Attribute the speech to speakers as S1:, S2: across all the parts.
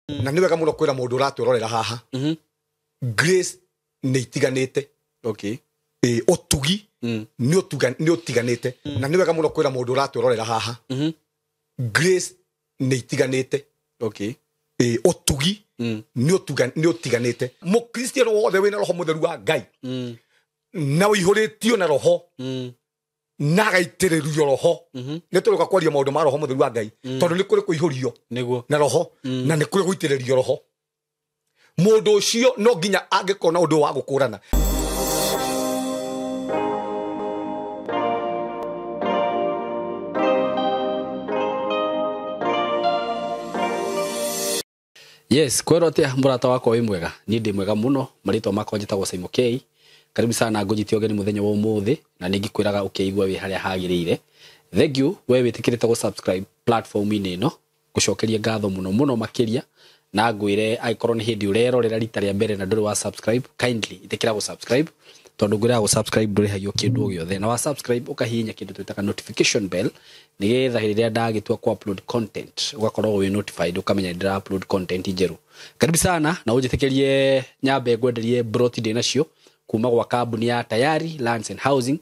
S1: Na nĩ wega mũno kwĩra mũndũ ũratwĩrorera haha, grace nĩ itiganĩte. Ĩ, ũtugi nĩ ũtiganĩte. Na nĩ wega mũno kwĩra mũndũ ũratwĩrorera haha, grace nĩ itiganĩte. Ĩ, ũtugi nĩ ũtiganĩte. Mũkristiano wothe wĩna roho mũtheru wa Ngai na ũihũrĩtio na roho na agaitĩrĩrio roho, nĩ tũrũka kwaria maũndũ ma roho mũtheru wa Ngai, tondũ nĩ kũrĩ kũihũrio na roho na nĩ kũrĩ gũitĩrĩrio roho. Mũndũ ũcio no nginya angĩkorwo na ũndũ wa gũkũrana.
S2: Yes, kwero atia mũrata wakwa, wĩ mwega? Niĩ ndĩ mwega mũno. Marĩtwa makwa njĩtagwo Simon K. Karibu sana, ngũnyite ũgeni mũthenya wa ũmũthĩ na nĩ ngĩkwĩraga ũkĩigua wĩ harĩa hagĩrĩire. Thank you we wĩtĩkĩrĩte gũ subscribe platform-inĩ ĩno, ngũcokeria ngatho mũno mũno makĩria, na ngwĩre angĩkorwo nĩ hĩndĩ ũrerorera rita rĩa mbere na ndũrĩ wa subscribe, kindly ĩtĩkĩra gũ subscribe, tondũ ngwĩraga gũ subscribe ndũrĩhagio kĩndũ o gĩothe, na wa subscribe ũkahihinya kĩndũ twĩtaga notification bell, nĩgetha rĩrĩa ndagĩtua ku upload content ũgakorwo wĩ notified, ũkamenya nĩ ndĩra upload content njerũ. Karibu sana, na ũnjĩtĩkĩrie nyambe ngwenderie broti ndĩ nacio kuma gwa kambuni ya Tayari Lands and Housing.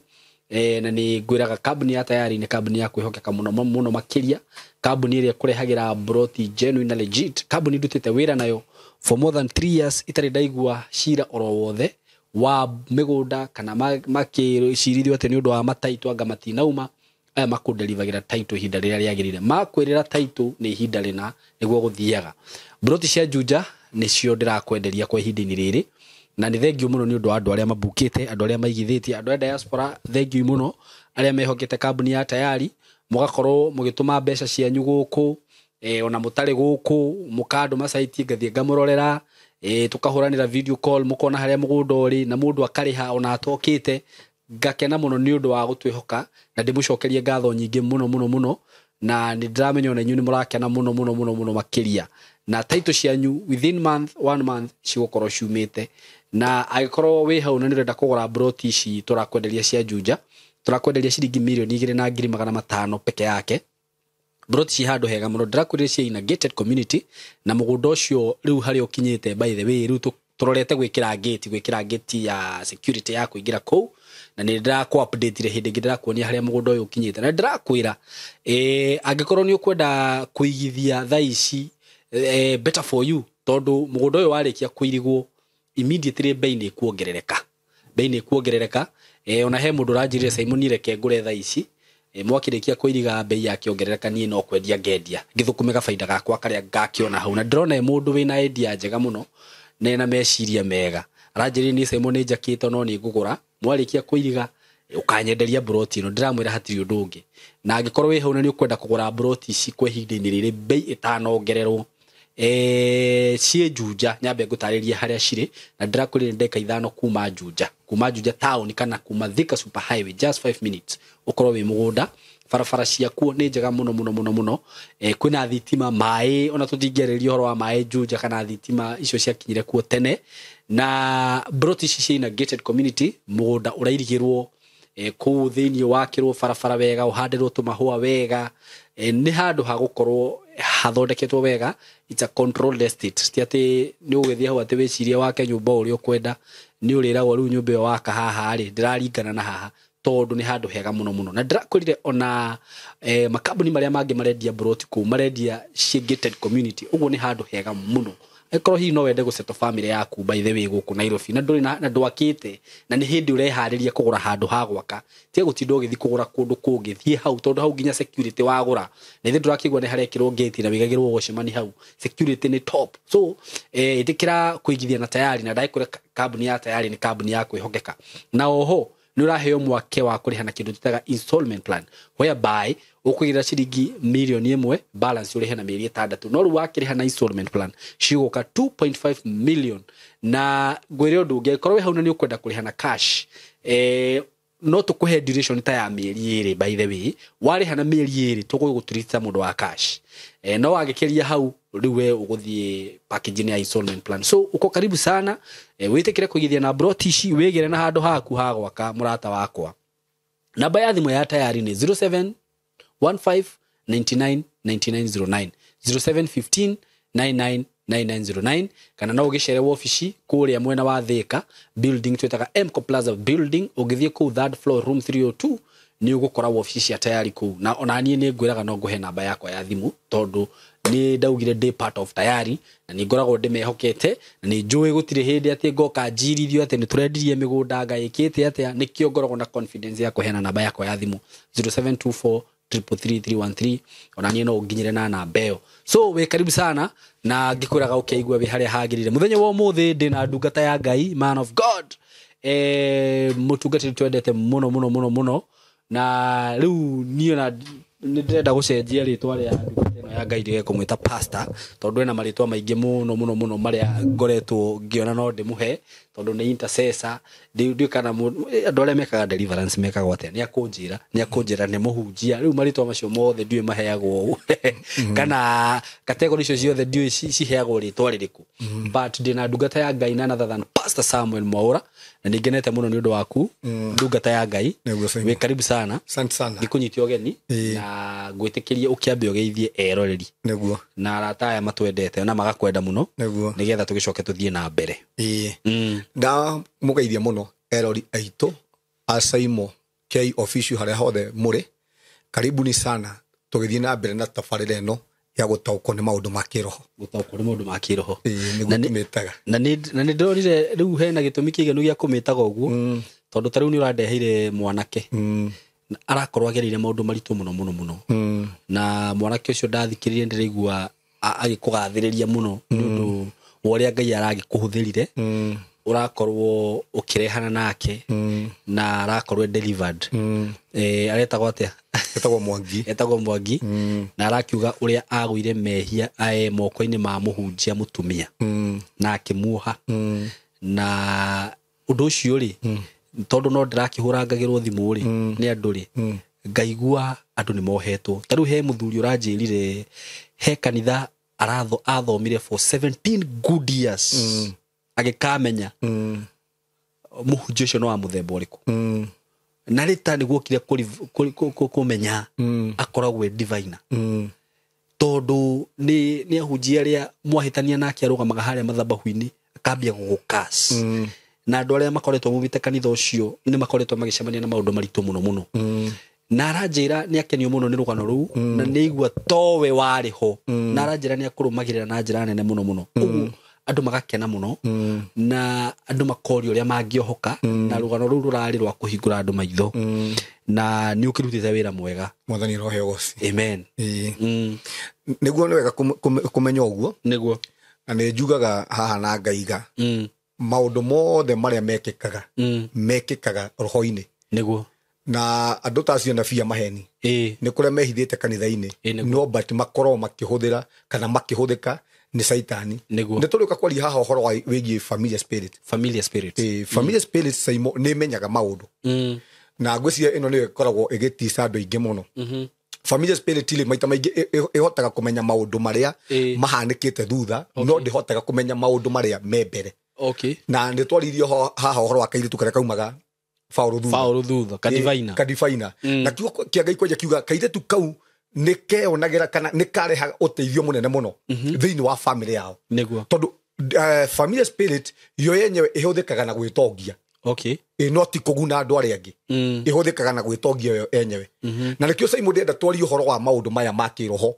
S2: Na nĩ ngwĩraga kambuni ya Tayari nĩ kambuni ya kwĩhokeka mũno mũno makĩria, kambuni ĩrĩa ĩkũrehagĩra broti genuine na legit, kambuni ndutĩte wĩra nayo for more than 3 years itarĩ ndaigua cira oro wothe wa mĩgũnda kana makĩcirithio atĩ nĩ ũndũ wa mataitũ anga matinauma. Aya makũnderivagĩra title ihinda rĩrĩa rĩagĩrĩire, makwĩrĩra title nĩ ihinda rĩna nĩguo gũthiaga. Broti cia Juja nĩcio ndĩrakwenderia kwa ihinda-inĩ rĩrĩ, na nĩ thengiũ mũno nĩ ũndũ wa andũ arĩa mabukĩte, andũ arĩa maigithĩtie, andũ a diaspora, thengiũ mũno arĩa mehokete kambuni ya Tayari, mũgakorwo mũgĩtũma mbeca cianyu gũkũ, ona mũtarĩ gũkũ mũkandũma site ngathiĩ ngamũrorera, tũkahũranĩra video call, mũkona harĩa mũgũnda ũrĩ na mũndũ akarĩha ona atokĩte. Ngakena mũno nĩ ũndũ wa gũtwĩhoka na ndĩmũcokerie ngatho nyingĩ mũno mũno mũno, na nĩ ndĩramenya ona inyuĩ nĩ mũrakena mũno mũno mũno mũno makĩria. Na title cianyu within month, one month cigũkorwo ciumĩte. Na angĩkorwo wĩ hau na nĩ ũrenda kũgũra broti ici tũrakwenderia cia Juja, tũrakwenderia ciringi 2,500,000 peke yake. Broti ci handũ hega mũno, ndĩrakwĩrire ci in a gated community, na mũgũnda ũcio rĩu harĩa ũkinyĩte, by the way, rĩu tũrorete gwĩkĩra gate, gwĩkĩra gate ya security ya kũingĩra kũu, na nĩ ndĩrakũ update hĩndĩ ĩngĩ ndĩrakuonia harĩa mũgũnda ũyũ ũkinyĩte. Na ndĩrakwĩra angĩkorwo nĩ ũkwenda kũigithia thaa ici, better for you, tondũ mũgũnda ũyũ warĩkia kũirigwo immediately bei nĩ ĩkuongerereka, bei nĩ ĩkuongerereka. Ona he mũndũ ũranjĩrire, "Simon, reke ngũre thaa ici, mwakĩrĩkia kũiriga bei yakĩongerereka, niĩ no kwendia ngendia ngĩthũkũme gabaida gakwa karĩa ngakĩona hau." Na ndĩrona e mũndũ wĩna idea njega mũno na ena meciria mega. Aranjĩrire, "Niĩ Simon nĩ njakĩte, no nĩ ngũgũra mwarĩkia kũiriga, ũkanyenderia broti ĩno." Ndĩramwĩra hatirĩ ũndũ ũngĩ. Na angĩkorwo wĩ hau na nĩ ũkwenda kũgũra broti ici kwa ihinda-inĩ rĩrĩ bei ĩtanongererwo, ciĩ Juja, nyambe ngũtarĩrie harĩa cirĩ, na ndĩrakwĩrire nĩ ndagĩka 5 kuma Juja, kuma Juja town kana kuma Thika Super Highway, just 5 minutes ũkorwo wĩ mũgũnda. Barabara ciakuo nĩ njega mũno mũno mũno mũno. Kwĩna thitima, maĩ, ona tũtingĩarĩria ũhoro wa maĩ Juja kana thitima, icio ciakinyire kuo tene. Na broti ici ciĩ in a gated community, mũgũnda ũrairigĩrwo kũu thĩinĩ, wakĩrwo barabara wega, ũhandĩrwo tũmahũa wega, nĩ handũ ha gũkorwo hathondeketwo wega. It's a controlled estate, ti atĩ nĩ ũgũgĩthiĩ hau atĩ wĩcirie wake nyũmba o ũrĩa ũkwenda. Nĩ ũrĩragwo rĩu nyũmba ĩyo waka haha rĩ ndĩraringana na haha, tondũ nĩ handũ hega mũno mũno. Na ndĩrakwĩrire ona makambuni marĩa mangĩ marendia broti kũu marendia ciĩ gated community, ũguo nĩ handũ hega mũno. Angĩkorwo hihi no wende gũsettle family yaku, by the way, gũkũ Nairobi na ndũrĩ na ndwakĩte na nĩ hĩndĩ ũreharĩria kũgũra handũ ha gwaka, tiga gũtinda ũgĩthiĩ kũgũra kũndũ kũngĩ, thiĩ hau, tondũ hau nginya security wagũra na ithuĩ ndũrakĩigua nĩ harekĩrwo gate na wĩigagĩrwo gũcemani hau, security nĩ top. So ĩtĩkĩra kũigithia na Tayari, na ndagĩkwĩra kambuni ya Tayari nĩ kambuni ya kwĩhokeka. Na oho nĩ ũraheo mwake wa kũrĩha na kĩndũ twĩtaga installment plan, whereby ũkũigĩrĩra ciringi 1 million, balance ũrĩhe na mĩeri 6. No rĩu wakĩrĩha na installment plan cigũka 2.5 million. Na ngwĩre ũndũ ũngĩ, angĩkorwo wĩ hau na nĩ ũkwenda kũrĩha na cash, no tũkũhe duration ta ya mĩeri 2. By the way, warĩha na mĩeri 2 tũgũgũtreat mũndũ wa cash, no wagĩkĩria hau rĩu we ũgũthiĩ package ya installment plan. So uko karibu sana, wĩtĩkĩre kũigithia na broti ici, wĩgĩre na handũ haku ha gwaka, mũrata wakwa. Namba ya thimũ ya Tayari nĩ 07 15 99 99 09, 07 15 99. 9909 kana no ũgĩcere wabici kũrĩa mwena wa Thika building twĩtaga Mco Plaza building, ũngĩthiĩ kũu third floor room 302 nĩ ũgũkora wabici cia Tayari kũu. Na ona niĩ nĩ ngwĩraga no ngũhe namba yakwa ya thimũ tondũ nĩ ndaugire ndĩ part of Tayari na nĩ ngoragwo ndĩmehokete na nĩ njũĩ gũtirĩ hĩndĩ atĩ ngoka njirithio atĩ nĩ tũrendirie mĩgũnda ngaĩkĩte atĩa. Nĩkĩo ngoragwo na confidence ya kũheana namba yakwa ya thimũ 0724 333 313, ona niĩ no nginyire na namba ĩyo. So wĩ karibu sana na ngĩkwĩraga ũkĩigua wĩ harĩa hagĩrĩire. Mũthenya wa ũmũthĩ ndĩ na ndungata ya Ngai, man of God, mũtungatĩri twendete mũno mũno mũno mũno, na rĩu niĩ na nĩ ndĩrenda gũcenjia rĩtwa rĩa ndungata ĩno ya Ngai ndige kũmwĩta pastor tondũ ena marĩtwa maingĩ mũno mũno mũno marĩa ngoretwo ngĩona no ndĩmũhe tondũ nĩ intercessor. Ndiũĩ kana andũ arĩa mekaga deliverance mekagwo atĩa, nĩ akũnjĩra nĩ mũhunjia. Rĩu marĩtwa macio mothe ndiũĩ maheagwo kana category icio ciothe ndiũĩ ciheagwo rĩtwa rĩrĩkũ, but ndĩna ndungata ya Ngai none other than Pastor Samuel Mwaura, na nĩ ngenete mũno nĩ ũndũ waku ndungata ya Ngai. Wĩ karibu sana,
S1: asante sana,
S2: ngĩkũnyite ũgeni na ngwĩtĩkĩrie ũkĩambe ũgeithie eroreri
S1: nĩguo
S2: na arata aya matwendete na magakwenda mũno nĩgetha tũgĩcoke tũthiĩ na mbere.
S1: Ndamũgeithia mũno erori aitũ a Saimo K Official harĩa hothe mũrĩ, karibuni sana tũgĩthiĩ na mbere na tabarĩra ĩno ya gũtaũkwo nĩ maũndũ ma kĩroho.
S2: Gũtaũkwo nĩ maũndũ ma kĩroho
S1: nĩguo tũmĩtaga.
S2: Na nĩ ndĩrorire rĩu hena gĩtũmi kĩiganu gĩa kũmĩtaga ũguo tondũ ta rĩu nĩ ũrandeheire mwanake arakorwo agereire maũndũ maritũ mũno mũno mũno, na mwanake ũcio ndathikĩrĩrie ndĩraigua agĩkũgathĩrĩria mũno nĩ ũndũ wa ũrĩa Ngai aragĩkũhũthĩrire, ũrakorwo ũkĩrehana nake na arakorwo delivered. Aretagwo atĩa?
S1: Etagwo Mwangi.
S2: Etagwo Mwangi na arakiuga ũrĩa agũire mehia moko-inĩ ma mũhunjia mũtumia na akĩmuoha, na ũndũ ũcio rĩ tondũ no ndĩrakĩhũrangagĩrwo thimũ rĩ nĩ andũ rĩ ngaigua andũ nĩ mohetwo. Ta rĩu he mũthuri ũranjĩrire he kanitha athomire for 17 good years agĩkamenya mũhunjia ũcio no wa mũthemba ũrĩkũ, na rĩta nĩguo okire kũmenya akoragwo e diviner tondũ nĩ ahunjia arĩa mwahĩtania nake arũgamaga harĩa mathabahu-inĩ akambia gũgũkas, na andũ arĩa makoretwo maumĩte kanitha ũcio nĩ makoretwo magĩcemania na maũndũ maritũ mũno mũno. Na aranjĩra nĩ akenio mũno nĩ rũgano rũu na nĩ aigua towe warĩ ho, na aranjĩra nĩ akũrũmagĩrĩra na njĩra nene mũno mũno. Ũguo andũ magakena mũno na andũ makorio ũrĩa mangĩohoka, na rũgano rũu rũrarĩ rwa kũhingũra andũ maitho, na nĩ ũkĩrutĩte wĩra mwega.
S1: Mwathani roho ũgoci.
S2: Amen.
S1: Nĩguo nĩ wega kũmenya ũguo.
S2: Nĩguo.
S1: Na nĩ njugaga haha na ngaiga maũndũ mothe marĩa mekĩkaga mekĩkaga roho-inĩ.
S2: Nĩguo.
S1: Na andũ ta acio anabii a maheni nĩ kũrĩa mehithĩte kanitha-inĩ, no but makorwo makĩhũthĩra kana makĩhũthĩka nĩ Saitani.
S2: Nĩguo.
S1: Nĩ tũrĩũka kwaria haha ũhoro wĩgiĩ familiar spirit.
S2: Familiar spirit.
S1: Familiar spirit Saimo nĩ ĩmenyaga maũndũ. Na ngwĩciria ĩno nĩyo ĩkoragwo ĩgĩtica andũ aingĩ mũno. Familiar spirit rĩ maita maingĩ ĩhotaga kũmenya maũndũ marĩa mahanĩkĩte thutha, no ndĩhotaga kũmenya maũndũ marĩa me mbere.
S2: Okay.
S1: Na nĩ twaririe haha ũhoro wa kairĩtu karĩa kaumaga Faũrũ thutha.
S2: Faũrũ thutha, kadivaina.
S1: Kadivaina. Na kiugo kĩa Ngai kwanja kiuga kairĩtu kau nĩ keonagĩra kana nĩ karehaga ũteithio mũnene mũno thĩinĩ wa family yao.
S2: Nĩguo.
S1: Tondũ familiar spirit yo yenyewe ĩhũthĩkaga na gwĩtongia.
S2: Okay.
S1: No ti kũguna andũ arĩa angĩ. Ĩhũthĩkaga na gwĩtongia yo yenyewe. Na nĩkĩo Saimo ndĩrenda twarie ũhoro wa maũndũ maya ma kĩroho,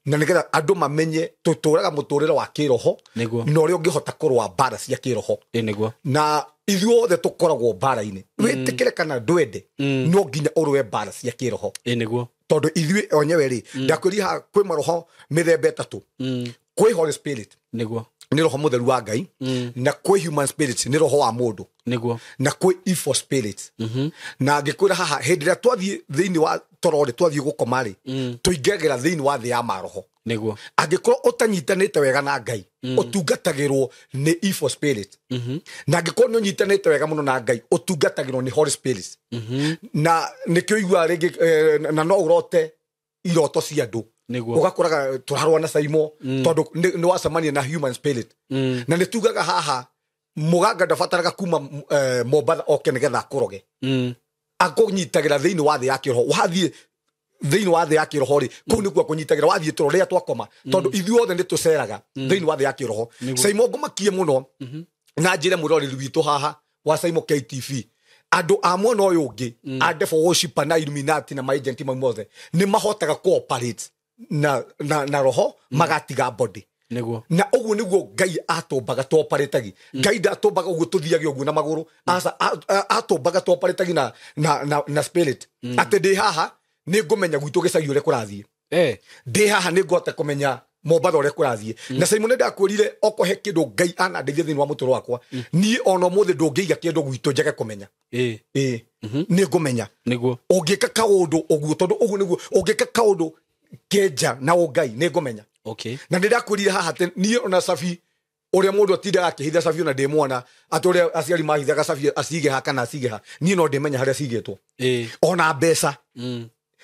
S1: na nĩgetha andũ mamenye tũtũraga mũtũrĩre wa kĩroho na ũrĩa ũngĩhota kũrũa mbara cia kĩroho.
S2: Nĩguo.
S1: Na ithuothe tũkoragwo mbara-inĩ, wĩtĩkĩre kana ndwende, no nginya ũrũe mbara cia kĩroho.
S2: Nĩguo.
S1: Tondũ ithuĩ onyewe rĩ, ndakwĩria haha kwĩ maroho mĩthemba ĩtatũ. Kwĩ Holy Spirit.
S2: Nĩguo.
S1: Nĩ roho mũtheru wa Ngai, na kwĩ human spirit nĩ roho wa mũndũ.
S2: Nĩguo.
S1: Na kwĩ evil spirit. Na ngĩkwĩra haha hĩndĩ ĩrĩa twathiĩ thĩinĩ wa toro rĩ, twathiĩ gũkoma rĩ, tũingagĩra thĩinĩ wa thĩ ya maroho.
S2: Nĩguo.
S1: Angĩkorwo ũtanyitanĩte wega na Ngai, ũtungatagĩrwo nĩ evil spirit. Na angĩkorwo nĩ ũnyitanĩte wega mũno na Ngai, ũtungatagĩrwo nĩ Holy Spirit. Na nĩkĩo ũiguaga rĩngĩ, na no ũrote iroto cia andũ. Ũgakoraga tũrarũa na Saimo tondũ nĩ wacemania na human spirit. Na nĩ tugaga haha mũganga ndabataraga kuma Mombatha oke nĩgetha akũroge. Akũnyitagĩra thĩinĩ wa thĩ ya kĩroho. Wathiĩ Thĩinĩ wa thĩ ya kĩroho rĩ, kũu nĩkuo kũnyitagĩra wathiĩ toro rĩrĩa twakoma, tondũ ithuothe nĩ tũceraga thĩinĩ wa thĩ ya kĩroho. Saimo, ngũmakie mũno na njĩre mwĩroreri witũ haha wa Saimo KTV, andũ a mwena ũyũ ũngĩ a devil worshiper na Illuminati na maagent mau mothe nĩ mahotaga cooperate na roho magatiga body.
S2: Nĩguo.
S1: Na ũguo nĩguo Ngai atũmbaga tũoparetagi. Ngai ndatũmbaga ũguo tũthiage ũguo na magũrũ. Aca, atũmbaga tũoparetagi na spirit, atĩ ndĩ haha nĩ ngũmenya gwitũ gĩcagi ũrĩa kũrathiĩ. Ndĩ haha nĩ ngũhota kũmenya Mombatha ũrĩa kũrathiĩ. Na Simon, ndakwĩrire okorwo he kĩndũ Ngai anandeithia thĩinĩ wa mũtũrĩre wakwa, niĩ ona ũmũthĩ ndũngĩiga kĩndũ gwitũ njage kũmenya. Ĩĩ, nĩ ngũmenya.
S2: Nĩguo.
S1: Ũngĩka kaũndũ ũguo, tondũ ũguo nĩguo ũngĩka kaũndũ kenja na ũngai, nĩ ngũmenya. Na nĩ ndakwĩrire haha atĩ niĩ ona cabi ũrĩa mũndũ atindaga akĩhitha cabi ona ndĩ mwana, atĩ ũrĩa aciari mahithaga cabi acige ha kana acige ha, niĩ no ndĩmenya harĩa cigĩtwo. Ona mbeca.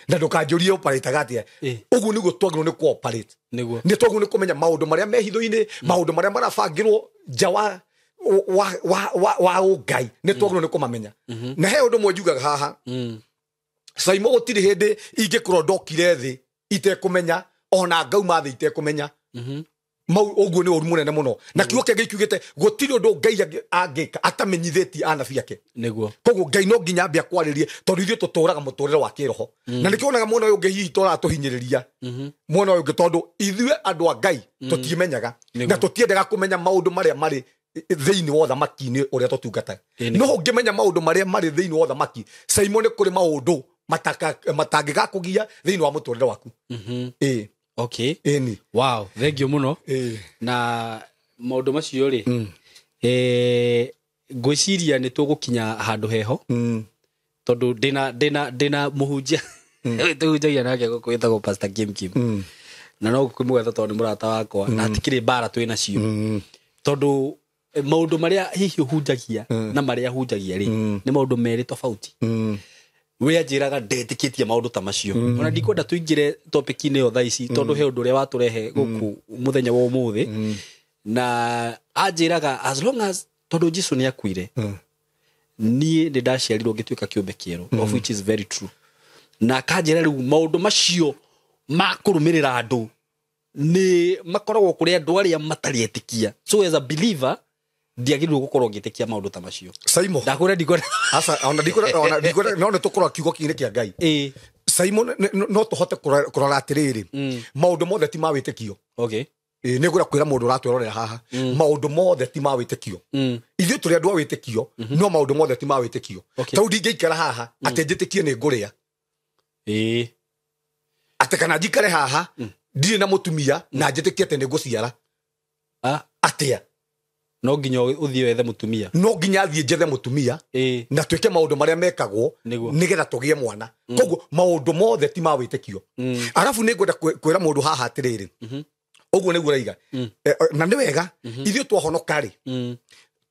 S1: Na ndũkanjũrie operataga atĩa. Ũguo nĩguo twagĩrĩirwo nĩ cooperate.
S2: Nĩguo.
S1: Nĩ twagĩrĩirwo nĩ kũmenya maũndũ marĩa me hitho-inĩ, maũndũ marĩa marabangĩrwo nja wa ũngai, nĩ twagĩrĩirwo nĩ kũmamenya. Na he ũndũ ũmwe njugaga haha, Saimo, gũtirĩ hĩndĩ ingĩkorwo ndokire thĩ itekũmenya, ona ngauma thĩ itekũmenya. Mau ũguo nĩ ũru mũnene mũno. Na kiugo kĩa Ngai kiugĩte gũtirĩ ũndũ Ngai angĩka atamenyithĩtie anabii ake.
S2: Nĩguo.
S1: Koguo Ngai no nginya ambe akwarĩrie, tondũ ithuĩ tũtũraga mũtũrĩre wa kĩroho. Na nĩkĩo wonaga mwena ũyũ ũngĩ hihi tũratũhinyĩrĩria, mwena ũyũ ũngĩ, tondũ ithuĩ andũ a Ngai tũtimenyaga na tũtiendaga kũmenya maũndũ marĩa marĩ thĩinĩ wa ũthamaki-inĩ ũrĩa tũtungataga. No ũngĩmenya maũndũ marĩa marĩ thĩinĩ wa ũthamaki, Simon, nĩ kũrĩ maũndũ matangĩgakũgia thĩinĩ wa mũtũrĩre waku. Ĩĩ. Ĩni.
S2: Wow, thank you mũno. Na maũndũ macio rĩ, ngwĩciria nĩ tũgũkinya handũ heho, tondũ ndĩna mũhunjia tũhunjagia nake gũkũ wĩtagwo Pastor Kim Kim, na no ngũkĩmũgetha tondũ nĩ mũrata wakwa na hatikĩrĩ mbara twĩ nacio, tondũ maũndũ marĩa hihi ũhunjagia na marĩa ahunjagia rĩ, nĩ maũndũ merĩ tofauti. We anjĩraga ndetĩkĩtie maũndũ ta macio. Ona ndikwenda tũingĩre topic-inĩ ĩyo thaa ici, tondũ he ũndũ ũrĩa watũrehe gũkũ mũthenya wa ũmũthĩ. Na anjĩraga as long as tondũ Jesu nĩ akuire, niĩ nĩ ndaciarirwo ngĩtuĩka kĩũmbe kĩerũ, of which is very true. Na akanjĩra rĩu maũndũ macio ma kũrũmĩrĩra andũ nĩ makoragwo kũrĩ andũ arĩa matarĩ etĩkia. So as a believer ndiagĩrĩirwo gũkorwo ngĩtĩkia maũndũ ta macio.
S1: Saimo.
S2: Ndakwĩra ndikwenda.
S1: Aca, ona ndikwenda, no nĩ tũkũrora kiugo kĩinĩ kĩa Ngai. Simon, no tũhote kũrora atĩrĩrĩ, maũndũ mothe ti ma wĩtĩkio. Ĩĩ, nĩ ngwenda kwĩra mũndũ ũratwĩrorera haha, maũndũ mothe ti ma wĩtĩkio. Ithuĩ tũrĩ andũ a wĩtĩkio, no maũndũ mothe ti ma wĩtĩkio. Tondũ ndingĩikara haha atĩ njĩtĩkie nĩ ngũrĩa. Atĩ kana njikare haha ndirĩ na mũtumia na njĩtĩkie atĩ nĩ ngũciara. Atĩa?
S2: No nginya ũthiĩ wethe mũtumia.
S1: No nginya thiĩ njethe mũtumia na twĩke maũndũ marĩa mekagwo nĩgetha tũgĩe mwana. Koguo maũndũ mothe ti ma wĩtĩkio. Arabu nĩ ngwenda kwĩra mũndũ haha atĩrĩrĩ, ũguo nĩguo ũraiga. Na nĩ wega, ithuĩ twahonoka rĩ,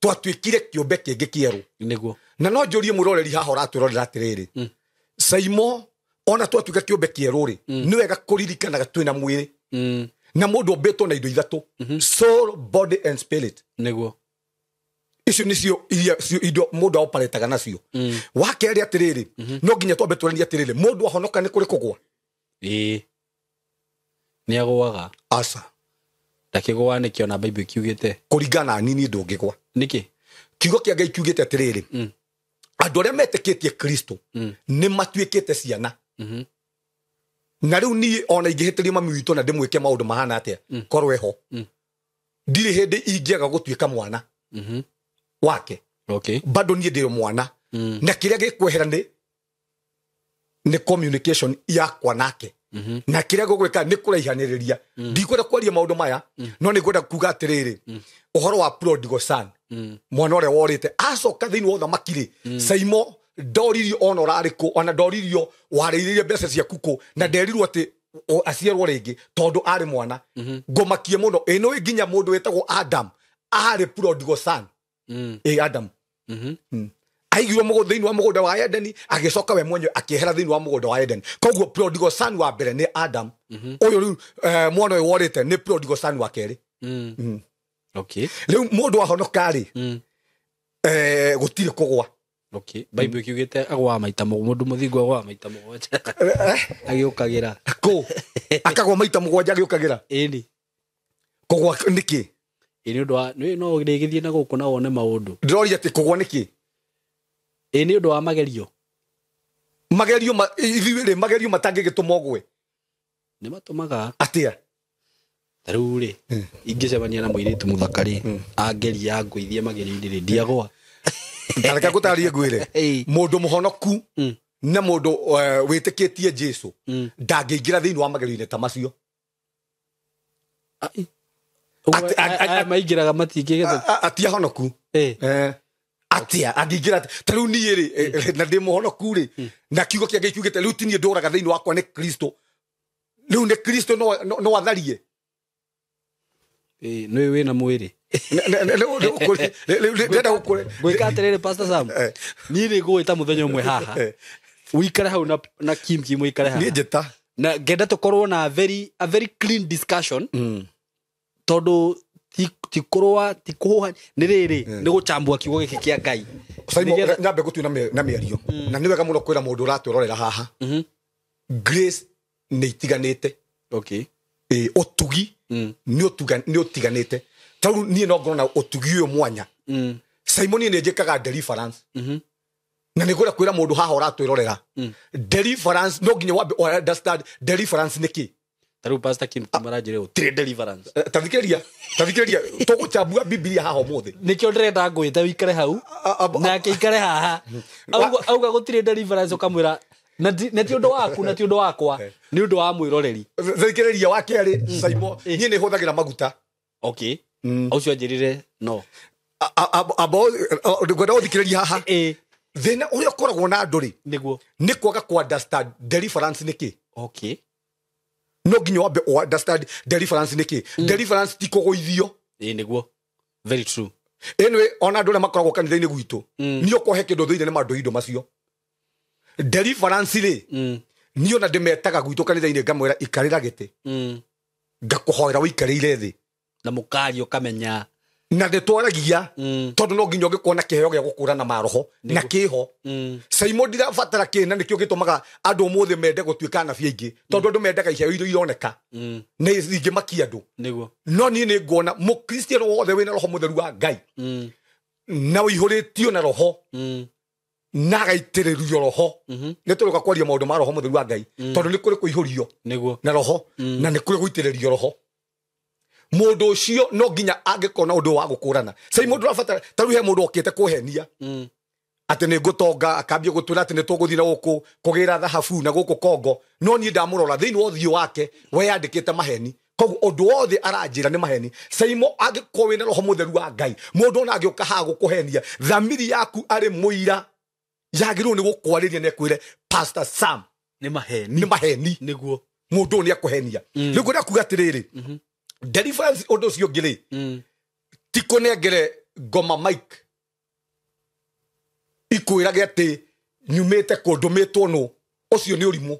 S1: twatuĩkire kĩũmbe kĩngĩ kĩerũ. Na no njũrie mũroreri haha ũratwĩrorera atĩrĩrĩ, Saimo, ona twatuĩka kĩũmbe kĩerũ rĩ, nĩ wega kũririkanaga twĩna mwĩrĩ. Na mũndũ ũmbĩtwo na indo ithatũ, soul, body and spirit. Icio nĩcio iria cio indo mũndũ aoparetaga nacio. Wa kerĩ atĩrĩrĩ, no nginya twambe tũranie atĩrĩrĩ, mũndũ ahonoka nĩ kũrĩ kũgwa?
S2: Ĩĩ. Nĩ agũaga.
S1: Aca.
S2: Ndakĩgũaga nĩkĩ ona Bible kiugĩte?
S1: Kũringana na niĩ ndũngĩgwa.
S2: Nĩkĩ?
S1: Kiugo kĩa Ngai kiugĩte atĩrĩrĩ, andũ arĩa metĩkĩtie Kristo nĩ matuĩkĩte ciana. Na rĩu niĩ ona ingĩhĩtĩria mami witũ na ndĩmwĩke maũndũ mahana atĩa, korwo eho, ndirĩ hĩndĩ ingĩaga gũtuĩka mwana wake. Bado niĩ ndĩ mwana. Na kĩrĩa gĩkwehera nĩ communication yakwa nake. Na kĩrĩa gũgwĩka nĩ kũraihanĩrĩria. Ndikwenda kwaria maũndũ maya, no nĩ ngwenda kuga atĩrĩrĩ, ũhoro wa prodigal son, mwana ũrĩa worĩte acoka thĩinĩ wa ũthamaki rĩ, Saimo ndoririo ona ũrarĩ kũ, ona ndoririo warĩirĩire mbeca ciaku kũ, na nderirwo atĩ aciarwo rĩngĩ tondũ arĩ mwana. Ngũmakie mũno. Ĩ nĩ nginya mũndũ wĩtagwo Adam arĩ prodigal son. Ĩ Adam. Aigirwo thĩinĩ wa mũgũnda wa Edeni, agĩcoka we mwenyewe akĩehera thĩinĩ wa mũgũnda wa Edeni. Koguo prodigal son wa mbere nĩ Adam. Ũyũ rĩu, mwana ũyũ worĩte nĩ prodigal son wa kerĩ. Rĩu mũndũ ahonoka rĩ, gũtirĩ kũgwa.
S2: Okay. Bible kiugite agwa maita mũndũ mũthingu agwa maita mũgwanja agĩũkagĩra
S1: kũ akagwa maita mũgwanja agĩũkagĩra
S2: ĩni
S1: kũgwa nĩkĩ
S2: ĩ nĩ ũndũ wa no rĩgĩthiĩ na gũkũ na wone maũndũ
S1: ndĩroria atĩ kũgwa nĩkĩ
S2: ĩ nĩ ũndũ wa magerio
S1: magerio ithuĩ rĩ magerio matangĩgĩtũma ũgwe
S2: nĩ matũmaga
S1: atĩa
S2: ta rĩu rĩ ingĩcemania na mũirĩtu mũthaka rĩ angeria ngũithie magerio-inĩ rĩ ndiagwa
S1: tareke ngũtarĩrie ngwĩre mũndũ mũhonoku na mũndũ wĩtĩkĩtie Jesu ndangĩingĩra thĩinĩ wa magerio-inĩ ta macio
S2: aya maingĩraga matingĩgetha
S1: atia honoku atia angĩingĩra ta rĩu niĩ rĩ na ndĩ mũhonoku rĩ na kiugo kĩa Ngai kiugĩte rĩu ti niĩ ndũraga thĩinĩ wakwa nĩ Kristo rĩu nĩ Kristo no atharie
S2: nĩ wĩna mwĩrĩ ngwĩka atĩrĩrĩ Pastor Sam niĩ nĩ ngũgwĩta mũthenya ũmwe haha ũikare hau na Kim Kim ũikare haha
S1: niĩ njĩta
S2: na ngenda tũkorwo na a very clean discussion tondũ ti kũrũa ti kũhũha nĩ rĩrĩ nĩ gũchambua kiugo gĩkĩ kĩa Ngai
S1: nyambe gũtue na mĩario na nĩ wega mũno kwĩra mũndũ ũratwĩrorera haha grace nĩ itiganĩte
S2: okay
S1: ũtugi nĩ ũtiganĩte tarĩu niĩ no ngorwo na ũtugi ũyũ mwanya Simon niĩ njĩkaga deliverance na nĩ ngwenda kwĩra mũndũ haha ũratwĩrorera deliverance no nginya wambe understand deliverance nĩ kĩ
S2: tarĩu Pastor Kim maranjĩre gũtirĩ deliverance
S1: tathikĩrĩria tũgũchambua Bibilia haha ũmũthĩ
S2: nĩkĩo ndĩrenda ngwĩte ũikare hau nake ikare haha auga gũtirĩ deliverance ũkamwĩra na ti ũndũ waku na ti ũndũ wakwa nĩ ũndũ wa mwĩroreri
S1: thikĩrĩria wa kerĩ Simon niĩ nĩ hũthagĩra maguta
S2: okay ũcio anjĩrire no
S1: ngwenda gũthikĩrĩria haha thĩna ũrĩa ũkoragwo na andũ rĩ
S2: nĩguo
S1: nĩ kwaga kũ understand deliverance nĩ kĩ
S2: okay
S1: no nginya wambe understand deliverance nĩ kĩ deliverance ti kũgũithio
S2: ĩ nĩguo very true
S1: anyway ona andũ arĩa makoragwo kanitha-inĩ gwitũ niĩ ũkũhe kĩndũ thũire nĩ mandũ indo macio deliverance rĩ niĩ ona ndĩmetaga gwitũ kanitha-inĩ ngamwĩra ikarĩra gĩtĩ ngakũhoera ũikarĩire thĩ
S2: na mũkaria ũkamenya
S1: na ndĩtwaragia tondũ no nginya ũngĩkuona kĩheo gĩa gũkũrana maroho na kĩho Simon ndirabatara kĩ na nĩkĩo gĩtũmaga andũ ũmũthĩ mende gũtuĩka anabii aingĩ tondũ andũ mendaga iheo iria ironeka na ingĩmakia andũ
S2: nĩguo
S1: no niĩ nĩ nguona mũkristiano wothe wĩna roho mũtheru wa Ngai na ũihũrĩtio na roho na agaitĩrĩrio roho nĩ tũrĩũka kwaria maũndũ ma roho mũtheru wa Ngai tondũ nĩ kũrĩ kũihũrio
S2: nĩguo
S1: na roho na nĩ kũrĩ gũitĩrĩrio roho mũndũ ũcio no nginya angĩkorwo na ũndũ wa gũkũrana Simon ndũrabatara ta rĩu he mũndũ okĩte kũhenia atĩ nĩ ngũtonga akambia gũtwĩra atĩ nĩ tũgũthiĩ na gũkũ kũgĩra thahabu na gũkũ Kongo no niĩ ndamũrora thĩinĩ wa ũthiũ wake we yandĩkĩte maheni koguo ũndũ wothe aranjĩra nĩ maheni Simon angĩkorwo wĩna roho mũtheru wa Ngai mũndũ ona angĩũka haha gũkũhenia thamiri yaku arĩ mũira yagĩrĩirwo nĩ gũkwarĩria na ĩkwĩre Pastor Sam
S2: nĩ maheni
S1: nĩ maheni
S2: nĩguo
S1: mũndũ ũyũ nĩ akũhenia rĩu ngwenda kuga atĩrĩrĩ deliverance ũndũ ũcio ũngĩ rĩ ti kũnengere ngoma mike ikwĩrage atĩ nyumĩte kũ ndũmĩtwo nũ ũcio nĩ ũrimũ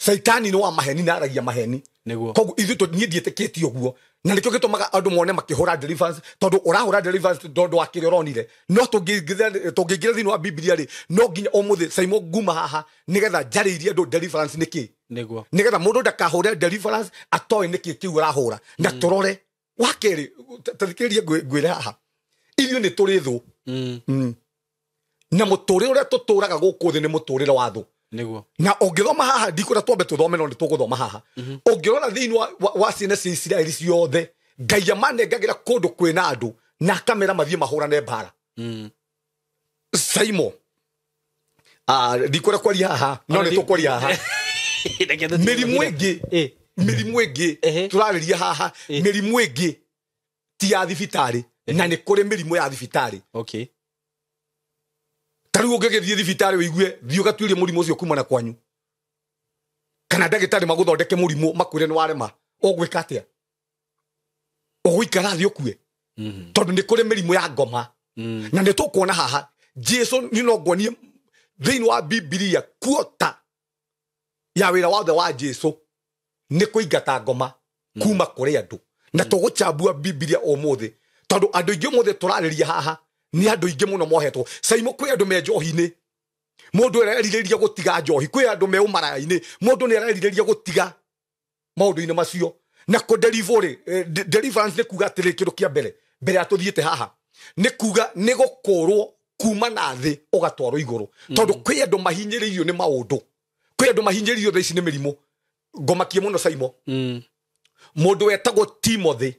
S1: Caitani nĩ wa maheni na aragia maheni
S2: nĩguo
S1: koguo ithuĩ niĩ ndiĩtĩkĩtie ũguo na nĩkĩo gĩtũmaga andũ mone makĩhũra deliverance tondũ ũrahũra deliverance tondũ wa kĩrĩa ũronire no tũngĩingĩra thĩinĩ wa Bibilia rĩ no nginya ũmũthĩ Simon nguma haha nĩgetha njarĩirie andũ deliverance nĩ kĩ
S2: nĩguo
S1: nĩgetha mũndũ ndakahũre deliverance atoĩ nĩkĩ kĩu arahũra na tũrore wa kerĩ tathikĩrĩrie ngwĩre haha ithuĩ nĩ tũrĩ thũ na mũtũrĩre ũrĩa tũtũraga gũkũ thĩ nĩ mũtũrĩre wa thũ
S2: nĩguo
S1: na ũngĩthoma haha ndikwenda twambe tũthome no nĩ tũgũthoma haha ũngĩrora thĩinĩ wa ciana cia Isiraeli ciothe Ngai amanengagĩra kũndũ kwĩna andũ na akamera mathiĩ mahũrane mbara Simon ndikwenda kwaria haha no nĩ tũkwaria haha mĩrimũ ĩngĩ mĩrimũ ĩngĩ tũrarĩria haha mĩrimũ ĩngĩ ti ya thibitarĩ na nĩ kũrĩ mĩrimũ ya thibitarĩ
S2: okay
S1: ta rĩu ũngĩgĩthiĩ thibitarĩ ũigue thiĩ ũgatuĩrie mũrimũ ũcio kuma na kwanyu kana ndagĩtarĩ magũthondeke mũrimũ makwĩre nĩ warema ũgwĩka atĩa ũgũikara thĩ ũkue tondũ nĩ kũrĩ mĩrimũ ya ngoma na nĩ tũkuona haha Jesu nĩ no nguonie thĩinĩ wa Bibilia kuota ya wĩra wothe wa Jesu nĩ kũingata ngoma kuma kũrĩ andũ na tũgũchambua Bibilia ũmũthĩ tondũ andũ aingĩ ũmũthĩ tũrarĩria haha Nĩ andũ aingĩ mũno mohetwo. Saimo kwĩ andũ me njohi-inĩ. Mũndũ arerirĩria gũtiga njohi, kwĩ andũ me ũmaraya-inĩ, mũndũ nĩ arerirĩria gũtiga maũndũ-inĩ macio. Na kũ deliver deliverance nĩ kuga atĩrĩ kĩndũ kĩa mbere mbere ya tũthiĩte haha nĩ kuga nĩ gũkũrwo kuma na thĩ ũgatwarwo igũrũ. Tondũ kwĩ andũ mahinyĩrĩirio nĩ maũndũ, kwĩ andũ mahinyĩrĩirio thaa ici nĩ mĩrimũ. Ngomakie mũno Saimo. Mũndũ wetagwo Timothy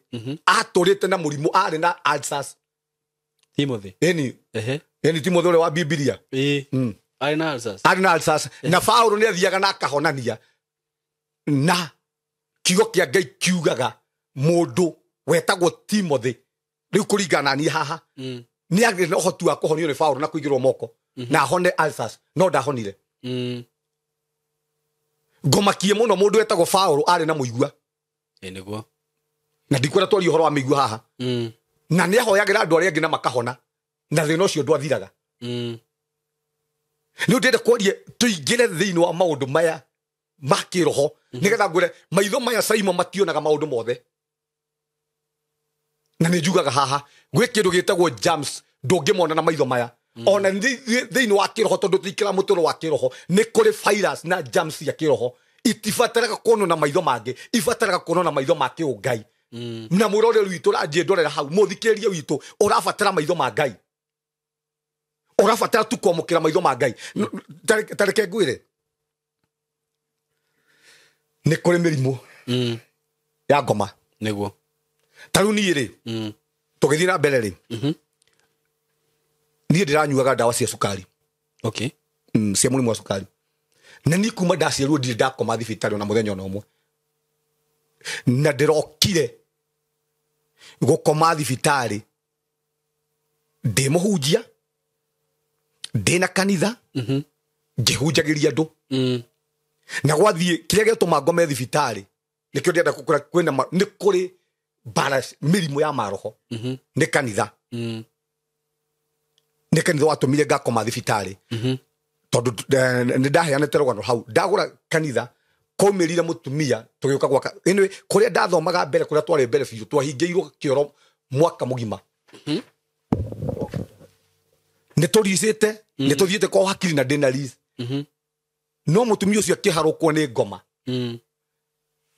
S1: atũrĩte na mũrimũ, arĩ na ulcers.
S2: Timothy.
S1: Ĩni. Ĩni Timothy ũrĩa wa Bibilia.
S2: Arĩ na ulcers.
S1: Arĩ na ulcers. Na Paũlũ nĩ athiaga na akahonania. Na kiugo kĩa Ngai kiugaga mũndũ wetagwo Timothy rĩu kũringana na niĩ haha nĩ agĩre na ũhoti wa kũhonio nĩ Paũlũ na kũigĩrwo moko na ahone ulcers, no ndahonire. Ngomakie mũno mũndũ wetagwo Paũlũ arĩ na mũigua.
S2: Nĩguo.
S1: Na ndikwenda twarie ũhoro wa mĩigua haha. Na nĩ ahoyagĩra andũ arĩa angĩ na makahona, na thĩna ũcio ndwathiraga. Nĩ ndĩrenda kwaria tũingĩre thĩinĩ wa maũndũ maya ma kĩroho nĩgetha ngwĩre maitho maya Saimo mationaga maũndũ mothe. Na nĩ njugaga haha gwĩ kĩndũ gĩtagwo germs ndũngĩmona na maitho maya. Ona thĩinĩ wa kĩroho tondũ tũikara mũtũrũ wa kĩroho nĩ kũrĩ virus na germs cia kĩroho itibataraga kuonwo na maitho mangĩ, ibataraga kuonwo na maitho ma kĩũngai. Na mũrore witũ ũranjie ndorera hau, mũthikĩrĩria witũ ũrabatara maitho ma Ngai, ũrabatara tu kwamũkĩra maitho ma Ngai. Ta reke ngwĩre nĩ kũrĩ mĩrimũ ya ngoma.
S2: Nĩguo.
S1: Ta rĩu niĩ rĩ, tũgĩthiĩ na mbere rĩ, niĩ ndĩranyuaga ndawa cia cukari.
S2: Okay.
S1: Cia mũrimũ wa cukari. Na niĩ kuma ndaciarwo ndirĩ ndakoma thibitarĩ ona mũthenya ona ũmwe. Na ndĩrokire gũkoma thibitarĩ ndĩ mũhunjia, ndĩ na kanitha, ngĩhunjagĩria andũ. Na gwathiĩ kĩrĩa gĩatũma ngome thibitarĩ nĩkĩo ndĩrenda gũkora kwĩna nĩ kũrĩ mbara mĩrimũ ya maroho. Nĩ kanitha. Nĩ kanitha watũmire ngakoma thibitarĩ. Tondũ nĩ ndaheanĩte rũgano hau ndagũra kanitha kwaumĩrire mũtumia tũgĩũka gwaka. Anyway, kũrĩa ndathomaga mbere, kũrĩa twarĩ mbere biũ, twahingĩirwo kĩoro mwaka mũgima. Nĩ tũricĩte, nĩ tũthiĩte kwa hakiri na ndĩna lease. No mũtumia ũcio akĩharũkwo nĩ ngoma.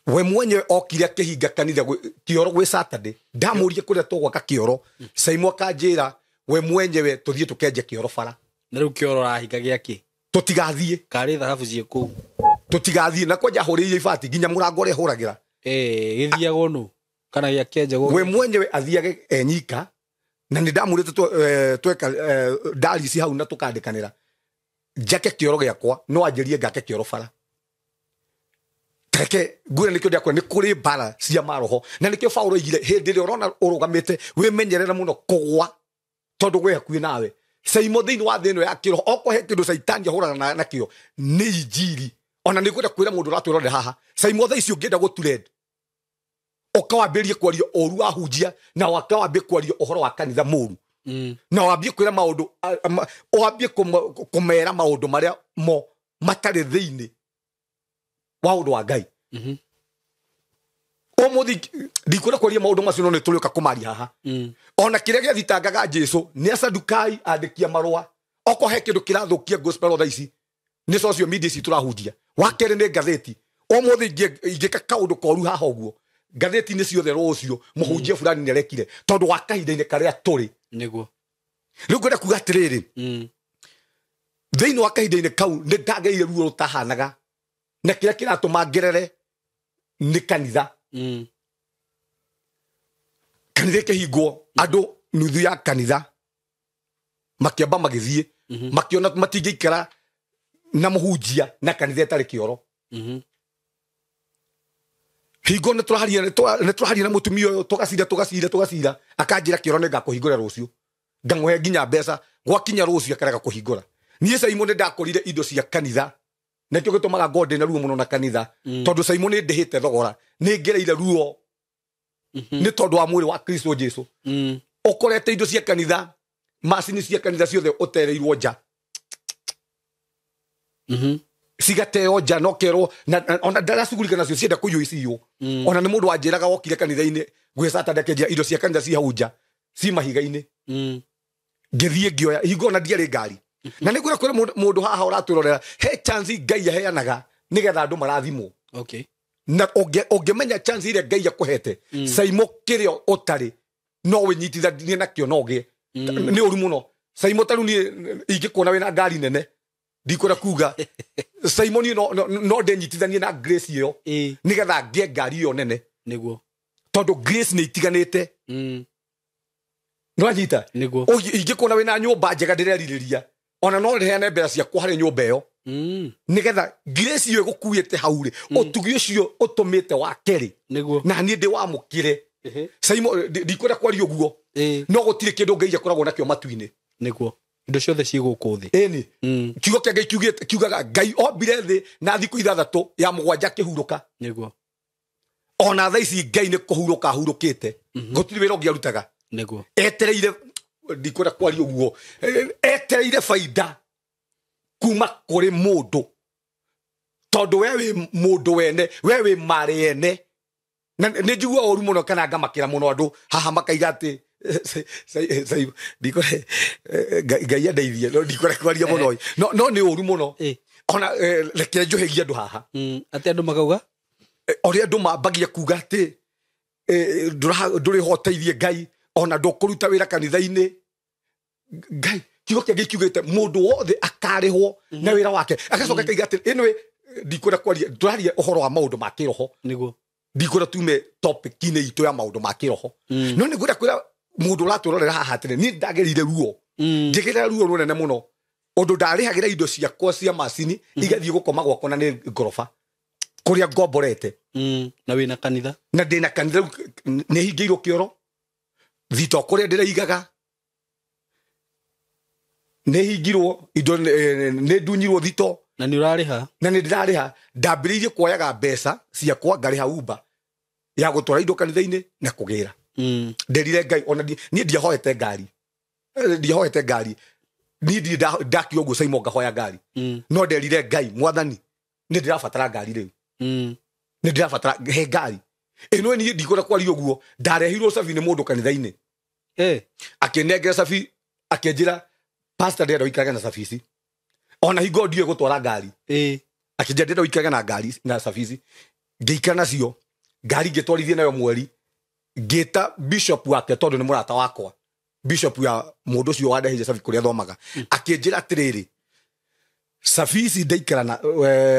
S1: We mwenyewe okire akĩhinga kanitha kĩoro gwĩ Saturday. Ndamũrie kũrĩa tũgwaka kĩoro, Saimo akanjĩra we mwenyewe tũthiĩ tũkenje kĩoro bara.
S2: Na rĩu kĩoro ũrahinga gĩakĩ?
S1: Tũtigathiĩ.
S2: Karĩ thahabu ciĩ kũu.
S1: Tũtigathiĩ. Na kwanja hũrĩire ibati nginya mũrango ũrĩa hũragĩra.
S2: Gĩthiagwo nũ? Kana gĩakĩenjagwo?
S1: We mwenyewe athiage enyika. Na nĩ ndamũrĩte tweka ndarici hau na tũkandĩkanĩra. Njake kĩoro gĩakwa, no anjĩrie ngake kĩoro bara. Reke ngwĩre nĩkĩo ndĩrakwĩra nĩ kũrĩ mbara cia maroho. Na nĩkĩo Paũlũ oigire hĩndĩ ĩrĩa ũrona ũrũgamĩte wĩmenyerere mũno kũgwa tondũ gwĩ hakuhĩ nawe. Saimo thĩinĩ wa thĩ ĩno ya kĩroho okorwo he kĩndũ Caitani ahũraga nakĩo nĩ injiri. Ona nĩ ngwenda kwĩra mũndũ ũratwĩrorera haha, Saimo thaa ici ũngĩenda gũtrend ũkawambĩrĩrie kwaria ũru wa hunjia na ũkawambie kwaria ũhoro wa kanitha mũru. Na wambie kwĩra maũndũ, wambie kũmera maũndũ marĩa mo matarĩ thĩinĩ wa ũndũ wa Ngai. Ũmũthĩ ndikwenda kwaria maũndũ macio no nĩ tũrĩũka kũmaria haha. Ona kĩrĩa gĩathitangaga Jesũ nĩ Asadukai andĩki a marũa. Okorwo he kĩndũ kĩrathũkia gospel thaa ici nĩ social media ici tũrahunjia. Wa kerĩ nĩ ngathĩti. Ũmũthĩ ingĩka kaũndũ koru haha ũguo, ngathĩti-inĩ ciothe rũciũ mũhunjia fulani nĩ arekire tondũ wa kahinda-inĩ karĩa tũrĩ.
S2: Nĩguo.
S1: Rĩu ngwenda kuga atĩrĩrĩ, thĩinĩ wa kahinda-inĩ kau nĩ ndageire ruo rũtahanaga, na kĩrĩa kĩratũma ngerere nĩ kanitha. Kanitha ĩkĩhingwo, andũ nuthu ya kanitha makĩamba magĩthiĩ, makĩona matingĩikara na mũhunjia na kanitha ĩtarĩ kĩoro. Hingo nĩ tũraharia na mũtumia ũyũ, tũgacira, tũgacira, tũgacira, akanjĩra kĩoro nĩ ngakũhingũra rũciũ. Ngamũhe nginya mbeca, gwakinya rũciũ akarega kũhingũra. Niĩ Saimo nĩ ndakũrire indo cia kanitha. Nĩkĩo gĩtũmaga ngorwo ndĩna ruo mũno na kanitha. Tondũ Saimo nĩ ndĩhĩte thogora, nĩ ngereire ruo nĩ tondũ wa mwĩrĩ wa Kristo Jesu. Ũkorete indo cia kanitha, macini cia kanitha ciothe ũtereirwo nja. Cigateo nja no kerwo na ona ndaracugurika nacio cienda kũiywo iciywo. Ona nĩ mũndũ wanjĩraga wokire kanitha-inĩ gwĩ Saturday akĩnjĩra indo cia kanitha ci hau nja, ci mahiga-inĩ. Ngĩthiĩ ngĩoya hingo na ndiarĩ ngari. Na nĩngwĩra kwĩra mũndũ haha ũratwĩrorera, he chance Ngai aheanaga nĩgetha andũ marathimwo.
S2: Okay.
S1: Na ũngĩmenya chance ĩrĩa Ngai akũhete, Saimo kĩrĩa ũtarĩ no wĩnyitithanie nakĩo no ũgĩe. Nĩ ũru mũno. Saimo ta rĩu niĩ ingĩkuona wĩna ngari nene, ndikwenda kuga Saimo niĩ no ndĩnyitithanie na grace ĩyo nĩgetha ngĩe ngari ĩyo nene.
S2: Nĩguo.
S1: Tondũ grace nĩ itiganĩte. Nĩwanyita?
S2: Nĩguo.
S1: Ingĩkuona wĩna nyũmba njega ndĩrerirĩria, ona no ndĩheane mbeca ciakwa harĩ nyũmba ĩyo. Nĩgetha grace ĩyo ĩgũkuĩte hau rĩ, ũtugi ũcio ũtũmĩte wake rĩ,
S2: Nĩguo.
S1: na niĩ ndĩwamũkĩre. Saimo, ndikwenda kwaria ũguo. No gũtirĩ kĩndũ Ngai akoragwo nakĩo matu-inĩ.
S2: Nĩguo. Indo ciothe ciĩ gũkũ thĩ.
S1: Ĩni. Kiugo kĩa Ngai kiugaga Ngai ombire thĩ na thikũ 6 ya 7 akĩhurũka.
S2: Nĩguo.
S1: Ona thaa ici Ngai nĩ kũhurũka ahurũkĩte. Gũtirĩ wĩra ũngĩ arutaga.
S2: Nĩguo.
S1: Etereire, ndikwenda kwaria ũguo, etereire baida kuma kũrĩ mũndũ. Tondũ we wĩ mũndũ wene, we wĩ marĩ ene. Na nĩ njiguaga ũru mũno kana ngamakĩra mũno andũ haha makaiga atĩ, Ngai andeithie, no ndikwenda kwaria mũno. No nĩ ũru mũno. Ona reke njũhĩgie andũ haha.
S2: Atĩ andũ makauga?
S1: Ũrĩa andũ mambagia kuga atĩ, ndũrĩ ho ũteithie Ngai, ona ndũkũruta wĩra kanitha-inĩ. Ngai, kiugo kĩa Ngai kiugĩte mũndũ wothe akarĩhwo na wĩra wake. Agacoka akaiga atĩ, ĩno ndikwenda kwaria, ndũraria ũhoro wa maũndũ ma kĩroho.
S2: Nĩguo.
S1: Ndikwenda tume topic-inĩ itũ ya maũndũ ma kĩroho. No nĩngwenda kwĩra mũndũ ũratwĩrorera haha atĩrĩ, niĩ ndagereire ruo. Njĩkĩrĩra ruo rũnene mũno. Ũndũ ndarĩhagĩra indo ciakwa cia macini, igathiĩ gũkoma gwakwa na nĩ ngoroba. Kũrĩa ngomborete.
S2: Na wĩna kanitha?
S1: Na ndĩna kanitha, rĩu nĩ hingĩirwo kĩoro. Thito kũrĩa ndĩraigaga. Nĩ hingirwo, indo nĩ ndunyirwo thito.
S2: Na nĩ ũrarĩha?
S1: Na nĩ ndĩrarĩha. Ndambĩrĩirie kuoyaga mbeca ciakwa ngarĩha Uber ya gũtwara indo kanitha-inĩ na kũgĩra. Nderire Ngai, ona niĩ ndiahoete ngari. Ndiahoete ngari. Niĩ ndirĩ ndakiuga ũguo Saimo ngahoya ngari. No nderire Ngai, Mwathani, nĩ ndĩrabatara ngari rĩu. Nĩ ndĩrabatara he ngari. Ĩno niĩ ndikwenda kwaria ũguo, ndarehirwo cabi nĩ mũndũ kanitha-inĩ. Akĩnengera cabi, akĩnjĩra, Pastor, ndĩrenda ũikarage na cabi ici. Ona hingo ndiũĩ gũtwara ngari. Akĩnjĩra ndĩrenda ũikarage na ngari na cabi ici. Ngĩikara nacio, ngari ngĩtwarithia nayo mweri. Ngĩta bishop wake tondũ nĩ mũrata wakwa. Bishop ya mũndũ ũcio wandeheire cabi kũrĩa athomaga. Akĩnjĩra atĩrĩrĩ, cabi ici ndaikara na,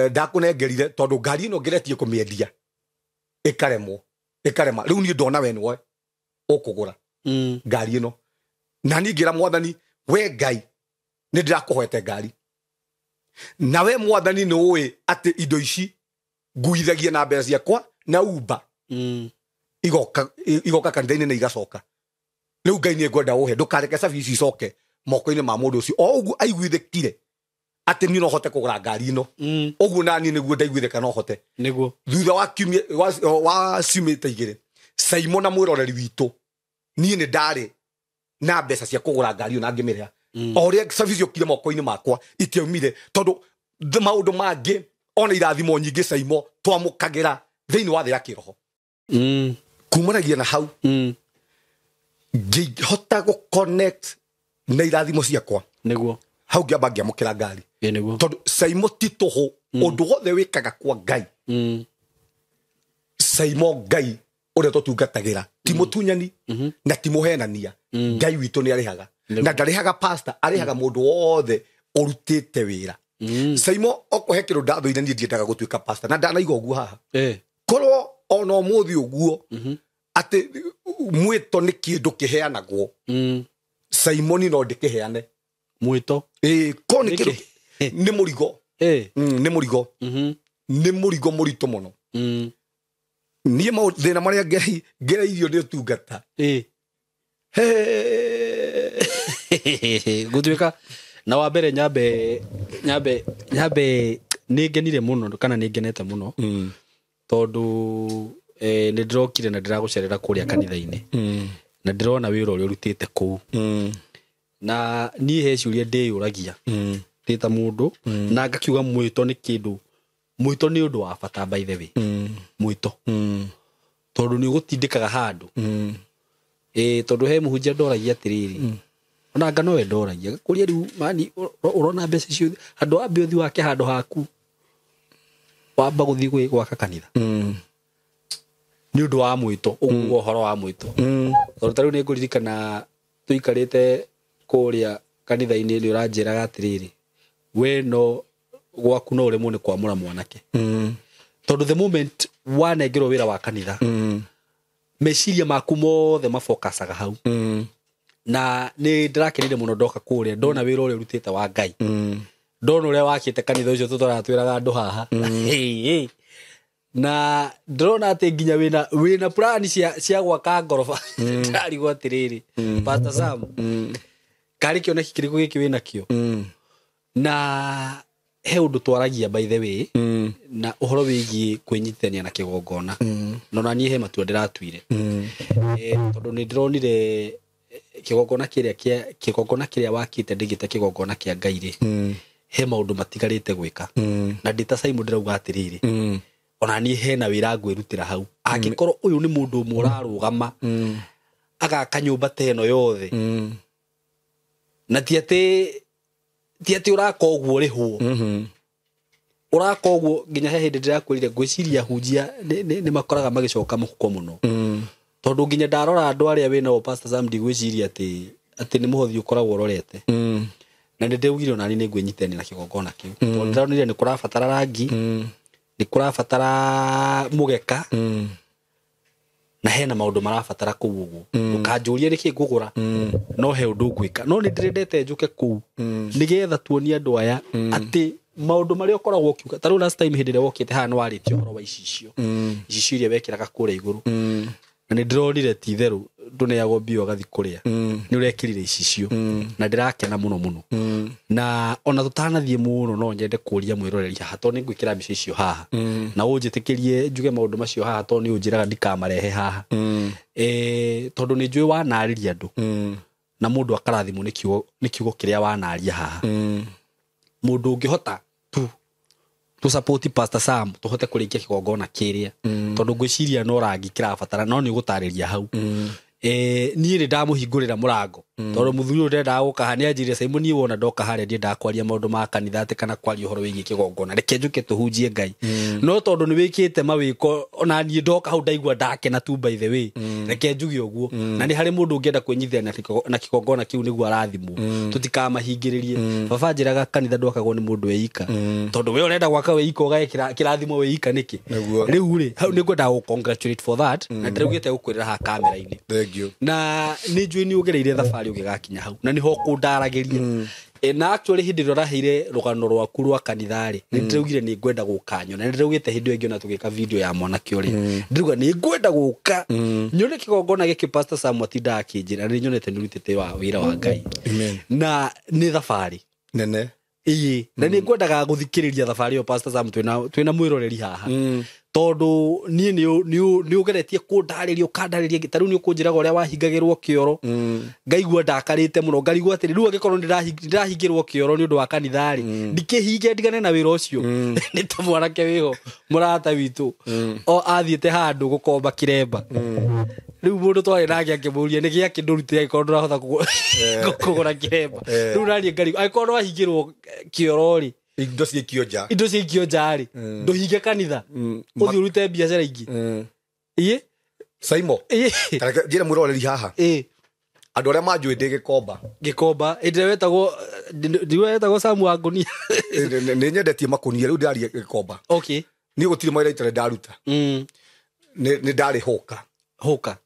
S1: ndakũnengerire tondũ ngari ĩno ngeretie kũmĩendia. Ĩkaremwo. Ĩkarema. Rĩu niĩ ndona we nĩwe ũkũgũra ngari ĩno. Na niĩ ngĩra Mwathani, we Ngai, nĩ ndĩrakũhoete ngari. Na we Mwathani nĩ ũĩ atĩ indo ici nguithagia na mbeca ciakwa na Uber. Igoka kanitha-inĩ na igacoka. Rĩu Ngai nĩ ngwenda ũhe, ndũkareke cabi ici icoke moko-inĩ ma mũndũ ũcio. O ũguo aiguithĩkire atĩ niĩ no hote kũgũra ngari ĩno. Ũguo na niĩ nĩguo ndaiguithĩka no hote.
S2: Nĩguo.
S1: Thutha wa kiumia, wa ciumia 2, Saimo na mwĩroreri witũ, niĩ nĩ ndarĩ na mbeca cia kũgũra ngari ĩyo na ngĩmĩrĩha. O ũrĩa cabi ciokire moko-inĩ makwa itiaumire, tondũ maũndũ mangĩ ona irathimo nyingĩ Saimo twamũkagĩra thĩinĩ wa thĩ ya kĩroho. Kumanagia na hau, ngĩhota gũ-connect na irathimo ciakwa.
S2: Nĩguo.
S1: Hau ngĩamba ngĩamũkĩra ngari.
S2: Nĩguo.
S1: Tondũ Saimo ti tũhũ, ũndũ wothe wĩkaga kwa Ngai. Saimo Ngai ũrĩa tũtungatagĩra ti mũtunyani na ti mũhenania. Ngai witũ nĩ arĩhaga. Na ndarĩhaga pastor, arĩhaga mũndũ wothe ũrutĩte wĩra. Saimo okohe kĩndũ ndathũire niĩ ndiendaga gũtuĩka pastor, na ndanaiga ũguo haha. Korwo ona ũmũthĩ ũguo, atĩ mwĩto nĩ kĩndũ kĩheanagwo. Saimoni no ndĩkĩheane.
S2: Mwĩto?
S1: Korwo nĩ kĩndũ
S2: Nĩkĩ?
S1: nĩ mũrigo. Nĩ mũrigo. Nĩ mũrigo mũritũ mũno. Niĩ mathĩna marĩa ngereirio nĩ ũtungata.
S2: Gũtuĩka na wa mbere nyambe nĩ ngenire mũno kana nĩ ngenete mũno. Tondũ, nĩ ndĩrokire na ndĩragũcerera kũrĩa kanitha-inĩ. Na ndĩrona wĩra ũrĩa ũrutĩte kũu. Na niĩ he ciũria ndĩyũragia. Ndĩ ta mũndũ, na ngakiuga mwĩto nĩ kĩndũ. Mwĩto nĩ ũndũ wa bata by the way. Mwĩto. Tondũ nĩ ũgũtindĩkaga handũ. Tondũ he mũhunjia ndoragia atĩrĩrĩ. Ona nga nowe ndoragia ngakũria rĩu mani ũrona mbeca icio handũ wambe ũthiĩ wake handũ haku wamba gũthiĩ gwaka kanitha. Nĩ ũndũ wa mwĩto ũguo ũhoro wa mwĩto. Tondũ ta rĩu nĩ ngũririkana tũikarĩte kũrĩa kanitha-inĩ nĩ ũranjĩraga atĩrĩrĩ we no gwaku no ũremwo nĩ kwamũra mwanake. Tondũ the moment wanengerwo wĩra wa kanitha meciria maku mothe mafokacaga hau. Na nĩ ndĩrakenire mũno ndoka kũrĩa ndona wĩra ũrĩa ũrutĩte wa Ngai. Ndona ũrĩa wakĩte kanitha ũcio tũtaratwĩraga andũ haha. Na ndĩrona atĩ nginya wĩna plan cia gwaka ngoroba. Ndĩrarigwo atĩrĩrĩ Pastor Sam karĩ kĩoneki kĩrĩkũ gĩkĩ wĩnakĩo. Na he ũndũ twaragia by the way na ũhoro wĩgiĩ kwĩnyitithania na kĩgongona. No na niĩ he matua ndĩratuire. Tondũ nĩ ndĩronire kĩgongona kĩrĩa wakĩte ndĩgĩte kĩgongona kĩa Ngai rĩ he maũndũ matigarĩte gwĩka. Na ndĩ ta Simon ndĩrauga atĩrĩrĩ ona niĩ hena wĩra ngwĩrutĩra hau. Angĩkorwo ũyũ nĩ mũndũ ũmwe ũrarũgama agaka nyũmba ta ĩno yothe na ti atĩ ũraka ũguo ũrĩhwo. Ũraka ũguo nginya he hĩndĩ ndĩrakwĩrire ngwĩciria hunjia nĩ makoraga magĩcoka mũhuko mũno. Tondũ nginya ndarora andũ arĩa wĩnao Pastor Sam ndigwĩciria atĩ nĩ mũhothi ũkoragwo ũrorete. Na nĩ ndĩraugire ona niĩ nĩ ngwĩnyitithania na kĩgongona kĩu. Tondũ ndĩronire nĩ kũrabatara rangi, nĩ kũrabatara mũgeka, na hena maũndũ marabatara kũu ũguo. Ndũkanjũrie nĩkĩ ngũgũra, no he ũndũ ngwĩka. No nĩ ndĩrendete njũke kũu nĩgetha tuonie andũ aya atĩ maũndũ marĩa ũkoragwo ũkiuga. Ta rĩu last time hĩndĩ ĩrĩa wokĩte haha nĩ warĩtie ũhoro wa icicio. Icicio iria wekĩraga kũrĩa igũrũ. Na nĩ ndĩronire ti itherũ ndũneagwo mbia ũgathiĩ kũrĩa. Nĩ ũrekĩrire icicio. Na ndĩrakena mũno mũno. Na ona tũtanathiĩ mũno no nyende kũria mwĩroreri haha tondũ nĩ ngwĩkĩra mbica icio haha. Na ũnjĩtĩkĩrie njuge maũndũ macio haha tondũ nĩ ũnjĩraga ndikamarehe haha. Tondũ nĩ njũĩ wanarĩria andũ. Na mũndũ akarathimwo nĩ kiugo kĩrĩa wanaria haha. Mũndũ ũngĩhota tu support Pastor Sam tuhote kũrĩkia kĩgongona kĩrĩa. Tondũ ngwĩciria no rangi kĩrabatara no nĩ ũgũtarĩria hau. Niĩ nĩ ndamũhingũrĩra mũrango. Tondũ mũthuri ũyũ ndendaga gũka haha nĩ anjĩrire Simon niĩ wona ndoka harĩa ndiendaga kwaria maũndũ ma kanitha atĩ kana kwaria ũhoro wĩgiĩ kĩgongona reke njũke tũhunjie Ngai. No tondũ nĩ wĩkĩte mawĩko ona niĩ ndoka hau ndaigua ndakena tu by the way. Reke njuge ũguo. Na nĩ harĩ mũndũ ũngĩenda kwĩnyitithania na kĩgongona kĩu nĩguo arathimwo. Tũtikamahingĩrĩrie. Baba njĩraga kanitha ndwakagwo nĩ mũndũ wĩika. Tondũ we ũrenda gwaka wĩika ũgae kĩrathimo wĩika nĩkĩ? Rĩu rĩ hau nĩ ngwendaga gũ congratulate for that. Na ndĩraugĩte gũkwĩrĩra haha kamera-inĩ. Na nĩ njũĩ nĩ ũgereire thabarĩ ũgĩgakinya hau na nĩho kũndaragĩria. Na actually hĩndĩ ĩrĩa ũraheire rũgano rwaku rwa kanitha rĩ nĩ ndĩraugire nĩ ngwenda gũka nyone. Na ndĩraugĩte hĩndĩ ĩyo ĩngĩ ona tũgĩka video ya mwanake ũrĩa ndĩrauga nĩ ngwenda gũka nyone kĩgongona gĩkĩ Pastor Sam atindaga akĩnjĩra nĩ nyonete nĩ ũrutĩte wĩra wa Ngai. Na nĩ thabarĩ
S1: nene.
S2: Ĩĩ na nĩ ngwendaga gũthikĩrĩria thabarĩ ĩyo Pastor Sam twĩna mwĩroreri haha. Tondũ niĩ nĩ ũgeretie kũndarĩria ũkandarĩria ta rĩu nĩ ũkũnjĩraga ũrĩa wahingagĩrwo kĩoro. Ngaigua ndakarĩte mũno ngarigwo atĩrĩ rĩu angĩkorwo ndĩrahingĩrwo kĩoro nĩ ũndũ wa kanitha rĩ ndikĩhinge ndigane na wĩra ũcio. Nĩ ta mwanake wĩho mũrata witũ o athiĩte handũ gũkomba kĩremba. Rĩu mũndũ twarĩ nake akĩmũria nĩ gĩakĩ ndũrute angĩkorwo ndũrahota kũgũra kĩremba. Rĩu naniĩ ngarigwo angĩkorwo nĩwahingĩrwo kĩoro rĩ
S1: indo ciikio nja
S2: indo ciikio nja rĩ ndũhinge kanitha ũthiĩ ũrute biacara ingĩ. Ĩĩ
S1: Simon njĩra mwĩroreri haha andũ arĩa manjũĩ ndĩ gĩkomba
S2: gĩkomba ĩndĩ wetagwo ndiwe wetagwo Sam wa ngũnia.
S1: Nĩ nyendetie makũnia rĩu ndĩraria gĩkomba.
S2: Okay.
S1: Niĩ gũtirĩ mawĩra itarĩ ndaruta. Nĩ ndarĩ hũka
S2: hũka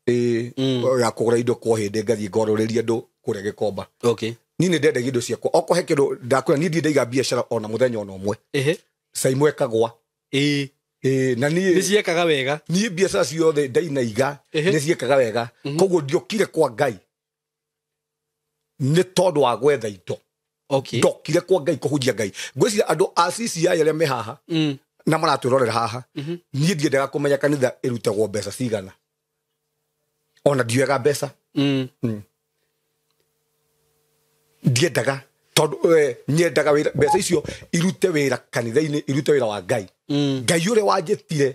S1: ya kũgũra indo kwa hĩndĩ ngathiĩ ngorũrĩria andũ kũrĩa gĩkomba.
S2: Okay.
S1: Niĩ nĩ ndendagia indo ciakwa okorwo he kĩndũ ndakwĩra niĩ ndirĩ ndaiga biacara ona mũthenya ona ũmwe. Simon ekagwa. Na niĩ
S2: nĩ ciekaga wega.
S1: Niĩ biacara ciothe ndainaiga nĩ ciekaga wega. Koguo ndiokire kwa Ngai nĩ tondũ wa gwetha indo. Ndokire kwa Ngai kũhunjia Ngai. Ngwĩciria andũ a CCI arĩa me haha na maratwĩrorera haha niĩ ndiendaga kũmenya kanitha ĩrutagwo mbeca cigana. Ona ndioyaga mbeca. Ndiendaga tondũ nyendaga wĩra mbeca icio irute wĩra kanitha-inĩ irute wĩra wa Ngai. Ngai ũrĩa wanjĩtire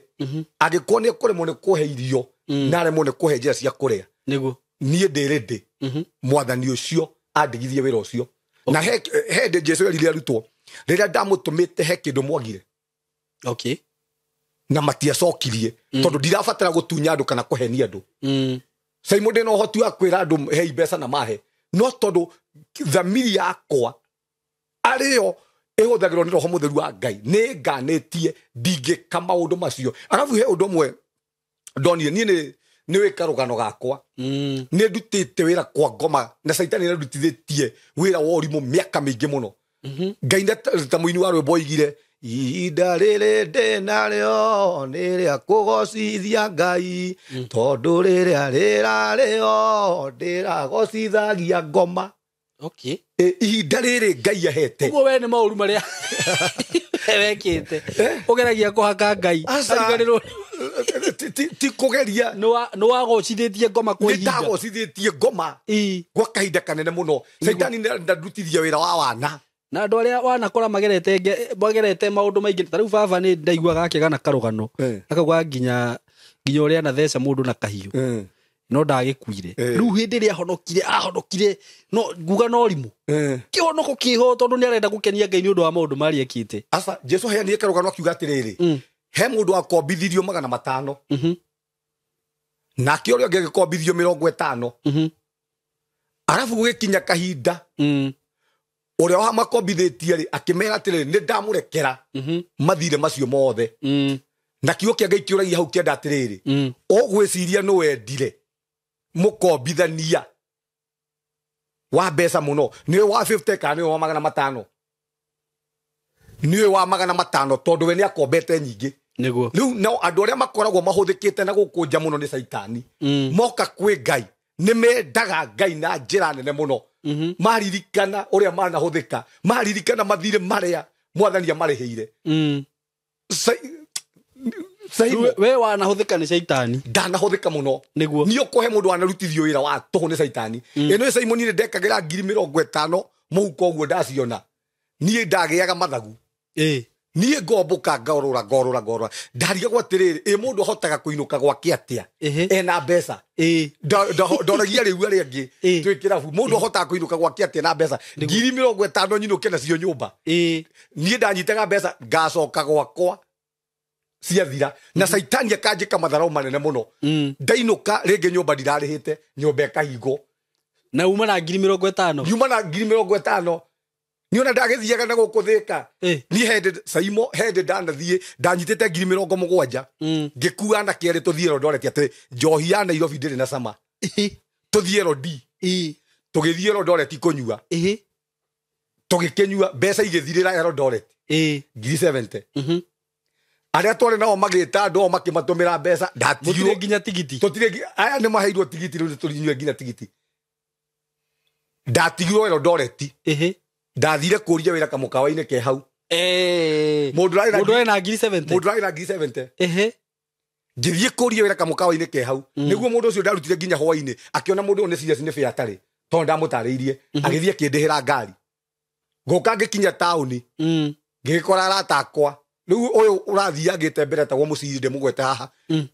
S1: angĩkorwo nĩ ekũremwo nĩ kũhe irio na aremwo nĩ kũhe njĩra cia kũrĩa
S2: nĩguo
S1: niĩ ndĩ ready. Mwathani ũcio Andigithie wĩra ũcio. Na he hĩndĩ Jesu erire arutwo rĩrĩa ndamũtũmĩte he kĩndũ mwagire.
S2: Okay.
S1: Na matiacokirie tondũ ndirabatara gũtunya andũ kana kũhenia andũ. Saimo ndĩ na ũhoti wa kwĩra andũ hei mbeca na mahe, no tondũ thamiri yakwa arĩyo ĩhũthagĩrwo nĩ Roho Mũtheru wa Ngai nĩ nganĩtie ndingĩka maũndũ macio. Arabu he ũndũ ũmwe ndonire niĩ nĩ wĩka rũgano gakwa. Nĩ ndutĩte wĩra kwa ngoma na Caitani nĩ ndutithĩtie wĩra wa ũrimũ mĩaka mĩingĩ mũno. Ngai ta mũini wa rwĩmbo oigire ihinda rĩrĩ ndĩ narĩo nĩ rĩa kũgocithia Ngai tondũ rĩrĩa rĩrarĩo ndĩragocithagia ngoma.
S2: Okay.
S1: Ihinda rĩrĩ Ngai ahete.
S2: Ũguo we nĩ maũru marĩa wekĩte ũgeragia kũhaka Ngai.
S1: Ariganĩrwo ti kũgeria.
S2: Nĩ wagocithĩtie ngoma kwa ihinda.
S1: Nĩ ndagocithĩtie ngoma gwa kahinda kanene mũno. Caitani ndandutithia wĩra wa wana.
S2: Na andũ arĩa wanakora magerete maũndũ maingĩ ta rĩu baba nĩ ndaiguaga akĩgana karũgano akauga nginya ũrĩa anatheca mũndũ na kahiũ no ndagĩkuire. Rĩu hĩndĩ ĩrĩa ahonokire no nguga no rimũ kĩhonoko kĩho tondũ nĩ arenda gũkenia Ngai nĩ ũndũ wa maũndũ marĩa ekĩte.
S1: Aca Jesu aheanire karũgano akiuga atĩrĩrĩ he mũndũ akombithirio 500 nake ũrĩa ũngĩ agĩkombithio 50. Arabu gũgĩkinya kahinda ũrĩa wa makombithĩtie rĩ akĩmera atĩrĩrĩ nĩ ndamũrekera mathire macio mothe. Na kiugo kĩa Ngai kĩũragia hau kĩenda atĩrĩrĩ ũgwĩciria nĩ wendire mũkombithania wa mbeca mũno nĩwe wa 50 kana nĩwe wa 500? Nĩwe wa 500 tondũ we nĩ akombete nyingĩ.
S2: Nĩguo.
S1: Rĩu nao andũ arĩa makoragwo mahũthĩkĩte na gũkũnja mũno nĩ Caitani moka kwĩ Ngai nĩ mendaga Ngai na njĩra nene mũno. Maririkana ũrĩa manahũthĩka, maririkana mathirĩ marĩa mwathani amarĩhĩire.
S2: We wanahũthĩka nĩ Caitani.
S1: Ndanahũthĩka mũno.
S2: Nĩguo.
S1: Niĩ ũkũhe mũndũ wanarutithio wĩra wa tũhũ nĩ Caitani. Ĩno ĩ Simon nĩ ndekagĩra 50,000 mũhuko ũguo ndaciona. Niĩ ndagĩaga mathagu. Niĩ ngombũka ngorũra ngorũra ngorũra. Ndarigagwo atĩrĩrĩ ĩ mũndũ ahotaga kũinũka gwake atĩa ena mbeca. Ndoragia rĩu arĩa angĩ twĩ kĩrabu mũndũ ahotaga kũinũka gwake atĩa na mbeca 50,000 nyinũke nacio nyũmba. Niĩ ndanyitaga mbeca ngacoka gwakwa ciathira na Caitani akanjĩka matharau manene mũno. Ndainũka rĩngĩ nyũmba ndirarĩhĩte nyũmba ĩkahingwo.
S2: Na uma na 50,000.
S1: Nyuma na 50,000. Niona ndagĩthiaga na gũkũ Thĩka. Niĩ hĩndĩ Saimo hĩndĩ ndanathiĩ ndanyitĩte 70,000. Ngĩkua anake erĩ tũthiĩ Eldoret atĩ njohi ya Nairobi ndĩrĩ na cama. Tũthiĩ Eldoret. Tũgĩthiĩ Eldoret kũnyua. Tũgĩkĩnyua mbeca igĩthirĩra Eldoret. 70,000. Arĩa twarĩ nao magĩta andũ ao makĩmatũmĩra mbeca ndatigirwo
S2: Mũtirĩ nginya tigiti.
S1: Tũtirĩ aya nĩ maheirwo tigiti rĩu tũrinyue nginya tigiti. Ndatigirwo Eldoret. Ndathire kũria wĩra kamũkawa-inĩ ke hau. Mũndũ
S2: ũrarĩ na 70,000.
S1: Mũndũ ũrarĩ na 70,000. Ngĩthiĩ kũria wĩra kamũkawa-inĩ ke hau. Nĩguo mũndũ ũcio ndarutire nginya hwaĩ-inĩ akĩona mũndũ ũyũ nĩ serious nĩ bĩa atarĩ tondũ ndamũtarĩirie agĩthiĩ akĩndĩhĩra ngari. Ngũka ngĩkinya taũni ngĩgĩkora arata akwa. Rĩu ũyũ ũrathiĩ angĩte mbere etagwo Mũciri ndĩmũgwete haha.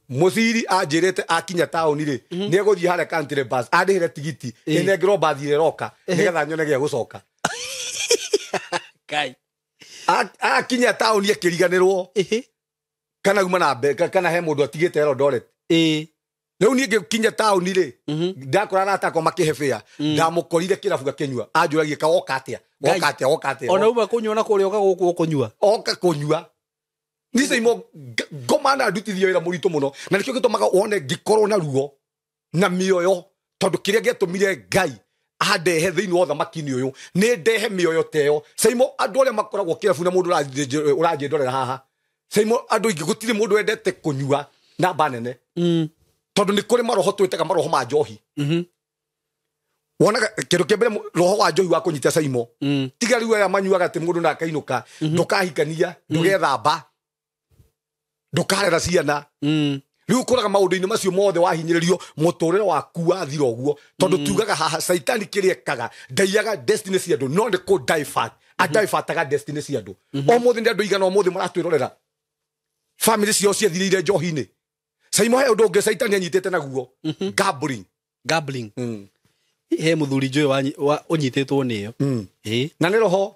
S1: Mũciri anjĩrĩte akinya taũni rĩ nĩ egũthiĩ harĩa country bus andĩhĩre tigiti ĩnengerwo mbathi ĩrĩa ĩroka nĩgetha nyone gĩa gũcoka.
S2: Ngai.
S1: Akinya taũni akĩriganĩrwo kana uma na mbeca kana he mũndũ atigĩte Eldoret. Rĩu niĩ ngĩkinya taũni rĩ ndakora arata akwa makĩhe bĩa ndamũkorire kĩrabu akĩnyua anjũragia ka woka atĩa woka atĩa woka atĩa.
S2: Ona uma kũnyua na kũrĩa oka gũkũ ũkũnyua.
S1: Oka kũnyua. Niĩ Saimo ngoma na ndutithio wĩra mũritũ mũno na nĩkĩo gĩtũmaga wone ngĩkorwo na ruo na mĩoyo tondũ kĩrĩa gĩatũmire Ngai andehe thĩinĩ wa ũthamaki-inĩ ũyũ nĩ ndehe mĩoyo ta ĩyo. Saimo andũ arĩa makoragwo kĩrabu na mũndũ ũranjĩndorera haha Saimo andũ aingĩ gũtirĩ mũndũ wendete kũnyua namba nene tondũ nĩ kũrĩ maroho twĩtaga maroho ma njohi. Wonaga kĩndũ kĩa mbere roho wa njohi wa kũnyita Saimo tiga rĩu aya manyuaga atĩ mũndũ na akainũka ndũkahikania ndũgethamba ndũkarera ciana. Rĩu ũkoraga maũndũ-inĩ macio mothe wahinyĩrĩrio mũtũrĩre waku wathira ũguo tondũ tugaga haha Caitani kĩrĩa ekaga ndaiyaga destiny cia andũ no nĩ kũ divert adivertaga destiny cia andũ. Ũmũthĩ nĩ andũ igana ũmũthĩ maratwĩrorera family ciao ciathirĩire njohi-inĩ. Saimo he ũndũ ũngĩ Caitani anyitĩte naguo gambling.
S2: Gambling. He muthuri njũĩ ũnyitĩtwo nĩyo.
S1: Na nĩ roho.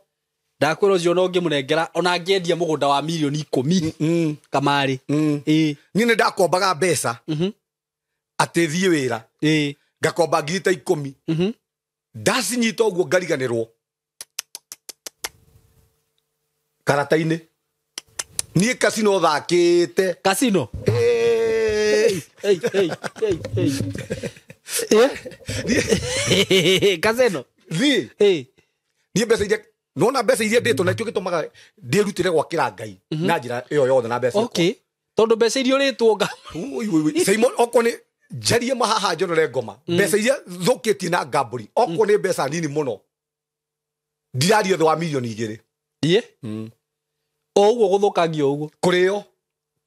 S2: Ndakwĩra ũcio no ngĩmũnengera ona ngĩendia mũgũnda wa milioni 10 kamarĩ.
S1: Niĩ nĩ ndakombaga mbeca atĩ thiĩ wĩra. Ngakomba ngiri ta 10. Ndacinyita ũguo ngariganĩrwo karata-inĩ. Niĩ kasino thakĩte.
S2: Kasino? Hey, hey, hey, hey. Kasino?
S1: Thiĩ. Niĩ mbeca iria nona mbeca iria ndĩtwo nakĩo gĩtũmaga ndĩrutĩre gwakĩra Ngai na njĩra ĩyo yothe na mbeca.
S2: Okay. Tondũ mbeca iria ũrĩtwo nga.
S1: Simon okorwo nĩ njarie mahaha njonore ngoma. Mbeca iria thũkĩtie na ngambũri okorwo nĩ mbeca nini mũno ndiraria thĩ wa milioni 2.
S2: Iye? O ũguo gũthũkangia ũguo.
S1: Kũrĩo,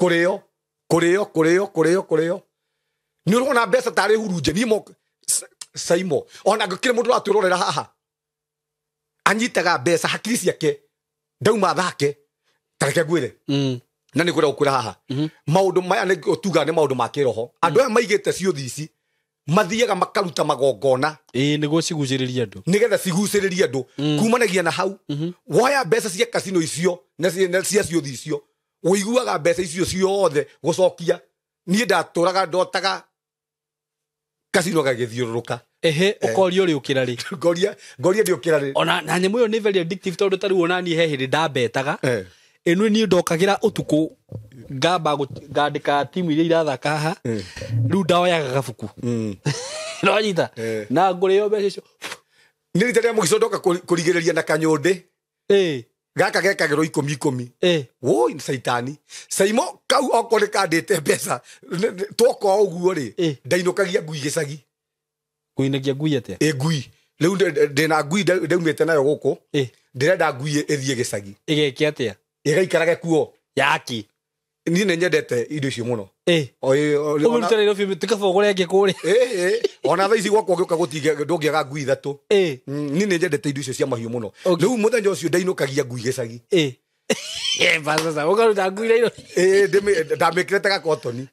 S1: kũrĩo, kũrĩo, kũrĩo, kũrĩo, kũrĩo. Nĩ ũrona mbeca tarĩ hurunje niĩ mo Saimo ona ngĩkĩrĩ mũndũ ũratwĩrorera haha anyitaga mbeca hakiri ciake ndauma thake tareke ngwĩre. Na nĩ ngwĩra gũkwĩra haha maũndũ maya nĩ ũtuga nĩ maũndũ ma kĩroho. Andũ aya maigĩte ciũthi ici mathiaga makaruta magongona
S2: nĩguo cigucĩrĩrie andũ,
S1: nĩgetha cigucĩrĩrie andũ kumanagia na hau. Woya mbeca cia kasino icio na cia ciũthi icio ũiguaga mbeca icio ciothe gũcokia. Niĩ ndatũraga ndotaga kasino gagĩthiũrũrũka.
S2: Ehe, ũkoria ũrĩũkĩra rĩ?
S1: Ngoria ndĩũkĩra rĩ.
S2: Ona na nyamũ ĩyo nĩ very addictive tondũ ta rĩu ona niĩ he hĩndĩ ndambetaga. Ĩno niĩ ndokagĩra ũtukũ ngamba ngandĩka timu iria irathaka haha. Rĩu ndaoyaga gabuku. Nonyita. Na ngũrĩo mbeca icio.
S1: Nĩ rita rĩa mũico ndoka kũrigĩrĩria na kanyũndĩ. Gaka gekagĩrwo 10 10. Woi caitani. Saimo kau okorwo nĩ kandĩte mbeca twoka ũguo rĩ ndainũkagia ngui gĩcagi.
S2: Kuinagia ngui atĩa?
S1: Ĩ ngui. Rĩu ndĩna ngui ndaumĩte nayo gũkũ. Ndĩrenda ngui ĩthiĩ gĩcagi.
S2: Ĩgeke atĩa?
S1: Ĩgaikarage kuo.
S2: Yaki.
S1: Niĩ nĩ nyendete indo icio mũno.
S2: Ũmĩrute Nairobi tikaba ũgũre ĩngĩ kũrĩa.
S1: Ona thaa ici gwakwa ũgĩũka ndũngĩaga ngui 3. Niĩ nĩ nyendete indo icio cia mahiũ mũno. Rĩu mũthenya ũcio ndainũkagia ngui gĩcagi.
S2: Sasa ũkaruta ngui Nairobi.
S1: Ndamĩkĩrĩte gakotoni.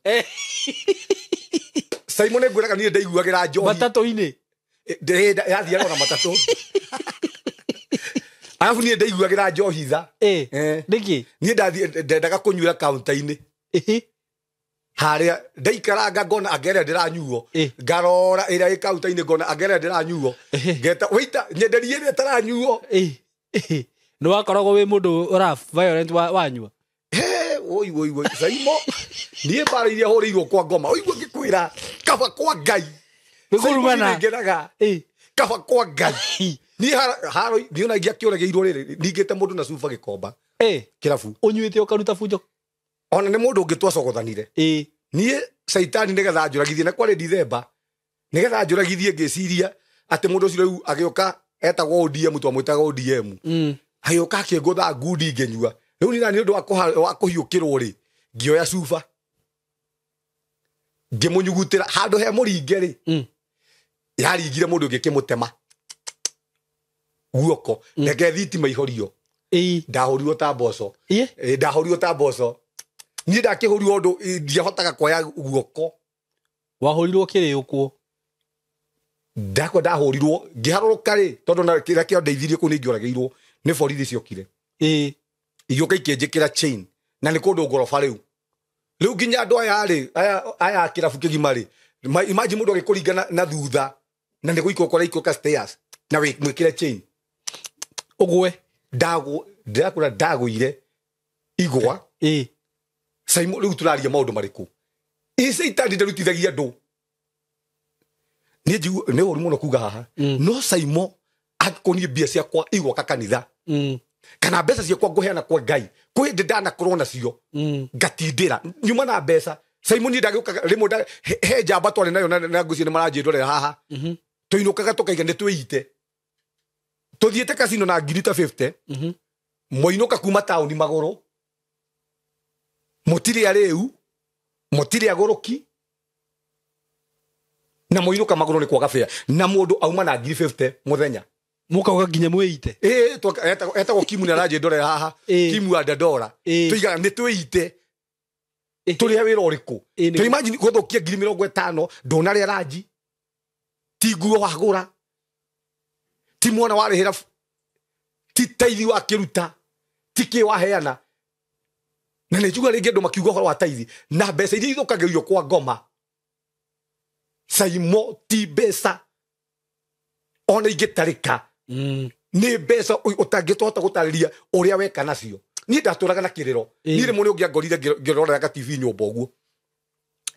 S1: Simon ngwĩraga niĩ ndaiguagĩra njohi.
S2: Matatũ-inĩ.
S1: Yathiaga ona matatũ. Arabu niĩ ndaiguagĩra njohi tha.
S2: Nĩkĩ?
S1: Niĩ ndendaga kũnyuĩra kaunta-inĩ. Harĩa ndaikaranga ngona anga ĩrĩa ndĩranyuo. Ngarora ĩrĩa ĩ kaunta-inĩ ngona anga ĩrĩa ndĩranyuo. Ngeta waiter nyenderie ĩrĩa ĩtaranyuo.
S2: Nĩ wakoragwo wĩ mũndũ ũra violent wanyua?
S1: Oi oi oi Saimo niĩ mbara iria hũrĩirwo kwa ngoma ũigua ngĩkwĩra kaba kwa Ngai.
S2: Nĩkũrumana.
S1: Ngenaga. Kaba kwa Ngai. Niĩ haro niĩ ona ingĩakĩũragĩirwo rĩrĩ ningĩte mũndũ na cuba gĩkomba. Kĩrabu.
S2: Ũnyuĩte ũkaruta bunjo.
S1: Ona nĩ mũndũ ũngĩ twacogothanire. Niĩ caitani nĩgetha njũragithie na kwarĩ Dithemba. Nĩgetha njũragithie ngĩciria atĩ mũndũ ũcio rĩu agĩũka etagwo ODM twamwĩtaga ODM. Agĩũka akĩngũtha ngundi ngĩnyua. Rĩu niĩ nĩ ũndũ wa kũhiũkĩrwo rĩ ngĩoya cuba ngĩmũnyugutĩra handũ he mũringe rĩ. Yaringire mũndũ ũngĩ kĩmũtema guoko. Reke thitima ihorio. Ndahũrirwo ta mboco. Ndahũrirwo ta mboco. Niĩ ndakĩhũrirwo ũndũ ndiahotaga kuoya guoko.
S2: Wahũrirwo kĩrĩũkwo?
S1: Ndakwa ndahũrirwo ngĩharũrũka rĩ tondũ na kĩrĩa kĩandeithirie kũu nĩ ingĩoragĩirwo nĩ borithi ciokire. Igĩũka ikĩnjĩkĩra chain na nĩ kũndũ ngoroba rĩu. Rĩu nginya andũ aya rĩ aya kĩrabu kĩgima rĩ imagine mũndũ agĩkũringa na thutha na nĩ gũikũrũka ũraikũrũka stairs na wĩkĩre chain.
S2: Ũgwe.
S1: Ndakũra ndagũire igwa. Saimo rĩu tũraria maũndũ marĩkũ? Ĩ caitani ndarutithagia andũ. Niĩ nĩ ũru mũno kuga haha. No Saimo angĩkorwo niĩ mbia ciakwa igwaka kanitha. Kana mbeca ciakwa ngũheana kwa Ngai. Kwĩ hĩndĩ ndanakorwo nacio. Ngatindĩra. Nyuma na mbeca. Saimo niĩ ndagĩũkaga rĩmwe he njamba twarĩ nayo na ngũciĩ nĩ maranjĩndorera haha. Tũinũkaga tũkaiga nĩ twĩite. Tũthiĩte kasino na ngiri ta 50. Mwainũka kuma taũni magũrũ. Mũtirĩ arĩu, mũtirĩ agũrũki. Na mwainũka magũrũ nĩ kwaga bĩa. Na mũndũ auma na ngiri 50 mũthenya.
S2: Mũkauga nginya mwĩite.
S1: Etagwo Kimu nĩ aranjĩndorera haha. Kimu wa Dandora. Tũigaga nĩ twĩite. Tũrĩhe wĩra ũrĩkũ? Tũ imagine gũthũkia ngiri 50 ndũnarĩa ranji. Ti nguo wagũra. Ti mwana warĩhĩra, ti taithi wakĩruta, ti kĩ waheana. Na nĩ njuga rĩngĩ andũ makiuga ũhoro wa taithi na mbeca iria ithũkagĩrio kwa ngoma. Saimo ti mbeca ona ingĩtarĩka. Nĩ mbeca ũtangĩtũhota gũtarĩria ũrĩa weka nacio. Niĩ ndatũraga na kĩrĩro. Niĩ rĩmwe nĩ ũngĩangorire ngĩrorera TV nyũmba ũguo,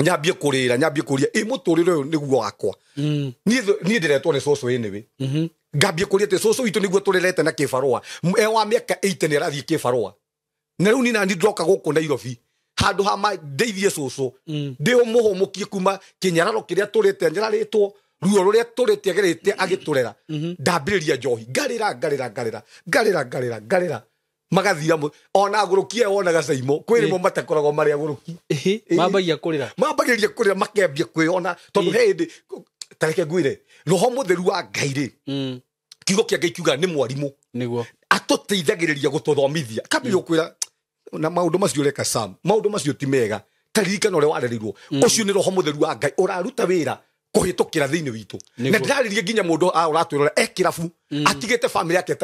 S1: nyambie kũrĩra, nyambie kũria ĩ mũtũrĩre ũyũ nĩguo wakwa. Niĩ ndĩretwo nĩ cũcũ anyway. Ngambie kũria atĩ cũcũ witũ nĩguo tũrerete na kĩbarũa. E wa mĩaka 80 nĩ arathiĩ kĩbarũa. Na rĩu niĩ nani ndroka gũkũ Nairobi handũ ha ndeithie cũcũ, ndĩmũhũmũkie kuma kĩnyararo kĩrĩa tũrĩte nyararĩtwo, ruo rũrĩa tũrĩte agerete agĩtũrera. Ndambĩrĩria njohi, ngarĩra ngarĩra ngarĩra ngarĩra ngarĩra ngarĩra, magathira ona agũrũki aya wonaga Saimo kwĩ rĩmwe matakoragwo marĩ agũrũki.
S2: Mambagia kũrĩra,
S1: mambagĩrĩria kũrĩra, makambia kwĩona tondũ he hĩndĩ ta reke ngwĩre roho mũtheru wa Ngai rĩ, kiugo kĩa Ngai kiugaga nĩ mwarimũ
S2: nĩguo
S1: atũteithagĩrĩria gũtũthomithia. Kambĩrĩria gũkwĩra na maũndũ macio ũreka Sam, maũndũ macio ti mega, ta ririkana ũrĩa warerirwo. Ũcio nĩ roho mũtheru wa Ngai ũraruta wĩra kũhĩtũkĩra thĩinĩ witũ. Na ndĩrarĩria nginya mũndũ ũratwĩrora e kĩrabu atigĩte famĩlĩ yake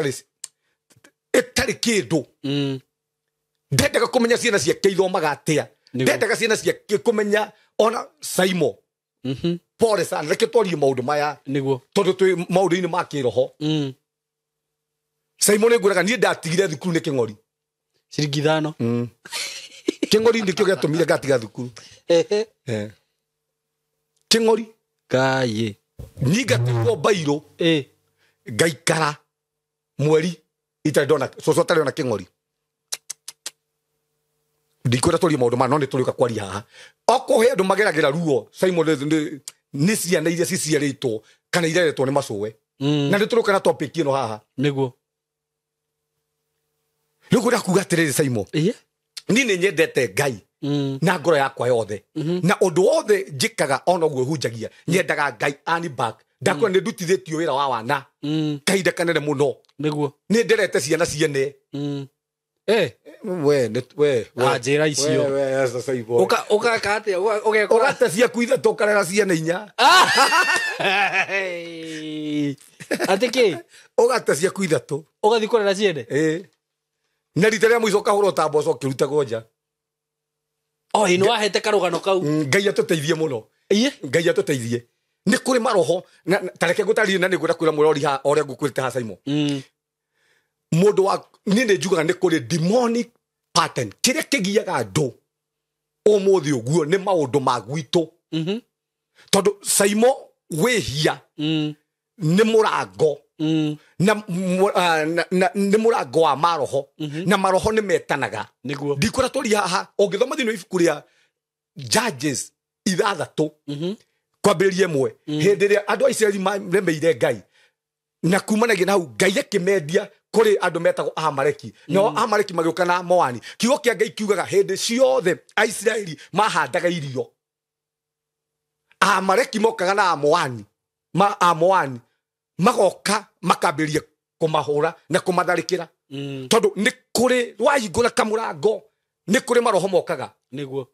S1: ĩtarĩ kĩndũ. Ndendaga kũmenya ciana ciake ithomaga atĩa, ndendaga ciana ciake kũmenya ona Saimo. Pole sana, reke twarie maũndũ maya
S2: nĩguo
S1: tondũ twĩ maũndũ-inĩ ma kĩroho. Saimo nĩ ngwĩraga niĩ ndatigire thukuru nĩ kĩng'ori.
S2: Ciringi 5.
S1: Kĩng'ori nĩkĩo gĩatũmire ngatiga thukuru. Kĩng'ori
S2: Kaye
S1: nyingatĩtwo mbairũ ngaikara mweri itarĩ ndona cũcũ atarĩ ona kĩng'ori. Ndikwenda twarie maũndũ maya no nĩ tũrĩũka kwaria haha. Okorwo he andũ mageragĩra ruo Simon nĩ ciana iria ciciarĩtwo kana ireretwo nĩ macũwe. Na nĩ tũrĩũka na topic ĩno haha.
S2: Nĩguo
S1: Rĩu ngwenda kuga atĩrĩrĩ Simon, niĩ nĩ nyendete Ngai na ngoro yakwa yothe, na ũndũ wothe njĩkaga ona ũguo hunjagia nyendaga Ngai ani back. Ndakwĩra nĩ ndutithĩtio wĩra wa wana kahinda kanene mũno.
S2: Nĩguo
S1: nĩ nderete ciana ciene. We we
S2: njĩra icio ũgeka atĩa?
S1: Ũgate ciaku ithatũ ũkarera ciana inya.
S2: Atĩ kĩ?
S1: Ũgate ciaku ithatũ
S2: ũgathiĩ kũrera ciene.
S1: Na rita rĩa mũico ũkahũrwo ta mboco ũkĩrutagwo nja.
S2: O ĩ nĩ wahete karũgano kau.
S1: Ngai atũteithie mũno. Ngai atũteithie. Nĩ kũrĩ maroho ta reke ngũtarĩrie na nĩ ngwenda kwĩra mũrori haha o ũrĩa ngũkwĩrĩte haha Simon. Mũndũ wa niĩ nĩ njugaga nĩ kũrĩ demonic pattern kĩrĩa kĩgiaga andũ ũmũthĩ ũguo nĩ maũndũ ma gwitũ. Tondũ Simon wĩhia nĩ mũrango na nĩ mũrango wa maroho, na maroho nĩ metanaga.
S2: Nĩguo
S1: ndikwĩra twarie haha ũngĩthoma thĩinĩ wa ibuku rĩa Judges 6 kwambĩrĩria 1, hĩndĩ ĩrĩa andũ a Isiraeli maremeire Ngai na kumanagia na hau Ngai akĩmendia kũrĩ andũ metagwo Amaleki. Nao Amaleki magĩũka na Moani. Kiugo kĩa Ngai kiugaga hĩndĩ ciothe Aisiraeli mahandaga irio, Amaleki mokaga na Amoani, Amoani magoka makambĩrĩria kũmahũra na kũmatharĩkĩra. Tondũ nĩ kũrĩ wahingũra kamũrango nĩ kũrĩ maroho mokaga.
S2: Nĩguo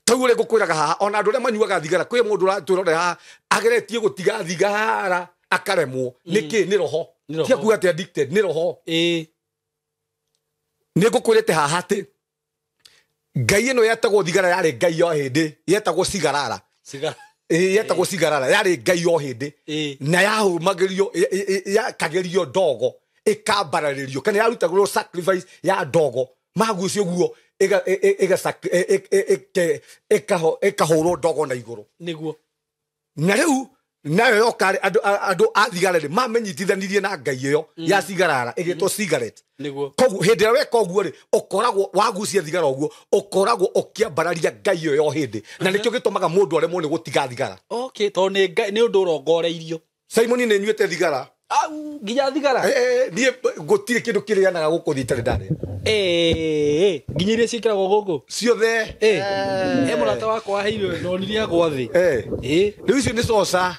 S1: tau ũrĩa ngũkwĩraga haha ona andũ arĩa manyuaga thigara, kwĩ mũndũ ũratwĩrorera haha ageretie gũtiga thigara akaremwo. Nĩkĩ? Nĩ roho. Tia kuga atĩ addicted, nĩ roho. Nĩ ngũkwĩrĩte haha atĩ Ngai ĩno yetagwo thigara yarĩ Ngai ya hĩndĩ, yetagwo cigarara. Yetagwo cigarara yarĩ Ngai o hĩndĩ, na yahũmagĩrio yakagerio ndogo ĩkambararĩrio kana yarutagĩrwo sacrifice ya ndogo magucio guo ĩkahũrwo ndogo na igũrũ.
S2: Nĩguo
S1: na rĩu nayo yoka andũ a thigara rĩ mamenyitithanirie na Ngai ĩyo ya cigarara ĩgĩtwo cigarette.
S2: Nĩguo
S1: koguo hĩndĩ ĩrĩa weka ũguo rĩ ũkoragwo wagucia thigara ũguo ũkoragwo ũkĩambararia Ngai ĩyo ya hĩndĩ, na nĩkĩo gĩtũmaga mũndũ aremwo nĩ gũtiga thigara.
S2: Okay, tondũ nĩ ũndũ ũrongoreirio.
S1: Simon nĩ nyuĩte thigara.
S2: Au nginya thigara?
S1: Niĩ gũtirĩ kĩndũ kĩrĩanaga gũkũ thiĩ itarĩ ndarĩa.
S2: Nginya iria ciĩkĩragwo gũkũ?
S1: Ciothe.
S2: He mũrata wakwa waheirwo ndonire agwa thĩ.
S1: Rĩu icio nĩ coca.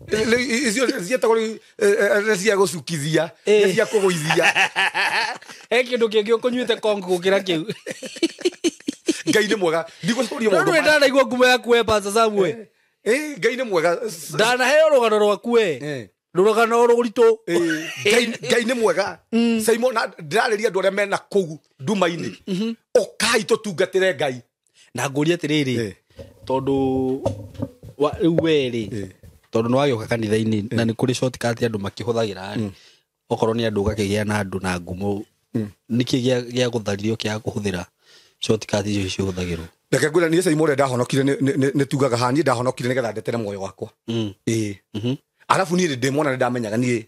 S1: Rĩu icio ciĩtagwo rĩu nĩ cia gũcukithia, nĩ cia kũgũithia.
S2: He kĩndũ kĩngĩ ũkũnyuĩte kongo gũkĩra kĩu.
S1: Ngai nĩ mwega. Ndigũcoria maũndũ
S2: No
S1: maya.
S2: ndanaigua ngumo yaku we Pastor Samuel.
S1: Ngai nĩ mwega.
S2: Ndanaheo rũgano rwaku we. Rũgano rũritũ.
S1: Ngai nĩ mwega. Simon na ndĩrarĩria andũ arĩa mena kũu nduma-inĩ. Ũkai tũtungatĩre Ngai.
S2: Na ngũrie atĩrĩrĩ, tondũ rĩu we rĩ, tondũ nĩ wagĩũka kanitha-inĩ na nĩ kũrĩ shortcut andũ makĩhũthagĩra rĩ, okorwo nĩ andũ ũgakĩgĩa na andũ na ngumo, nĩkĩ gĩa gũtharirio kĩa kũhũthĩra shortcut icio cihũthagĩrwo?
S1: Reke ngwĩre niĩ Simon ũrĩa ndahonokire nĩ tugaga haha, niĩ ndahonokire nĩgetha ndetere muoyo wakwa. Ĩĩ. Arabu niĩ ndĩ mwana nĩ ndamenyaga niĩ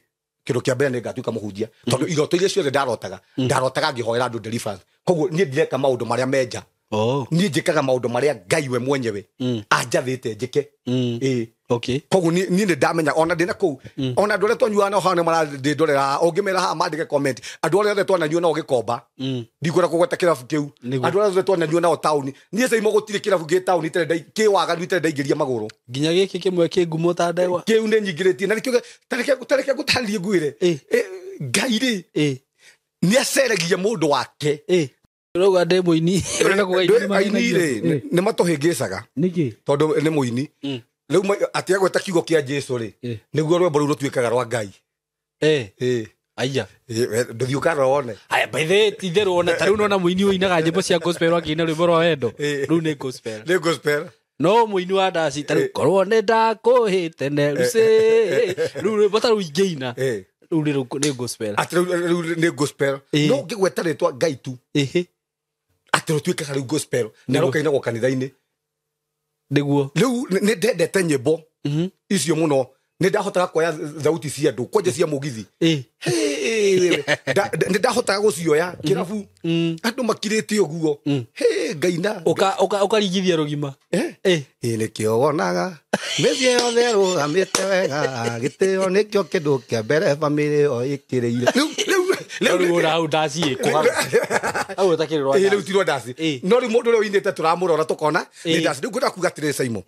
S1: kĩndũ kĩa mbere nĩ ngatuĩka mũhunjia, tondũ iroto iria ciothe ndarotaga ndarotaga ngĩhoera andũ deliverance. Koguo niĩ ndireka maũndũ marĩa menja. Niĩ njĩkaga maũndũ marĩa Ngai we mwenyewe anjathĩte njĩke. Ĩĩ.
S2: Okay.
S1: Koguo niĩ nĩ ndamenya ona ndĩna kũu, ona andũ arĩa twanyuaga nao haha nĩ marandĩndorera, ũngĩmera haha mandĩke comment, andũ arĩa othe twananyua nao gĩkomba, ndikwenda kũgweta kĩrabu kĩu, andũ arĩa othe twananyua nao taũni, niĩ Simon gũtirĩ kĩrabu gĩ taũni kĩ waganu itarĩ ndaingĩria magũrũ.
S2: Nginya gĩkĩ kĩmwe kĩ ngumo ta ndegwa.
S1: Kĩu nĩ nyingĩrĩtie, na nĩkĩo tareke ngũtarĩrie ngwĩre. Ngai rĩ, nĩ aceragia mũndũ wake.
S2: Ũrauga ndĩ mũini. Ũrenda kuga
S1: aini rĩ, nĩ matũhĩngĩcaga.
S2: Nĩkĩ?
S1: Tondũ nĩ mũini. Rĩu atĩ agweta kiugo kĩa Jesũ rĩ, nĩguo rwĩmbo rũu rũtuĩkaga rwa Ngai.
S2: Aya.
S1: Ndũthiĩ ũkarora wone.
S2: Aya, by the way, ti itherũ ona ta rĩu nona mũini ũinaga nyĩmbo cia gospel akĩina rwĩmbo rwa wendo. Rĩu nĩ gospel.
S1: Nĩ gospel.
S2: No mũini wa ndaci ta rĩu korwo nĩ ndakũhĩte ne rũcĩ. Rĩu rwĩmbo ta rũu ingĩina. Rĩu nĩ gospel.
S1: Atĩ rĩu nĩ gospel. No ũngĩgweta rĩtwa Ngai tu. Atĩ rũtuĩkaga rĩu gospel. Na rũkainagwo kanitha-inĩ.
S2: Nĩguo.
S1: Rĩu nĩ ndendete nyĩmbo icio mũno. Nĩ ndahotaga kuoya thauti cia andũ, kwanja cia mũgithi. Nĩ ndahotaga gũcioya kĩrabu. Andũ makirĩte ũguo. Ngai na.
S2: Ũkarigithia rũgima.
S1: Nĩkĩo wonaga mĩciĩ yothe ĩrũgamĩte wega, gĩtĩo nĩkĩo kĩndũ kĩa mbere bamĩrĩ ĩyo ĩkĩrĩire.
S2: Rĩu ona hau ndaci ĩkũhaga. Hau ũtakĩrĩ rwa
S1: ndaci. Rĩu ti rwa ndaci. No rĩu mũndũ ũrĩa ũinĩte tũramũrora tũkona nĩ ndaci. Rĩu ngwenda kuga atĩrĩrĩ Simon,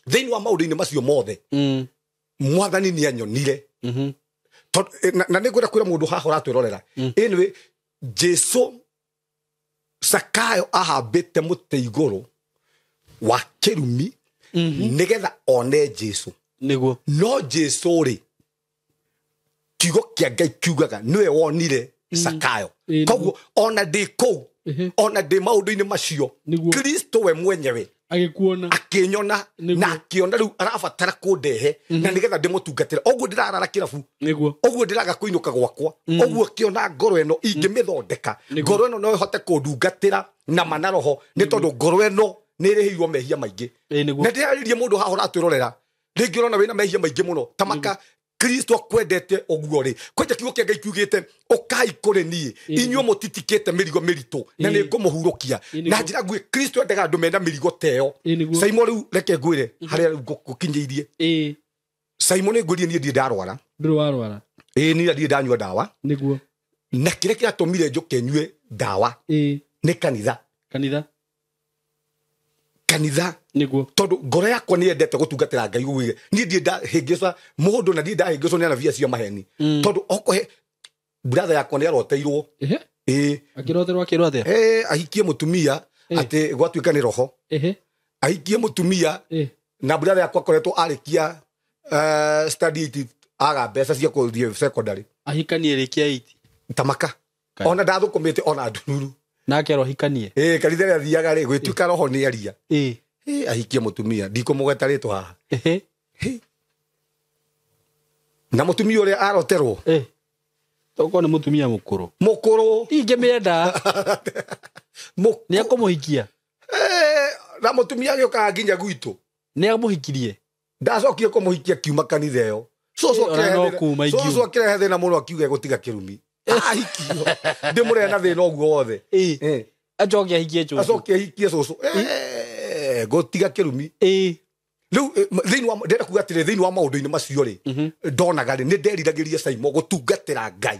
S1: thĩinĩ wa maũndũ-inĩ macio mothe, mwathani nĩ anyonire. Na nĩ ngwenda kwĩra mũndũ haha ũratwĩrorera. Anyway, Jesu Sakayo ahambĩte mũtĩ igũrũ wa kĩrumi nĩgetha one Jesu.
S2: Nĩguo.
S1: No Jesu rĩ, kiugo kĩa Ngai kiugaga nĩwe wonire Sakayo. Koguo ona ndĩ kũu, ona ndĩ maũndũ-inĩ macio, Kristo we mwenyewe
S2: agĩkuona,
S1: akĩnyona na akĩona rĩu arabatara kũndehe na nĩgetha ndĩmũtungatĩre. Ũguo ndĩrarara kĩrabu, ũguo ndĩraga kũinũka gwakwa, ũguo akĩona ngoro ĩno ingĩmĩthondeka, ngoro ĩno no ĩhote kũndungatĩra na mana roho, nĩ tondũ ngoro ĩno nĩ ĩrĩhĩirwo mehia maingĩ. Na ndĩrarĩria mũndũ haha ũratwĩrorera, rĩngĩ ũrona wĩna mehia maingĩ mũno, ta maka Kristo akwendete ũguo rĩ, kwanja kiugo kĩa Ngai kiugĩte ũkai kũrĩ niĩ inyuĩ mũtitikĩte mĩrigo mĩritũ na nĩ ngũmũhurũkia. Na njĩra nguĩ Kristo endaga andũ mena mĩrigo ta ĩyo. Simon rĩu reke ngwĩre harĩa rĩu ngũkinyĩirie. Simon nĩ ngwĩrie niĩ ndirĩ ndarwara.
S2: Ndũrĩ warwara?
S1: Ĩĩ, niĩ ndirĩ ndanyua ndawa.
S2: Nĩguo.
S1: Na kĩrĩa kĩratũmire njũke nyue ndawa nĩ kanitha.
S2: Kanitha?
S1: Kanitha.
S2: Nĩguo.
S1: Tondũ ngoro yakwa nĩ yendete gũtungatĩra Ngai ũguo. Niĩ ndirĩ ndahĩngĩca mũndũ na ndirĩ ndahĩngĩcwo nĩ anabii acio maheni. Tondũ okohe brother yakwa nĩ aroteirwo. Ĩĩ.
S2: Akĩroterwo akĩrwo atĩa?
S1: Ahikie mũtumia atĩ gwatuĩka nĩ roho. Ahikie mũtumia na brother yakwa akoretwo arĩkia study 8 aga mbeca cia kũthiĩ secondary.
S2: Ahikanie rĩkia 8.
S1: Tamaka. Ona ndathũkũmĩte ona ndururu.
S2: Nake arohikanie.
S1: Kanitha ĩrĩa athiaga rĩ, gwĩtuĩka roho nĩ aria. Ahikie mũtumia, ndikũmũgweta rĩtwa haha. Na mũtumia ũrĩa aroterwo.
S2: Tokorwo nĩ mũtumia mũkũrũ.
S1: Mũkũrũ.
S2: Ingĩmĩenda. Nĩ ekũmũhikia.
S1: Na mũtumia agĩũkaga nginya gwitũ.
S2: Nĩ amũhikirie.
S1: Ndacokire kũmũhikia kiuma kanitha ĩyo. Cũcũ akĩrehe thĩna mũno akiuga egũtiga kĩrumi. Ahikio. Ndĩmũrehe na thĩna ũguo wothe.
S2: Acoke ahikie cũcũ.
S1: Acoke ahikie cũcũ. Ngũtiga kĩrumi. Rĩu thĩinĩ wa ndĩrenda kuga atĩrĩ, thĩinĩ wa maũndũ-inĩ macio rĩ, ndonaga rĩ, nĩ nderiragĩria Simon gũtungatĩra Ngai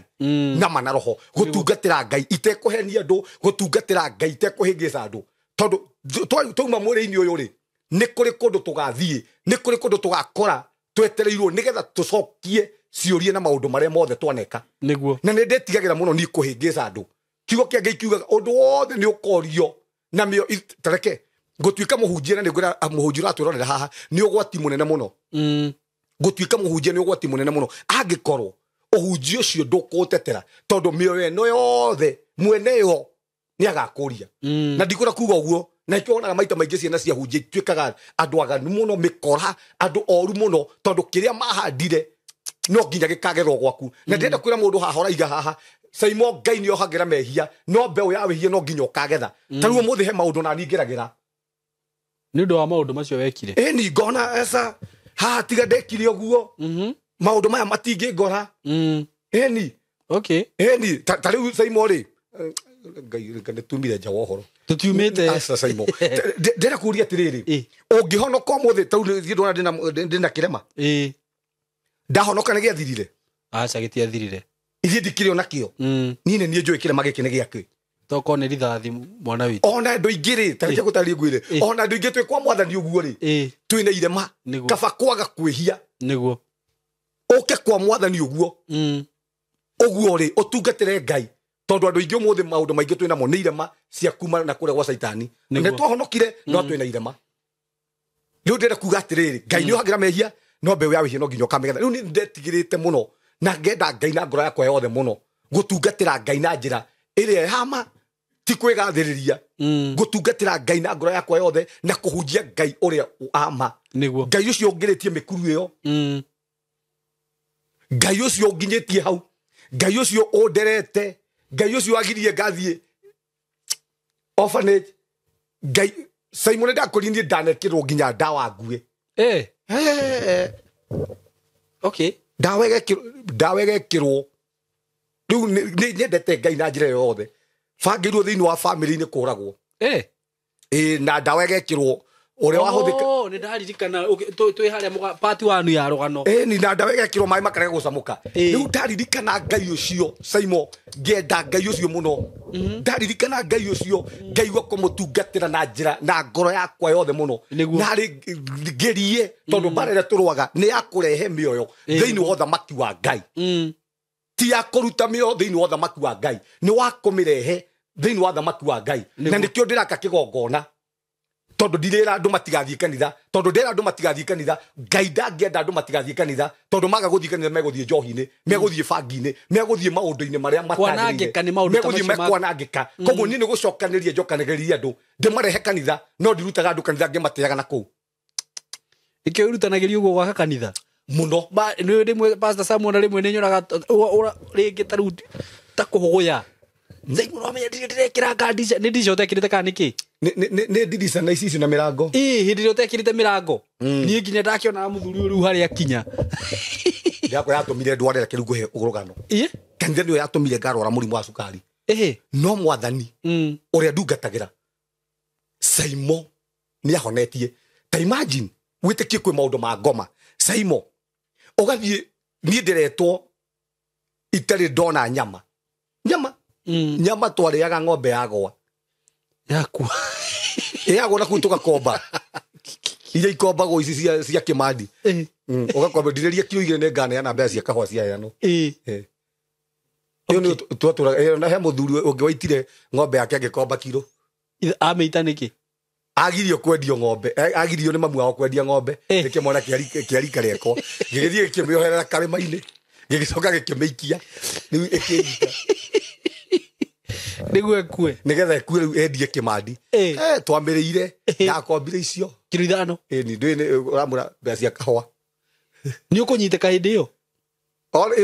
S1: na mana roho, gũtungatĩra Ngai itekũhenia andũ, gũtungatĩra Ngai itekũhĩngĩca andũ. Tondũ twauma mwĩrĩ-inĩ ũyũ rĩ, nĩ kũrĩ kũndũ tũgathiĩ, nĩ kũrĩ kũndũ tũgakora twetereirwo nĩgetha tũcokie ciũria na maũndũ marĩa mothe twaneka.
S2: Nĩguo.
S1: Na nĩ ndetigagĩra mũno niĩ kũhĩngĩca andũ. Kiugo kĩa Ngai kiugaga ũndũ wothe nĩ ũkorio na mĩo tareke ngũtuĩka mũhunjia na nĩ ngwĩra mũhunjia ũratwĩrorera haha nĩ ũgwati mũnene mũno. Gũtuĩka mũhunjia nĩ ũgwati mũnene mũno angĩkorwo ũhunjia ũcio ndũkũũtetera tondũ mĩoyo ĩno yothe mwene yo nĩ agakũria. Na ndikwenda kuga ũguo na ikĩo wonaga maita maingĩ ciana cia hunjia ituĩkaga andũ aganu mũno mĩkora andũ oru mũno tondũ kĩrĩa mahandire no nginya gĩkagerwo gwaku. Na ndĩrenda kwĩra mũndũ haha ũraiga haha Saimo Ngai nĩ ohagĩra mehia no mbeũ ya wĩhia no nginya ũkagetha. Ta rĩu ũmũthĩ he maũndũ na niĩ ngeragĩra
S2: nĩ ũndũ wa maũndũ macio wekire.
S1: Ĩni ngona eca haha tiga ndekire ũguo maũndũ maya matingĩngora. Ĩni
S2: okay
S1: ĩni ta rĩu Saimo rĩ Ngai nĩ tumire nja wa ũhoro
S2: tutiumĩte
S1: aca Saimo ndĩrenda kũũria atĩrĩrĩ ũngĩhonoka ũmũthĩ ta rĩu niĩ ndona ndĩna kĩrema ndahonoka nĩ gĩathirire
S2: aca gĩtiathirire
S1: ithuĩ ndikĩrĩ ona kĩo niĩ nĩ niĩ njũĩ kĩrema gĩkĩ nĩ gĩakĩ
S2: tokorwo nĩ rithathi mwana witũ
S1: ona andũ aingĩ rĩ ta reke gũtarĩrie ngwĩre ona andũ aingĩ twĩ kwa mwathani ũguo rĩ twĩna irema kaba kwaga kwĩhia
S2: nĩguo
S1: ũke kwa mwathani ũguo ũguo rĩ ũtungatĩre Ngai tondũ andũ aingĩ ũmũthĩ maũndũ maingĩ twĩ namo nĩ irema cia kuma na kũrĩa gwa caitani nĩ twahonokire no twĩna irema rĩu ndĩrenda kuga atĩrĩrĩ Ngai nĩ ohagĩra mehia no mbeũ ya wĩhia no nginya ũkamĩgetha. Rĩu nĩ ndetigĩrĩte mũno na ngenda Ngai na ngoro yakwa yothe mũno gũtungatĩra Ngai na njĩra ĩrĩa hama ti kwĩgathĩrĩria gũtungatĩra Ngai na ngoro yakwa yothe na kũhunjia Ngai ũrĩa ama
S2: nĩguo
S1: Ngai ũcio ũngĩrĩtie mĩkuru ĩyo Ngai ũcio ũnginyĩtie hau Ngai ũcio ũnderete Ngai ũcio wagirie ngathiĩ orphanage Ngai Simon ndakũria niĩ ndanekĩrwo nginya ndawa nguĩ
S2: okay
S1: ndawa ĩgekĩrwo rĩu nĩ nyendete Ngai na njĩra ĩyo yothe bangĩirwo thĩinĩ wa famĩlĩ-inĩ kũragwo na ndawa ĩgekĩrwo ũrĩa wahũthĩka
S2: nĩ ndaririkana twĩ harĩa part wanu ya rũgano
S1: ni na ndawa ĩgekĩrwo maĩ makarega gũcamũka rĩu ndaririkana Ngai ũcio Saimo ngenda Ngai ũcio mũno ndaririkana Ngai ũcio ngaigua kũmũtungatĩra na njĩra na ngoro yakwa yothe mũno narĩ ngerie tondũ mbara ĩrĩa tũrũaga nĩ ya kũrehe mĩoyo thĩinĩ wa ũthamaki wa Ngai ti ya kũruta mĩoyo thĩinĩ wa ũthamaki wa Ngai nĩ wa kũmĩrehe thĩinĩ wa ũthamaki wa Ngai na nĩkĩo ndĩraka kĩgongona tondũ ndirĩra andũ matigathiĩ kanitha tondũ ndĩra andũ matigathiĩ kanitha Ngai ndangĩenda andũ matigathiĩ kanitha tondũ maga gũthiĩ kanitha megũthiĩ njohi-inĩ megũthiĩ bangi-inĩ megũthiĩ maũndũ-inĩ marĩa
S2: matagĩrĩire
S1: megũthiĩ mekwanangĩka koguo niĩ nĩ gũcokanĩria njokanagĩrĩria andũ ndĩmarehe kanitha no ndirutaga andũ kanitha ngĩmatĩaga na kũu
S2: nĩkĩo ũrutanagĩria ũguo gwaka kanitha
S1: mũno
S2: nĩ rĩmwe Pastor Samuel rĩmwe nĩ nyonaga rĩngĩ ta rĩu ta kũhũgũya Simon wamenya ndĩrekĩra nga nĩ ndica ũtekĩrĩte kana nĩkĩ
S1: nĩ ndirica na icicio na mĩrango
S2: hĩndĩ ĩrĩa ũtekĩrĩte mĩrango niĩ nginya ndakĩonaga mũthuri ũyũ rĩu harĩa akinya
S1: yakwa yatũmire ndware reke rĩu ngũhe rũgano kanitha nĩyo yatũmire ngarwara mũrimũ wa cukari no mwathani ũrĩa ndungatagĩra Saimo nĩ ahonetie ta imagine wĩtĩkie kwĩ maũndũ ma ngoma Saimo ũgathiĩ niĩ ndĩretwo itarĩ ndona nyama nyama nyama twarĩaga ng'ombe yagwa
S2: yakua
S1: yagwa na kuu tũgakomba iria ikombagwo ici cia kĩmandi ũgakomba ndirĩria kiro igĩrĩ nĩ nganeana mbeca cia kahũa ciaheanwo ĩyo nĩ twatũraga na he mũthuri ũngĩ waitire ng'ombe yake agĩkomba kiro
S2: amĩita nĩkĩ
S1: agirio kwendio ng'ombe agirio nĩ mamu wao kwendia ng'ombe nĩkĩmona kĩa rika rĩakwa gĩgĩthiĩ gĩkĩmĩoherera karĩma-inĩ gĩgĩcoka gĩkĩmĩikia rĩu ĩkĩnyita
S2: nĩguo ĩkue
S1: nĩgetha ĩkue rĩu endie kĩmandi twamĩrĩire ndakombire icio
S2: kiro 5
S1: ĩni ndũĩ ũramũra mbeca cia kahũa
S2: nĩ ũkũnyitĩka hĩndĩ ĩyo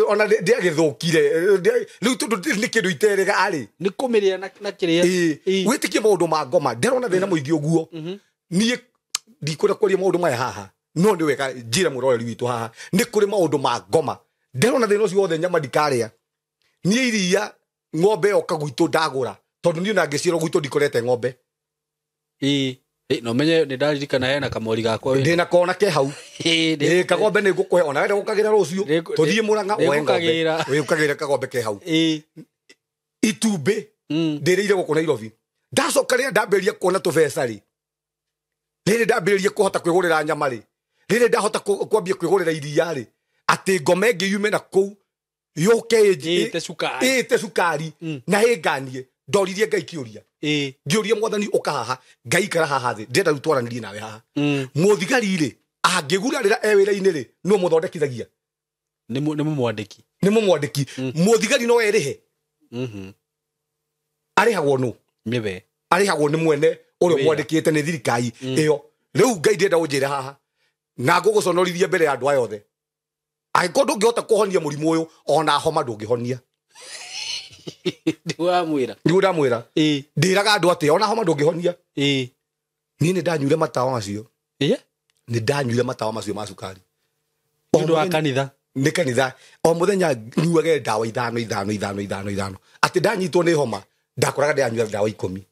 S1: ona ndiagĩthũkire rĩu tondũ nĩ kĩndũ iterĩga rĩ
S2: nĩ kũmĩrĩa na kĩrĩa
S1: wĩtĩkie maũndũ ma ngoma ndĩrona thĩna mũingĩ ũguo niĩ ndikwenda kwaria maũndũ maya haha no nĩ wega njĩre mũroreri witũ haha nĩ kũrĩ maũndũ ma ngoma ndĩrona thĩna ũcio wothe nyama ndikarĩa niĩ iria ng'ombe yoka gwitũ ndagũra tondũ niĩ na ngĩciarwo gwitũ ndikorete ng'ombe
S2: no menye nĩ ndaririkana hena kamori gakwa
S1: ndĩna kona ke hau kagombe nĩ ngũkũhe ona wenda gũkagĩra rũciũ tũthiĩ Mũrang'a woe ng'ombe ũkagĩre kagombe ke hau itumbĩ ndĩrĩire gũkũ Nairobi ndacoka rĩrĩa ndambĩrĩria kuona tũbeca rĩ rĩrĩ ndambĩrĩria kũhota kwĩgũrĩra nyama rĩ rĩrĩ ndahota kwambia kwĩgũrĩra iria rĩ atĩ ngome ĩngĩ yume na kũu yũke ĩte cukari na ĩnganie ndoririe Ngai kĩũria ngĩũria mwathani ũka haha Ngai ikara haha thĩ ndĩrenda rĩu twaranĩrie nawe haha mũthigari rĩ Angĩgurarĩra e wĩra-inĩ rĩ, nũ mũthondekithagia?
S2: Nĩ mũmwandĩki.
S1: Nĩ mũmwandĩki. Mũthigari no erĩhe. Arĩhagwo nũ?
S2: Nĩwe.
S1: Arĩhagwo nĩ mwene ũrĩa mwandĩkĩte nĩ thirikari ĩyo. Rĩu Ngai ndĩrenda ũnjĩre haha na ngũgũconorithia mbere ya andũ aya othe. Angĩkorwo ndũngĩhota kũhonia mũrimũ ũyũ, ona homa ndũngĩhonia.
S2: Ndiwamwĩra.
S1: Nĩguo ndamwĩra. Ndĩraga andũ atĩ ona homa ndũngĩhonia. Niĩ nĩ ndanyuire matawa macio. Nĩ ndanyuire matawa macio ma cukari.
S2: Nĩ ũndũ wa kanitha.
S1: Nĩ kanitha. O mũthenya nyuage ndawa 5 5 5 5 5. Atĩ ndanyitwo nĩ homa, ndakoraga ndĩranyua ndawa 10.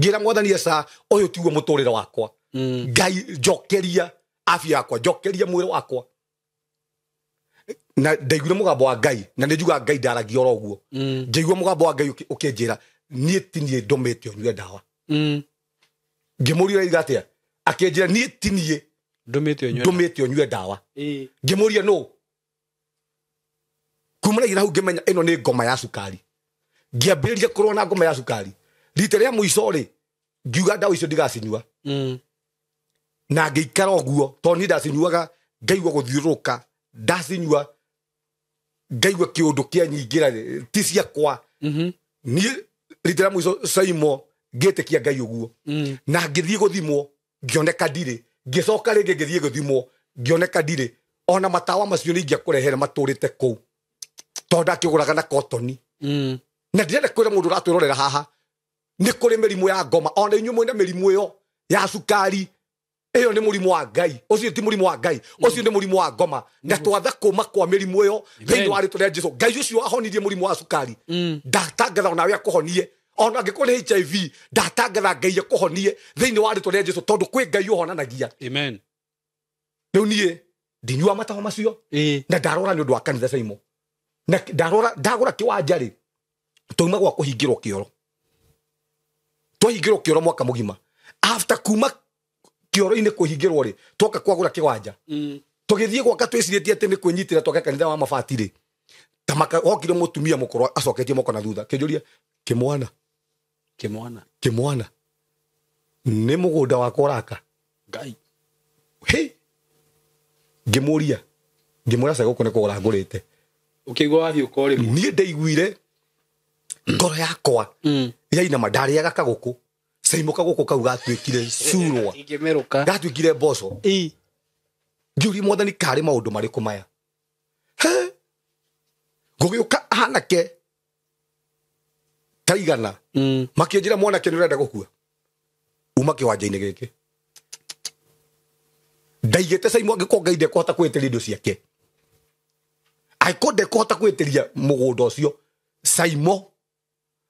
S1: Ngĩra Mwathani aca, ũyũ tiguo mũtũrĩre wakwa. Ngai njokeria afya yakwa, njokeria mwĩrĩ wakwa. Na ndaiguire mũgambo wa Ngai, na nĩ njugaga Ngai ndaragia oro ũguo. Ngĩigua mũgambo wa Ngai ũkĩnjĩra, niĩ ti niĩ ndũmĩte ũnyue ndawa. Ngĩmũria ũraiga atĩa? Akĩnjĩra niĩ ti niĩ ndũmĩte ũnyue ndawa. Ngĩmũria nũ? Kumanagia na hau ngĩmenya ĩno nĩ ngoma ya cukari. Ngĩambĩrĩria kũrũa na ngoma ya cukari. Rita rĩa mũico rĩ, ngiuga ndawa icio ndigacinyua. Na ngĩikara ũguo, tondũ niĩ ndacinyuaga ngaigua gũthiũrũrũka, ndacinyua ngaigua kĩũndũ kĩanyingĩra, ti ciakwa. Niĩ rita rĩa mũico Saimo ngĩtĩkia Ngai ũguo. Na ngĩthiĩ gũthimwo, ngĩoneka ndirĩ. Ngĩcoka rĩngĩ ngĩthiĩ gũthimwo, ngĩoneka ndirĩ. Ona matawa macio nĩ ingĩakũrehere matũrĩte kũu, tondũ ndakĩgũraga na kotoni. Na ndĩrenda kwĩra mũndũ ũratwĩrorera haha, nĩ kũrĩ mĩrimũ ya ngoma. Ona inyuĩ mwĩna mĩrimũ ĩyo ya cukari, ĩyo nĩ mũrimũ wa Ngai. Ũcio ti mũrimũ wa Ngai, ũcio nĩ mũrimũ wa ngoma. Na twatha kũma kwa mĩrimũ ĩyo thĩinĩ wa rĩtwa rĩa Jesũ. Ngai ũcio wahonirie mũrimũ wa cukari, ndatangatha onawe akũhonie. Ona angĩkorwo nĩ HIV, ndatangatha Ngai akũhonie thĩinĩ wa rĩtwa rĩa Jesũ, tondũ kwĩ Ngai ũhonanagia.
S2: Amen.
S1: Rĩu niĩ ndinyua matawa macio, na ndarora nĩ ũndũ wa kanitha Saimo. Na ndarora ndagũra kĩwanja rĩ, twauma gwa kũhingĩrwo kĩoro. Twahingĩrwo kĩoro mwaka mũgima. After kuma kĩoro-inĩ kũhingĩrwo rĩ, twoka kwagũra kĩwanja. Tũgĩthiĩ gwaka twĩcirĩtie atĩ nĩ kwĩnyitĩra twake kanitha wa mabati rĩ, ta hokire mũtumia mũkũrũ acoketie moko na thutha, kĩnjũria, kĩmwana.
S2: Kĩmwana.
S1: Kĩmwana. Nĩ mũgũnda wakwa ũraka.
S2: Ngai.
S1: Hĩ. Ngĩmũria. Ngĩmwĩra ca gũkũ nĩ kũgũra ngũrĩte.
S2: Ũkĩigua wathiĩ ũkorĩmwo.
S1: Niĩ ndaiguire ngoro yakwa yainama, ndarĩaga kagũkũ. Saimo kagũkũ kau gatuĩkire curwa.
S2: Ingĩmerũka.
S1: Gatuĩkire mboco. Ngĩũria Mwathani karĩ maũndũ marĩkũ maya. He. Ngũgĩũka anake ta igana. Makĩnjĩra mwanake nĩ ũrenda gũkua. Uma kĩwanja-inĩ gĩkĩ. Ndaigĩte Saimo angĩkorwo Ngai ndekũhota kwĩtĩria indo ciake. Angĩkorwo ndekũhota kwĩtĩria mũgũnda ũcio, Saimo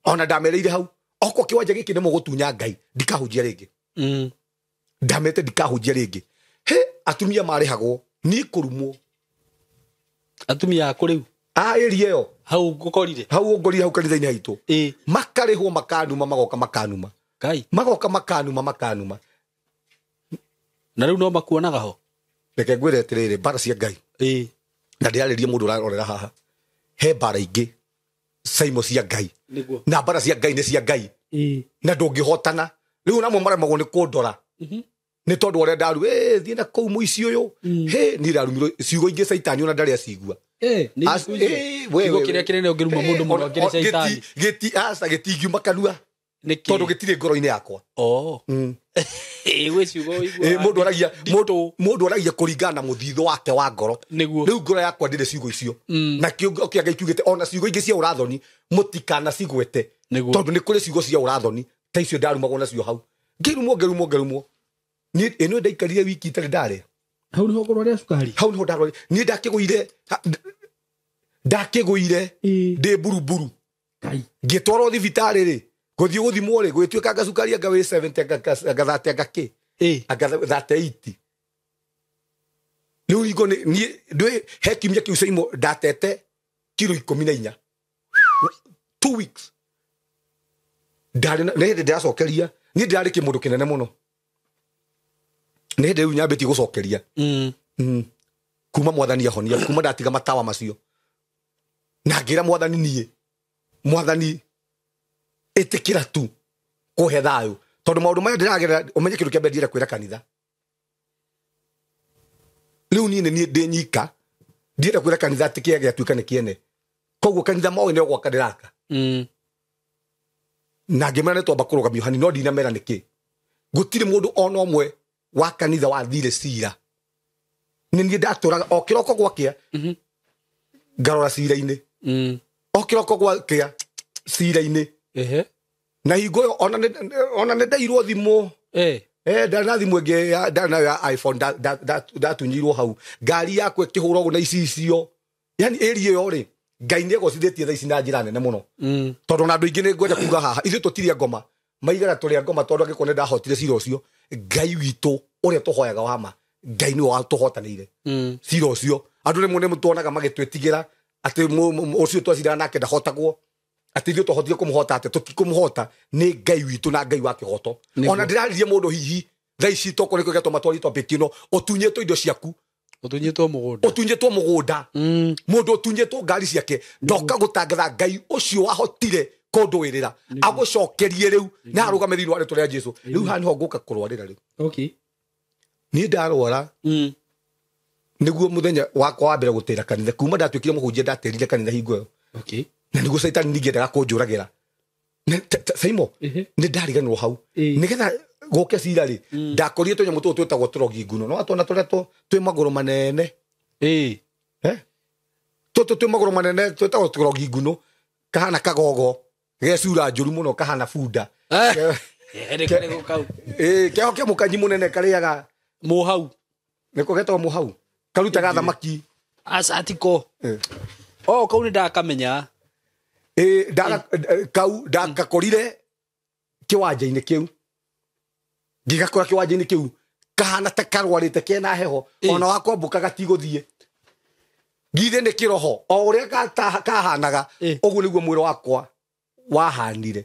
S1: ona ndamereire hau, okorwo kĩwanja gĩkĩ nĩ mũgũtunya Ngai, ndikahunjia rĩngĩ. Ndamete ndikahunjia rĩngĩ. He, atumia marĩhagwo niĩ kũrumwo.
S2: Atumia akũ rĩu?
S1: A area ĩyo.
S2: Hau ngũkorire.
S1: Hau ngũkorire hau kanitha-inĩ haitũ. Makarĩhwo makanuma, magoka makanuma.
S2: Ngai.
S1: Magoka makanuma, makanuma.
S2: Na rĩu no makuonaga ho?
S1: Reke ngwĩre atĩrĩrĩ, mbara cia Ngai. Na ndĩrarĩria mũndũ ũrarorera haha. He mbara ingĩ Saimo cia Ngai.
S2: Nĩguo.
S1: Na mbara cia Ngai nĩ cia Ngai. Na ndũngĩhotana. Rĩu namo maremagwo nĩ kũndora. Nĩ tondũ ũrĩa ndaru, thiĩ na kũu mũici ũyũ. Hĩ, niĩ ndarumirwo ciugo ingĩ Caitani ona ndarĩ acigua.
S2: Nĩ
S1: As-
S2: ciugo icio. Kiugo kĩrĩa kĩnene ũngĩruma mũndũ mũno akĩrĩ Caitani.
S1: Aca, gĩtingiuma kanua.
S2: Nĩkĩ?
S1: Tondũ gĩtirĩ ngoro-inĩ yakwa.
S2: Gwĩ ciugo ũiguaga
S1: Mũndũ aragia kũringana na mũthithũ wake wa ngoro.
S2: Nĩguo.
S1: Rĩu ngoro yakwa ndĩrĩ ciugo icio. Na kiugo kĩa Ngai kiugĩte ona ciugo ingĩ cia ũrathoni mũtikanacigwete.
S2: Nĩguo.
S1: Tondũ nĩ kũrĩ ciugo cia ũrathoni ta icio ndarumagwo nacio hau. Ngĩrumwo, ngĩrumwo, ngĩrumwo. Niĩ ĩno ndaikarire wiki itarĩ ndarĩa.
S2: Hau nĩho ũkũrwaria cukari?
S1: Hau nĩho ndarwaria. Niĩ ndakĩgũire ndĩ mburuburu.
S2: Ngai.
S1: Ngĩtwarwo thibitarĩ rĩ, gũthiĩ gũthimwo rĩ, gwĩtuĩka anga cukari anga wĩ 70, anga 30, anga kĩ? Anga 38. Rĩu hingo nĩ, niĩ, ndũĩ, he kiumia kĩu Saimo ndatete kiro 14. 2 weeks. Ndarĩ na, nĩ hĩndĩ ndĩracokeria, niĩ ndĩrarĩ kĩmũndũ kĩnene mũno. Nĩ hĩndĩ rĩu nyambĩtie gũcokeria. Kuma Mwathani ahonia, kuma ndatiga matawa macio. Na ngĩra Mwathani niĩ, Mwathani ĩtĩkĩra tu kũhe thayũ. Tondũ maũndũ maya ndĩragerera, ũmenye kĩndũ kĩa mbere ndĩrenda kwĩra kanitha. Rĩu niĩ nĩ niĩ ndĩ nyika ndienda kwĩra kanitha atĩ kĩrĩa gĩatuĩka nĩ kĩene koguo kanitha moĩ nĩ gwaka ndĩraka. Na ngĩmera nĩ twamba kũrũgamio hani no ndinamera nĩkĩ gũtirĩ mũndũ ona ũmwe wa kanitha wathire cira nĩ niĩ ndatũraga o kĩroko gwakĩa ngarora cira-inĩ o kĩroko gwakĩa cira-inĩ. Na hingo ĩyo ona nĩ ndairwo thimũ ndarĩ na thimũ ĩngĩ ndarĩ nayo ya iPhone ndatunyirwo hau ngari yakwa ĩkĩhũrwo ũguo na icicio yani area ĩyo rĩ Ngai nĩ egocithĩtie thaa ici na njĩra nene mũno tondũ na andũ aingĩ nĩ ngwenda kuga haha ithuĩ tũtirĩ ngoma maigaga tũrĩ a ngoma tondũ angĩkorwo nĩ ndahotire cira ũcio Ngai witũ ũrĩa tũhoyaga wa ma Ngai nĩwe watũhotanĩire cira ũcio andũ rĩmwe nĩ tuonaga magĩtwĩtigĩra atĩ ũcio twaciraga nake ndahotagwo atĩ ithuĩ twahotire kũmũhota atĩ tũtikũmũhota nĩ Ngai witũ na Ngai wa kĩhoto ona ndĩraririe mũndũ hihi thaa ici tokorwo nĩkĩo gĩatũma twarie topic ĩno ũtunyĩtwo indo ciaku
S2: ũtunyĩtwo mũgũnda
S1: ũtunyĩtwo mũgũnda mũndũ ũtunyĩtwo ngari ciake ndoka gũtangatha Ngai ũcio wahotire kũndũĩrĩra agũcokerie rĩu na arũgame thĩinĩ wa rĩtwa rĩa Jesũ rĩu haha nĩho ngũka kũrwarĩra rĩu. Niĩ ndarwara nĩguo mũthenya wakwa wa mbere gũtĩra kanitha kuma ndatuĩkire mũhunjia ndatĩrire kanitha hingo ĩyo na nĩguo caitani ningĩ endaga kũnjũragĩra Saimo nĩ ndariganĩrwo hau nĩgetha gũke cira rĩ ndakorire tũnyamũ tũtũ twĩtagwo tũrogi nguno no watwona tũrĩa twĩ magũrũ manene tũtũ twĩ magũrũ manene twĩtagwo tũrogi nguno kahana kagogo gecura njũru mũno kahana bunda keho kĩa mũkanyi mũnene karĩaga
S2: mũhau
S1: nĩko getagwo mũhau karutaga thamaki
S2: acatiko o kau nĩ ndakamenya
S1: kau ndakakorire kĩwanja-inĩ kĩu ngĩgakora kĩwanja-inĩ kĩu kahana ta karwarĩte kena heho ona wakwambũka gatigũthiĩ ngithe nĩ kĩroho o ũrĩa kahanaga ũguo nĩguo mwĩrĩ wakwa wahanire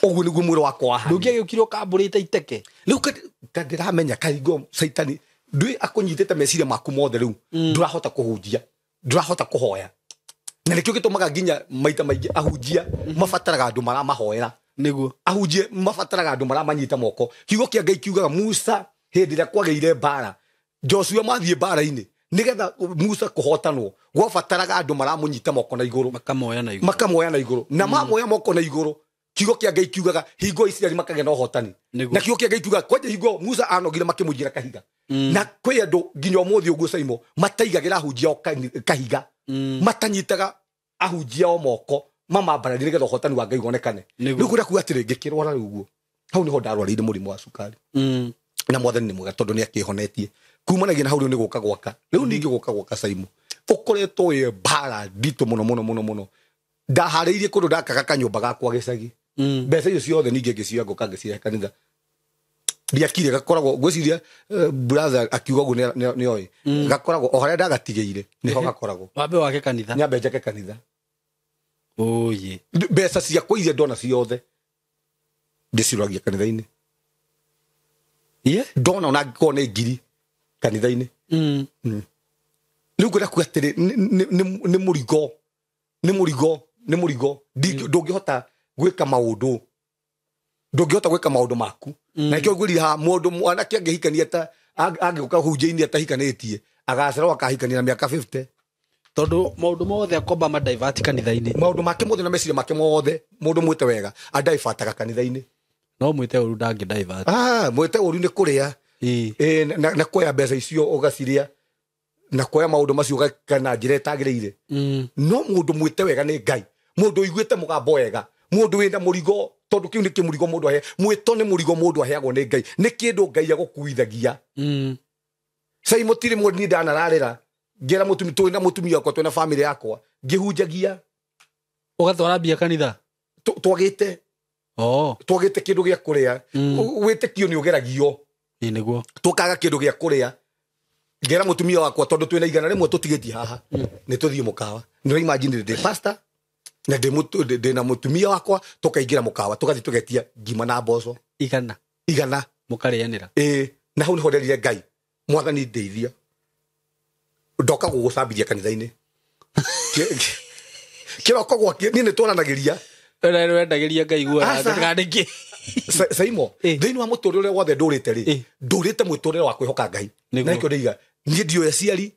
S1: ũguo nĩguo mwĩrĩ wakwa wahanire
S2: ndũngĩagĩũkire ũkambũrĩte iteke
S1: rĩu ndĩramenya kahingo caitani ndũĩ akũnyitĩte meciria maku mothe rĩu ndũrahota kũhunjia ndũrahota kũhoya na nĩkĩo gĩtũmaga nginya maita maingĩ ahunjia mabataraga andũ maramahoera
S2: nĩguo
S1: ahunjia mabataraga andũ maramanyita moko kiugo kĩa Ngai kiugaga Musa hĩndĩ ĩrĩa kwagĩire mbara Joshua mathiĩ mbara-inĩ nĩgetha Musa kũhotanwo gwabataraga andũ maramũnyita moko na igũrũ
S2: makamoya
S1: na igũrũ na mamoya moko na igũrũ kiugo kĩa Ngai kiugaga hingo Isiraeli makagĩa na ũhotani na kiugo kĩa Ngai kiugaga kwanja hingo Musa anogire makĩmũnjĩra kahiga na kwĩ andũ nginya ũmũthĩ ũguo Saimo mataigagĩra ahunjia o kahiga matanyitaga ahunjia o moko mamambararie nĩgetha ũhotani wa Ngai wonekane rĩu kũrĩa kuga atĩrĩ ngĩkĩrwara rĩu ũguo hau nĩho ndarwarĩire mũrimũ wa cukari na mwathani nĩ mwega tondũ nĩ akĩhonetie kumanagia na hau rĩu nĩ gũka gwaka rĩu ningĩ gũka gwaka Saimo ũkoretwo wĩ mbara nditũ mũno mũno mũno mũno ndaharĩirie kũndũ ndakaga kanyũmba gakwa gĩcagi mbeca icio ciothe ningĩ ngĩcioya ngũka ngĩcirehe kanitha ndiakire gakoragwo ngwĩciria brother akiuga ũguo nĩoĩ gakoragwo o harĩa ndagatigĩire nĩho gakoragwo
S2: wambe wake kanitha
S1: nyambe njake kanitha
S2: oye
S1: mbeca ciakwa iria ndona ciothe ndĩciroragia kanitha-inĩ ndona ona angĩkorwo nĩ ngiri kanitha-inĩ rĩu ngwenda kuga atĩrĩ nĩ mũrigo nĩ mũrigo nĩ mũrigo ndũngĩhota gwĩka maũndũ ndũngĩhota gwĩka maũndũ maku na nĩkĩo ngwĩrire haha mũndũ mwanake angĩhikania ta angĩũka hunjia-inĩ atahikanĩtie agacererwo akahikania na mĩaka 50
S2: tondũ maũndũ mothe akomba madivert kanitha-inĩ
S1: maũndũ make mothe na meciria make mothe mũndũ mwĩte wega adivataga kanitha-inĩ
S2: no mwĩte ũru ndangĩ divert
S1: mwĩte ũru nĩ kũrĩa na kuoya mbeca icio ũgaciria na kuoya maũndũ macio ũgeka na njĩra ĩtagĩrĩire no mũndũ mwĩte wega nĩ Ngai mũndũ ũiguĩte mũgambo wega mũndũ wĩna mũrigo tondũ kĩu nĩ kĩmũrigo mũndũ ahe mwĩto nĩ mũrigo mũndũ aheagwo nĩ Ngai nĩ kĩndũ Ngai agũkuithagia Saimo tirĩ mũndũ niĩ ndanararĩra ngĩra mũtumia twĩna mũtumia wakwa twĩna bamĩrĩ yakwa ngĩhunjagia
S2: ũgatwara mbia kanitha
S1: twagĩte twagĩte kĩndũ gĩa kũrĩa wĩtĩkio nĩ ũgeragio
S2: nĩguo
S1: tũkaga kĩndũ gĩa kũrĩa ngĩra mũtumia wakwa tondũ twĩna 100 tũtigĩtie haha nĩ tũthiĩ mũkawa nĩ imagine ndĩ pastor na ndĩ na mũtumia wakwa tũkaingĩra mũkawa tũgathiĩ tũgetia ngima na mboco igana
S2: mũkarĩanĩra
S1: na hau nĩho nderire Ngai mwathani ndeithia ndoka gũgũcambithia kanitha-inĩ kĩroko gwakĩa niĩ nĩ twaranagĩria
S2: wendagĩria Ngai guoya nĩkĩ
S1: Saimo thĩinĩ wa mũtũrĩre wothe ndũrĩte rĩ, ndũrĩte mũtũrĩre wa kwĩhoka Ngai. Na nĩkĩo ndĩiga niĩ ndiũĩ aciari,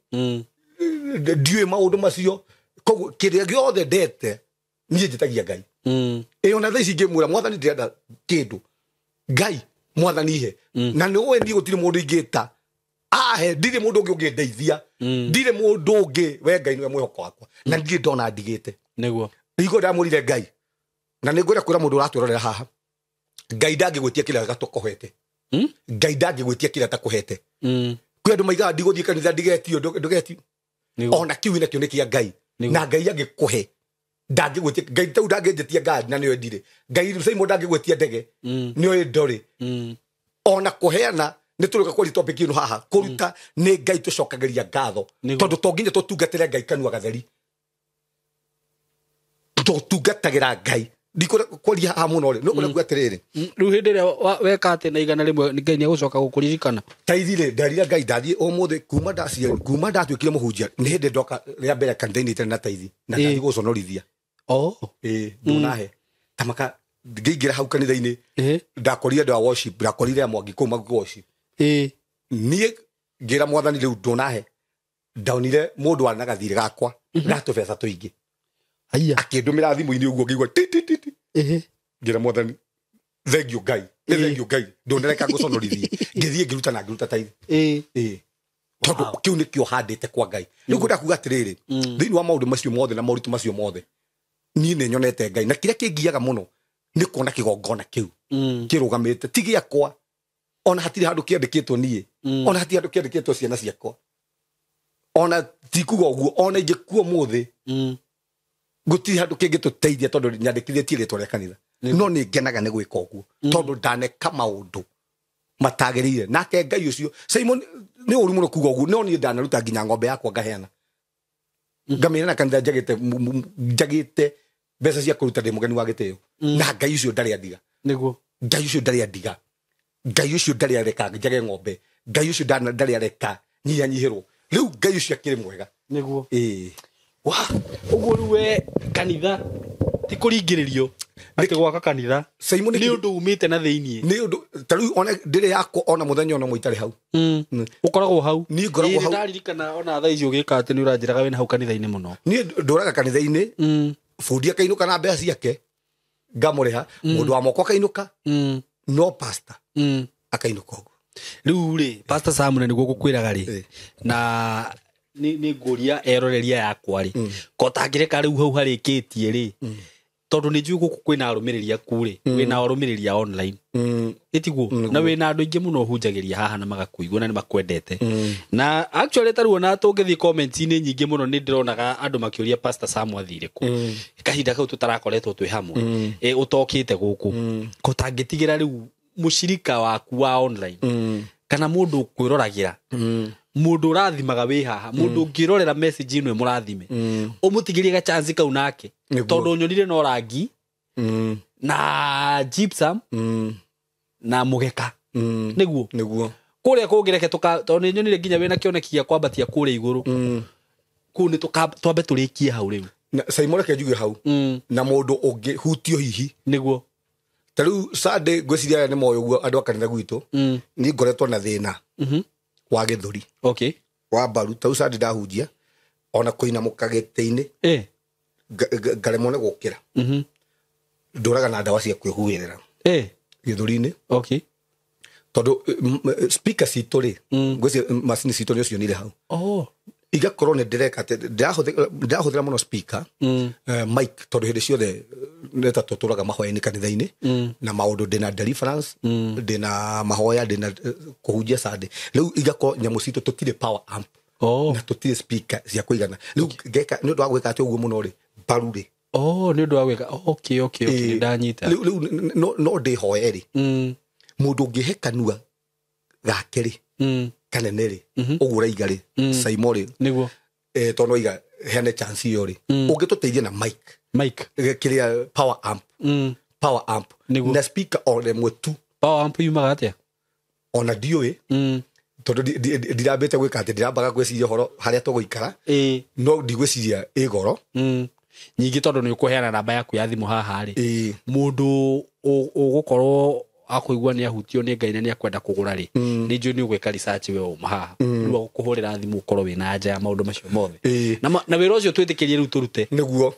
S1: ndiũĩ maũndũ macio, koguo kĩrĩa gĩothe ndete niĩ njĩtagia Ngai. Ĩ ona thaa ici ingĩmwĩra mwathani ndĩrenda kĩndũ, Ngai mwathani ihe, na nĩ ũĩ niĩ gũtirĩ mũndũ ingĩta ahe, ndirĩ mũndũ ũngĩ ũngĩndeithia, ndirĩ mũndũ ũngĩ, we Ngai nĩwe mwĩhoko wakwa, na ndirĩ ndona ndigĩte.
S2: Nĩguo
S1: nĩguo ndamũrire Ngai, na nĩngwenda kwĩra mũndũ ũratwĩrorera haha, Ngai ndangĩgwĩtia kĩrĩa gatũkũhete. Ngai ndangĩgwĩtia kĩrĩa atakũhete. Kwĩ andũ maigaga ndigũthiĩ kanitha ndigetio, ndũgetio. Ona kĩu nakĩo nĩ kĩa Ngai, na Ngai angĩkũhe ndangĩgwĩtia. Ngai tau ndangĩnjĩtia ngari na nĩoĩ ndirĩ. Ngai Saimo ndangĩgwĩtia ndege nĩoĩ ndorĩ. Ona kũheana nĩ tũrĩka kwaria topic ĩno haha, kũruta nĩ Ngai tũcokagĩria ngatho, tondũ to nginya tũtungatĩre Ngai kanua gatheri, tũtungatagĩra Ngai. Ndikwaria haha mũno rĩ, no kũrĩa kuga atĩrĩrĩ,
S2: rĩu hĩndĩ ĩrĩa weka atĩ na 100 Ngai nĩegũcoka gũkũririkana.
S1: Taithi rĩ, nderire Ngai ndathiĩ ũmũthĩ kuma ndatuĩkire mũhunjia, nĩ hĩndĩ ndoka rĩa mbere kanitha-inĩ itarĩ na taithi, na ndathiĩ gũconorithia. Ndunahe tamaka ngĩingĩra hau kanitha-inĩ, ndakorire andũ a worship, ndakorire Mwangi kũu magĩka worship. Niĩ ngĩra mwathani rĩu ndunahe, ndaonire mũndũ warĩ na gathirĩ gakwa ga tũbeca tũingĩ. Akĩndũmĩra thimũ-inĩ ũguo ngĩigua ti ti ti ti. Ngĩra mwathani thank you Ngai, nĩ thank you Ngai, ndũnereka ngũconorithie. Ngĩthiĩ ngĩruta na ngĩruta taithi. Tondũ kĩu nĩkĩo handĩte kwa Ngai. Rĩu ngwenda kuga atĩrĩrĩ, thĩinĩ wa maũndũ macio mothe na moritũ macio mothe, niĩ nĩ nyonete Ngai, na kĩrĩa kĩngiaga mũno nĩ kuona kĩgongona kĩu kĩrũgamĩte, ti gĩakwa, ona hatirĩ handũ kĩandĩkĩtwo niĩ, ona hatirĩ handũ kĩandĩkĩtwo ciana ciakwa, ona tikuga ũguo, ona ingĩkua ũmũthĩ gũtirĩ handũ kĩngĩtũteithia tondũ nyandĩkithĩtie rĩtwa rĩa kanitha. No nĩ ngenaga nĩ gwĩka ũguo tondũ ndaneka maũndũ matagĩrĩire. Nake Ngai ũcio Simon nĩ ũru mũno kuga ũguo, no niĩ ndanaruta nginya ng'ombe yakwa ngaheana, ngamĩra na kanitha njagĩte mbeca cia kũruta ndĩ mũgeni wa gĩtĩo, na Ngai ũcio ndarĩ andiga.
S2: Nĩguo
S1: Ngai ũcio ndarĩ andiga, Ngai ũcio ndarĩ areka njage ng'ombe, Ngai ũcio ndarĩ areka nyihanyihĩrwo. Rĩu Ngai ũcio akĩrĩ mwega.
S2: Nĩguo wa ũguo rĩu we kanitha ti kũringĩrĩrio atĩ gwaka kanitha nĩ ũndũ umĩte na thĩiniĩ,
S1: nĩ ũndũ ta rĩu ona ndĩrĩ yakwa ona mũthenya ona ũmwe itarĩ hau.
S2: Ũkoragwo hau.
S1: Niĩ ngoragwo hau.
S2: Ndaririkana ona thaa ici ũgĩka atĩ nĩ ũranjĩraga wĩna hau kanitha-inĩ mũno.
S1: Niĩ ndũraga kanitha-inĩ, bundi akainũka na mbeca ciake ngamũrĩha, mũndũ wa moko akainũka, no pastor akainũka ũguo.
S2: Rĩu rĩ Pastor Sam nĩguo ngũkwĩraga rĩ, na nĩ ngũria eroreria yakwa rĩ, ko tangĩreka rĩu hau harĩkĩtie rĩ, tondũ nĩ njũĩ gũkũ kwĩna arũmĩrĩri aku rĩ, wĩna arũmĩrĩri a online ĩtiguo, na wĩna andũ aingĩ mũno ũhunjagĩria haha na magakũigua na nĩ makwendete. Na actually ta rĩu ona tũngĩthiĩ comments-inĩ nyingĩ mũno nĩ ndĩronaga andũ makĩũria Pastor Sam athire kũ, kahinda kau tũtarakoretwo twĩ hamwe, ũtokĩte gũkũ, ko tangĩtigĩra rĩu mũcirika waku wa online kana mũndũ ũkwĩroragĩra, mũndũ ũrathimaga wĩ haha, mũndũ ũngĩrorera message ĩno ĩmũrathime, ũmũtigĩrie ga chance kau nake, tondũ nyonire no rangi na gypsum na mũgeka. Nĩguo
S1: nĩguo
S2: kũrĩa kũngĩreke tondũ nĩ nyonire nginya wĩna kĩoneki gĩa kwambatia kũrĩa igũrũ, kũu nĩ twambe tũrĩkie hau rĩu.
S1: Saimo reke njuge hau, na mũndũ ũngĩ hutio hihi.
S2: Nĩguo
S1: ta rĩu Sunday ngwĩciria aya nĩ moĩ ũguo andũ a kanitha gwitũ, niĩ ngoretwo na thĩna wa gĩthũri, wa mbaru. Ta rĩu Sunday ndahunjia ona kũinamũka gĩtĩ-inĩ ngaremwo nĩ gũkĩra, ndũraga na ndawa cia kwĩhuhĩrĩra gĩthũri-inĩ. Tondũ speaker citũ rĩ, ngwĩciria macini citũ nĩ ũcionire hau, igakorwo nĩ ndĩreka atĩ ndĩrahũthĩra mũno speaker, mic, tondũ hĩndĩ ciothe nĩ ta tũtũraga mahoya-inĩ kanitha-inĩ, na maũndũ ndĩna deliverance, ndĩna mahoya, ndĩna kũhunjia Sunday. Rĩu igakorwo nyamũ citũ tũtirĩ power amp, na tũtirĩ speaker cia kũigana. Rĩu ngeka nĩ ũndũ wa gwĩka atĩ ũguo mũno rĩ, mbaru rĩ.
S2: Nĩ ũndũ wa gwĩka. Okay, ndanyita.
S1: Rĩu no ndĩhoe rĩ, mũndũ ũngĩhe kanua gake rĩ, kanene rĩ, ũguo ũraiga rĩ, Saimo rĩ,
S2: nĩguo
S1: tondũ waiga heane chance ĩyo rĩ, ũngĩtũteithia na mic, kĩrĩa power amp, power amp na speaker o rĩmwe tu.
S2: Power amp yumaga atĩa?
S1: Ona ndiũĩ, tondũ ndirambĩte gwĩka atĩ ndirambaga gwĩciria ũhoro harĩa tũgũikara, no ndigwĩciria ĩ goro.
S2: Nyingĩ tondũ nĩ ũkũheana namba yaku ya thimũ haha rĩ, mũndũ ũgũkorwo akũigua nĩ ahutio nĩ Ngai na nĩ akwenda kũgũra rĩ, nĩ njũĩ nĩ ũgwĩka research we uma haha. Rĩu agũkũhũrĩra thimũ ũkorwo wĩna anja ya maũndũ macio mothe. Na wĩra ũcio twĩtĩkĩrie rĩu tũrute.
S1: Nĩguo.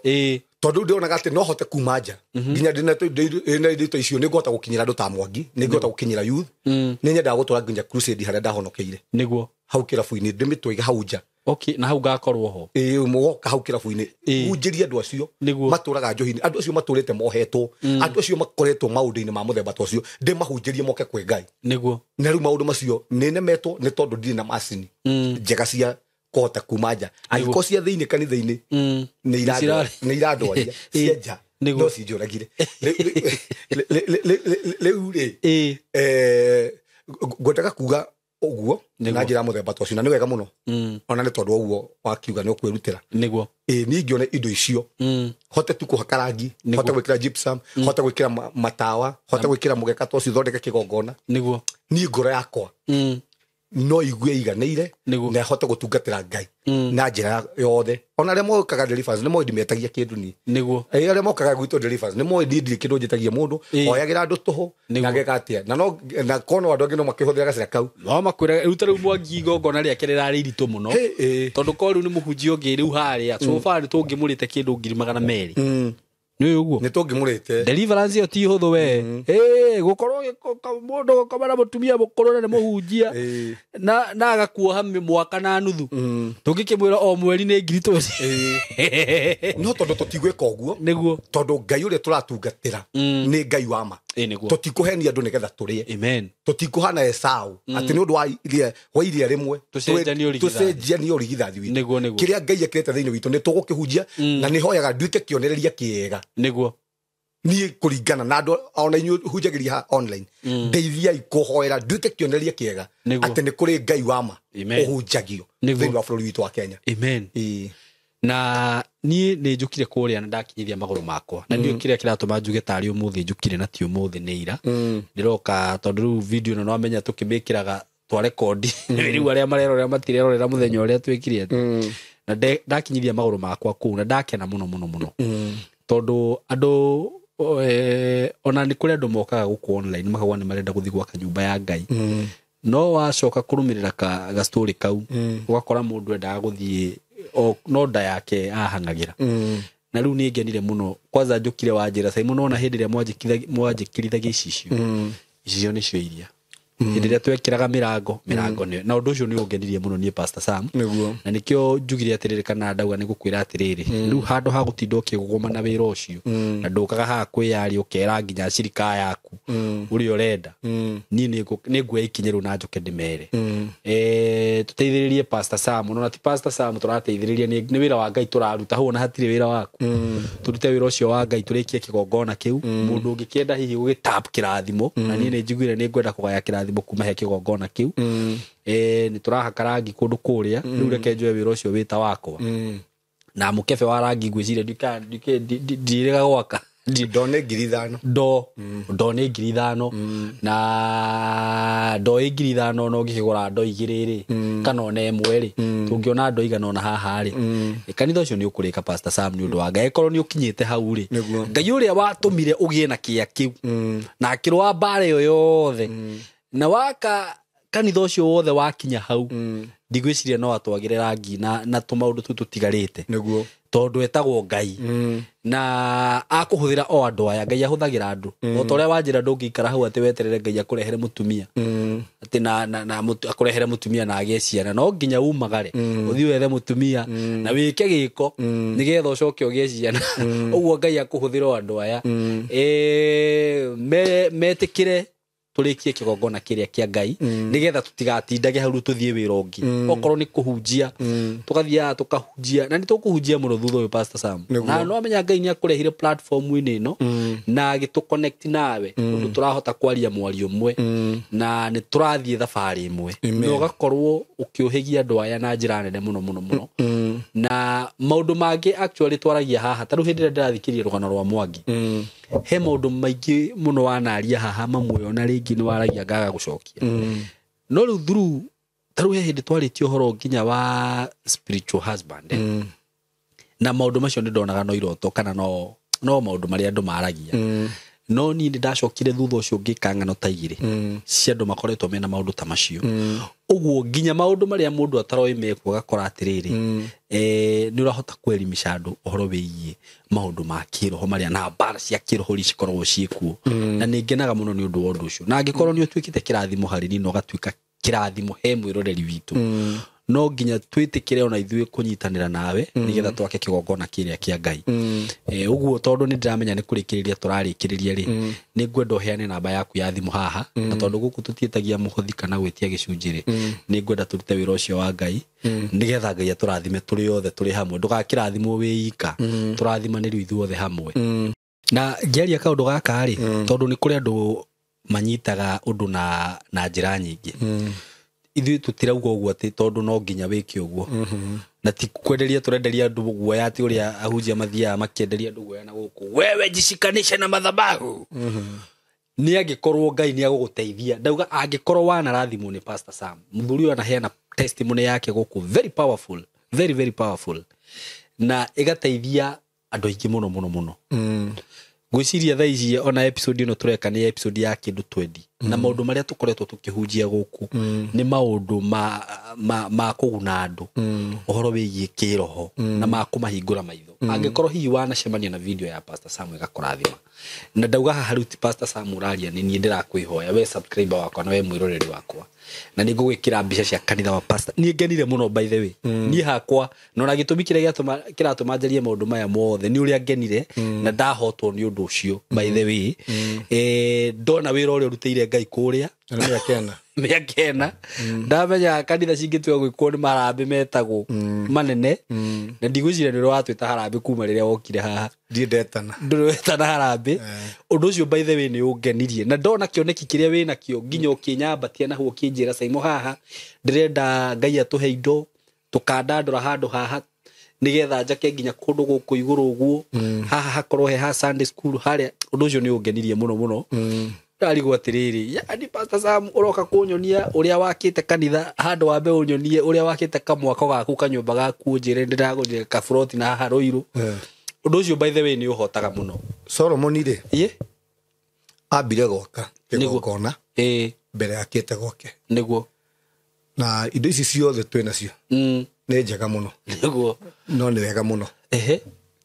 S1: Tondũ ndĩronaga atĩ no hote kuma nja. Nginya ndĩna indo icio nĩ ngũhota gũkinyĩra andũ ta Mwangi, nĩ ngũhota gũkinyĩra youth. Nĩ nyendaga gũtwara nginya crusade harĩa ndahonokeire.
S2: Nĩguo.
S1: Hau kĩrabu-inĩ ndĩmĩtwĩge hau nja.
S2: Okay, na hau ngakorwo ho.
S1: Mũgoka hau kĩrabu-inĩ. Hunjĩrie andũ acio matũraga njohi-inĩ, andũ acio matũrĩte mohetwo, andũ acio makoretwo maũndũ-inĩ ma mũthemba ta ũcio, ndĩmahunjĩrie moke kwĩ Ngai.
S2: Nĩguo.
S1: Na rĩu maũndũ macio nĩ nemetwo nĩ tondũ ndirĩ na macini njega cia kũhota kuma nja. Angĩkorwo cia thĩinĩ kanitha-inĩ nĩ irandwaria, cia nja no cinjũragire. Rĩu rĩ, ngwendaga kuga ũguo na njĩra mũthemba ta ũcio, na nĩ wega mũno. Ona nĩ tondũ ũguo wakiuga nĩ ũkwĩrutĩra.
S2: Nĩguo.
S1: Niĩ ngĩone indo icio, hote tu kũhaka rangi, hote gwĩkĩra gypsum, hote gwĩkĩra matawa, hote gwĩkĩra mũgeka ta ũcio thondeke kĩgongona.
S2: Nĩguo.
S1: Niĩ ngoro yakwa no igue iganĩire na hote gũtungatĩra Ngai na njĩra yothe. Ona arĩa mokaga deliverance nĩ moĩ ndimetagia kĩndũ niĩ.
S2: Nĩguo.
S1: Arĩa mokaga gwitũ deliverance nĩ moĩ niĩ ndirĩ kĩndũ njĩtagia mũndũ, oyagĩra andũ tũhũ na ngeka atĩa. Na no na kono andũ angĩ no makĩhũthĩra gacĩra kau.
S2: No makwĩra rĩu ta rĩu Mwangi igongona rĩake rĩrarĩ iritũ mũno. Tondũ ko rĩu nĩ mũhunjia ũngĩ rĩu harĩa so far tũngĩmũrĩte kĩndũ 200,000. Nĩ ũguo.
S1: Nĩ tũngĩmũrĩte.
S2: Deliverance ĩyo ti hũthũ we. Gũkorwo mũndũ gũkoma na mũtumia mũkũrũ na nĩ mũhunjia na agakuoha mwaka na nuthu. Tũngĩkĩmwĩra o mweri nĩ ngiri tũci.
S1: No tondũ tũtigwĩka ũguo.
S2: Nĩguo.
S1: Tondũ Ngai ũrĩa tũratungatĩra nĩ Ngai wa ma. Tũtikũhenia andũ nĩgetha tũrĩe.
S2: Amen.
S1: Tũtikũhana Esau atĩ nĩ ũndũ wa iria rĩmwe tũcenjanie ũrigithathi witũ.
S2: Nĩguo, nĩguo.
S1: Kĩrĩa Ngai ekĩrĩte thĩinĩ witũ nĩ tũgũkĩhunjia na nĩ hoyaga nduĩke kĩonereria kĩega.
S2: Nĩguo.
S1: Niĩ kũringana na andũ ona inyuĩ hunjagĩria online, ndeithiai kũhoera nduĩke kĩonereria kĩega atĩ nĩ kũrĩ Ngai wa ma ũhunjagio thĩinĩ wa bũrũri witũ wa Kenya.
S2: Amen. Na niĩ nĩ njũkire kũrĩa na ndakinyithia magũrũ makwa. Na ndiũĩ kĩrĩa kĩratũma njuge tarĩ ũmũthĩ njũkire na ti ũmũthĩ nĩ ira. Ndĩroka tondũ rĩu video ĩno no amenya tũkĩmĩkĩraga twa rekondi. Rĩu arĩa marerorera matirerorera mũthenya ũrĩa twĩkire atĩ. Na ndakinyithia magũrũ makwa kũu na ndakena mũno mũno mũno. Tondũ andũ ona nĩ kũrĩ andũ mokaga gũkũ online makauga nĩ marenda gũthiĩ gwaka nyũmba ya Ngai. No wacoka kũrũmĩrĩra ga story kau, ũgakora mũndũ endaga gũthiĩ no nda yake ahang'agĩra. Na rĩu nĩ ngenire mũno kwanza njũkire wa njĩra Simon, ona hĩndĩ ĩrĩa mwanjĩkirithagia icicio. Icicio nĩcio iria. Hĩndĩ ĩrĩa twekĩraga mĩrango nĩyo. Na ũndũ ũcio nĩ ũngenirie mũno niĩ Pastor Sam.
S1: Nĩguo.
S2: Na nĩkĩo njugire atĩrĩrĩ kana ndauga nĩ gũkwĩra atĩrĩrĩ, rĩu handũ ha gũtinda ũkĩgũgũma na wĩra ũcio, na ndũkaga haha kwĩyaria ũkera nginya cirika yaku ũrĩa ũrenda. Niĩ nĩ nguoya ikinya rĩu na njoke ndĩmere. Tũteithĩrĩrie Pastor Sam, ona ti Pastor Sam tũrateithĩrĩria, nĩ wĩra wa Ngai tũraruta hau, ona hatirĩ wĩra waku. Tũrute wĩra ũcio wa Ngai tũrĩkie kĩgongona kĩu. Mũndũ ũngĩkĩenda hihi gũgĩtap kĩrathimo, na niĩ nĩ njiguire nĩ ngwenda kũgaya kĩrathimo kuma he kĩgongona kĩu. Nĩ tũrahaka rangi kũndũ kũrĩa, rĩu reke njoe wĩra ũcio wĩta wakwa. Na mũkebe wa rangi ngwĩciria ndirĩga gwaka.
S1: Ndo nĩ 5,000.
S2: Ndo nĩ 5,000. Na ndo ĩ 5,000 no ũngĩkĩgũra ndo igĩrĩ rĩ, kana ona ĩmwe rĩ, tũngĩona ndo igana ona haha rĩ. Kanitha ũcio nĩ ũkũrĩka Pastor Sam nĩ ũndũ wa Ngai. Angĩkorwo nĩ ũkinyĩte hau rĩ, Ngai ũrĩa watũmire ũgĩe na kĩa kĩu, na akĩrũa mbara ĩyo yothe, na waka kanitha ũcio wothe wakinya hau, ndigwĩciria no atwagĩre rangi na tũmaũndũ tũu tũtigarĩte.
S1: Nĩguo.
S2: Tondũ etagwo Ngai. Na akũhũthĩra o andũ aya, Ngai ahũthagĩra andũ. O ta ũrĩa wanjĩra ndũngĩikara hau atĩ weterere Ngai akũrehere mũtumia. Atĩ na akũrehere mũtumia na agĩe ciana. No nginya umagare, ũthiĩ wethe mũtumia na wĩke gĩko nĩgetha ũcoke ũgĩe ciana. Ũguo Ngai akũhũthĩra o andũ aya. Metĩkĩre tũrĩkie kĩgongona kĩrĩa kĩa Ngai nĩgetha tũtigatindage hau tũthiĩ wĩra ũngĩ. Okorwo nĩ kũhunjia, tũgathiaga tũkahunjia, na nĩ tũkũhunjia mũno thutha ũyũ Pastor Sam. Na no amenya Ngai nĩ akũrehire platform-inĩ ĩno na agĩtũ connect nawe ũndũ tũrahota kwaria mwario ũmwe na nĩ tũrathiĩ thabarĩ ĩmwe. Na ũgakorwo ũkĩũhĩgia andũ aya na njĩra nene mũno mũno mũno. Na maũndũ mangĩ actually twaragia haha, ta rĩu hĩndĩ ĩrĩa ndĩrathikĩrĩria rũgano rwa Mwangi, he maũndũ maingĩ mũno wanaria haha, mamwe ona rĩngĩ nĩ waragia ngaga gũcokia. No rĩu through, ta rĩu he hĩndĩ twarĩtie ũhoro nginya wa spiritual husband, Na maũndũ macio nĩ ndonaga no iroto kana no maũndũ marĩa andũ maragia. No niĩ nĩ ndacokire thutha ũcio ngĩka ng'ano ta igĩrĩ cia andũ makoretwo mena maũndũ ta macio. Ũguo nginya maũndũ marĩa mũndũ ataroĩ mekuo agakora atĩrĩrĩ, nĩ ũrahota kwelimisha andũ ũhoro wĩgiĩ maũndũ ma kĩroho marĩa na mbara cia kĩroho iria cikoragwo ciĩkuo. Na nĩ ngenaga mũno nĩ ũndũ wa ũndũ ũcio. Na angĩkorwo nĩ ũtuĩkĩte kĩrathimo harĩ niĩ na ũgatuĩka kĩrathimo he mwĩroreri witũ, no nginya twĩtĩkĩre ona ithuĩ kũnyitanĩra nawe nĩgetha twake kĩgongona kĩrĩa kĩa Ngai. Ũguo tondũ nĩ ndĩramenya nĩ kũrĩkĩrĩria tũrarĩkĩrĩria rĩ, nĩ ngwenda ũheane namba yaku ya thimũ haha, na tondũ gũkũ tũtiĩtagia mũhothi kana gwĩtia gĩcunjĩ rĩ, nĩ ngwenda tũrute wĩra ũcio wa Ngai nĩgetha Ngai atũrathime tũrĩ othe tũrĩ hamwe. Ndũgakĩrathimwo wĩ ika, tũrathimanĩrio ithuothe hamwe. Na ngĩaria kaũndũ gaka rĩ, tondũ nĩ kũrĩ andũ manyitaga ũndũ na njĩra nyingĩ. Ithuĩ tũtirauga ũguo atĩ tondũ no nginya wĩke ũguo. Na ti kwenderia tũrenderia andũ guoya atĩ ũrĩa ahunjia mathiaga makĩenderia andũ guoya na gũkũ, wewe jishikanishe na madhabahu. Nĩ angĩkorwo Ngai nĩ agũgũteithia. Ndauga angĩkorwo wanarathimwo nĩ Pastor Sam, mũthuri ũyũ anaheana testimony yake gũkũ, very powerful, very very powerful, na ĩgateithia andũ aingĩ mũno mũno mũno. Ngwĩciria thaa ici ona episode ĩno tũreka nĩ episode ya kĩndũ 20. Na maũndũ marĩa tũkoretwo tũkĩhunjia gũkũ nĩ maũndũ ma kũguna andũ ũhoro wĩgiĩ kĩroho na ma kũmahingũra maitho. Angĩkorwo hihi wanacemania na video ya Pastor Sam ĩgakũrathima, na ndauga haha rĩu ti Pastor Sam ũraria, nĩ niĩ ndĩrakwĩhoya we subscriber wakwa na we mwĩroreri wakwa, na nĩ ngũgwĩkĩra mbica cia kanitha wa Pastor. Niĩ ngenire mũno by the way. Niĩ hakwa na gĩtũmi kĩrĩa kĩratũma njarie maũndũ maya mothe nĩ ũrĩa ngenire na ndahotwo nĩ ũndũ ũcio by the way. Ndona wĩra ũrĩa ũrutĩire Ngai kũrĩa mĩaka ĩna, ndamenya kanitha cingĩtua gwĩkwo nĩ maharambĩ metagwo manene, na ndigwĩciria nĩ ũrĩa watwĩta harambĩ kuma rĩrĩa wokire haha.
S1: Ndiĩ ndetana.
S2: Ndũrĩ wetana harambĩ. Ũndũ ũcio by the way nĩ ũngenirie, na ndona kĩoneki kĩrĩa wĩnakĩo nginya ũkĩnyambatia na hau ũkĩnjĩra Saimo haha ndĩrenda Ngai atũhe indo tũkandandũra handũ haha nĩgetha njake nginya kũndũ gũkũ igũrũ ũguo, haha hakorwo he ha Sunday school harĩa. Ũndũ ũcio nĩ ũngenirie mũno mũno. Ndarigwo atĩrĩrĩ, yani Pastor Sam ũroka kũnyonia ũrĩa wakĩte kanitha, handũ wambe ũnyonie ũrĩa wakĩte kamwako gaku kanyũmba gaku, ũnjĩre ndĩragũrire kaburoti na haha Rũirũ. Ũndũ ũcio by the way nĩ ũhotaga mũno.
S1: Solomon rĩ, ambire gwaka kĩgongona mbere akĩte gwake.
S2: Nĩguo.
S1: Na indo ici ciothe twĩ nacio nĩ njega mũno.
S2: Nĩguo.
S1: No nĩ wega mũno.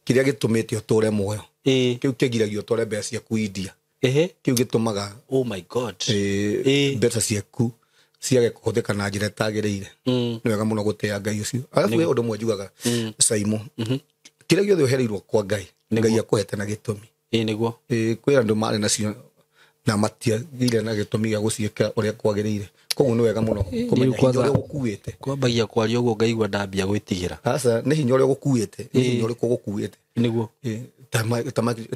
S1: Kĩrĩa gĩtũmĩte ũtũre muoyo, kĩu kĩgiragia ũtware mbeca ciaku India. Kĩu gĩtũmaga
S2: oh my God
S1: mbeca ciaku ciage kũhũthĩka na njĩra ĩtagĩrĩire. Nĩ wega mũno gũtĩa Ngai ũcio. Arabu he ũndũ ũmwe njugaga Saimo, kĩrĩa gĩothe ũhereirwo kwa Ngai, Ngai akũhete na gĩtũmi.
S2: Nĩguo.
S1: Kwĩ andũ marĩ nacio na matiagĩire na gĩtũmi gĩa gũciĩka ũrĩa kwagĩrĩire. Koguo nĩ wega mũno kũmenya hinya ũrĩa ũgũkuĩte.
S2: Kwambagia kwaria ũguo ngaigua ndambia gwĩtigĩra.
S1: Aca, nĩ hinya ũrĩa ũgũkuĩte, nĩ hinya ũrĩkũ ũgũkuĩte.
S2: Nĩguo.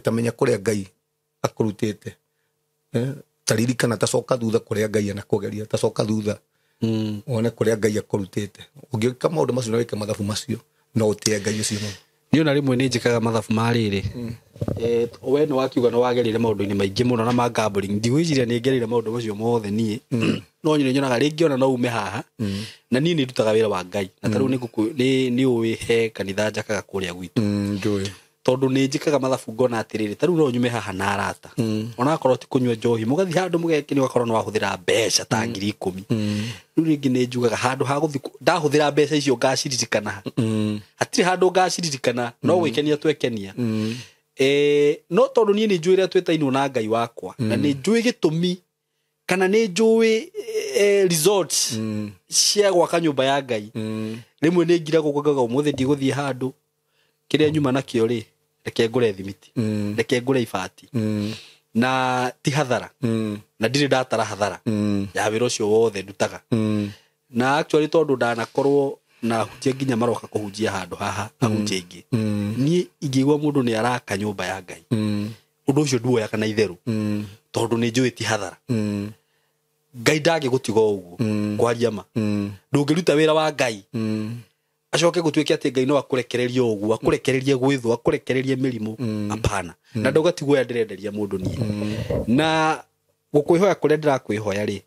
S1: Ta menya kũrĩa Ngai akũrutĩte. Ta ririkana, ta coka thutha kũrĩa Ngai anakũgeria, ta coka thutha wone kũrĩa Ngai akũrutĩte. Ũngĩka maũndũ macio na wĩke mathabu macio, no ũtĩe Ngai ũcio mũno.
S2: Niĩ ona rĩmwe nĩ njĩkaga mathabu ma rĩrĩ. We nĩ wakiuga nĩ wagereire maũndũ-inĩ maingĩ mũno na ma gambling. Ndigwĩciria nĩ ngereire maũndũ macio mothe niĩ. No nĩ nyonaga rĩngĩ ona no ume haha. Na niĩ nĩ ndutaga wĩra wa Ngai. Na ta rĩu nĩ ũĩ he kanitha njakaga kũrĩa gwitũ.
S1: Njũĩ.
S2: Tondũ nĩ njĩkaga mathabu ngona atĩrĩrĩ, ta rĩu no nyume haha na arata. Ona akorwo ti kũnyua njohi, mũgathiĩ handũ mũgekenia ũgakorwo nĩ wahũthĩra mbeca ta 10,000. Rĩu rĩngĩ nĩ njugaga handũ ha gũthiĩ ndahũthĩra mbeca icio ngaciririkana. Hatirĩ handũ ngaciririkana, no gwĩkenia twekenia. No tondũ niĩ nĩ njũĩ ũrĩa twĩtainwo na Ngai wakwa, na nĩ njũĩ gĩtũmi kana nĩ njũĩ results cia gwaka nyũmba ya Ngai. Rĩmwe nĩ ngiragwo ngauga ũmũthĩ ndigũthiĩ handũ, kĩrĩa nyuma nakĩo rĩ, reke ngũre thimiti, reke ngũre ibati. Na ti hathara. Na ndirĩ ndatara hathara ya wĩra ũcio wothe ndutaga. Na actually tondũ ndanakorwo na ahunjia nginya maroka kũhunjia handũ haha ahunjia aingĩ, niĩ ingĩigua mũndũ nĩ araka nyũmba ya Ngai, ũndũ ũcio nduoyaga na itherũ, tondũ nĩ njũĩ ti hathara. Ngai ndangĩgũtiga ũguo kwaria ma. Ndũngĩruta wĩra wa Ngai acoke gũtuĩke atĩ Ngai no akũrekererie ũguo, akũrekererie gwĩthwo, akũrekererie mĩrimũ. Hapana. Na ndauga ti guoya ndĩrenderia mũndũ niĩ. Na gũkwĩhoya kũrĩa ndĩrakwĩhoya rĩ,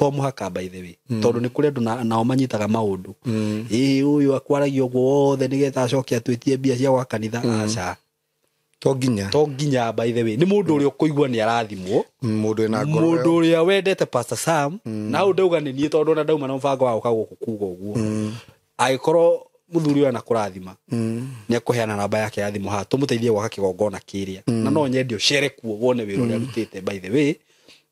S2: To mũhaka by the way, tondũ nĩ kũrĩ andũ nao manyitaga maũndũ. Ĩĩ ũyũ akwaragia ũguo wothe nĩgetha acoke atwĩtie mbia cia gwa kanitha. Aca.
S1: To nginya.
S2: To nginya by the way. Nĩ mũndũ ũrĩa ũkũigua nĩ arathimwo.
S1: Mũndũ wĩna ngoro.
S2: Mũndũ ũrĩa wendete Pastor Sam. Na hau ndauga nĩ niĩ tondũ ona ndauma na mũbango wa gũka gũkũ kuga ũguo. Angĩkorwo mũthuri ũyũ anakũrathima, nĩ akũheana namba yake ya thimũ haha tũmũteithie gwaka kĩgongona kĩrĩa. Na no nyende ũcere kuo wone wĩra ũrĩa arutĩte by the way.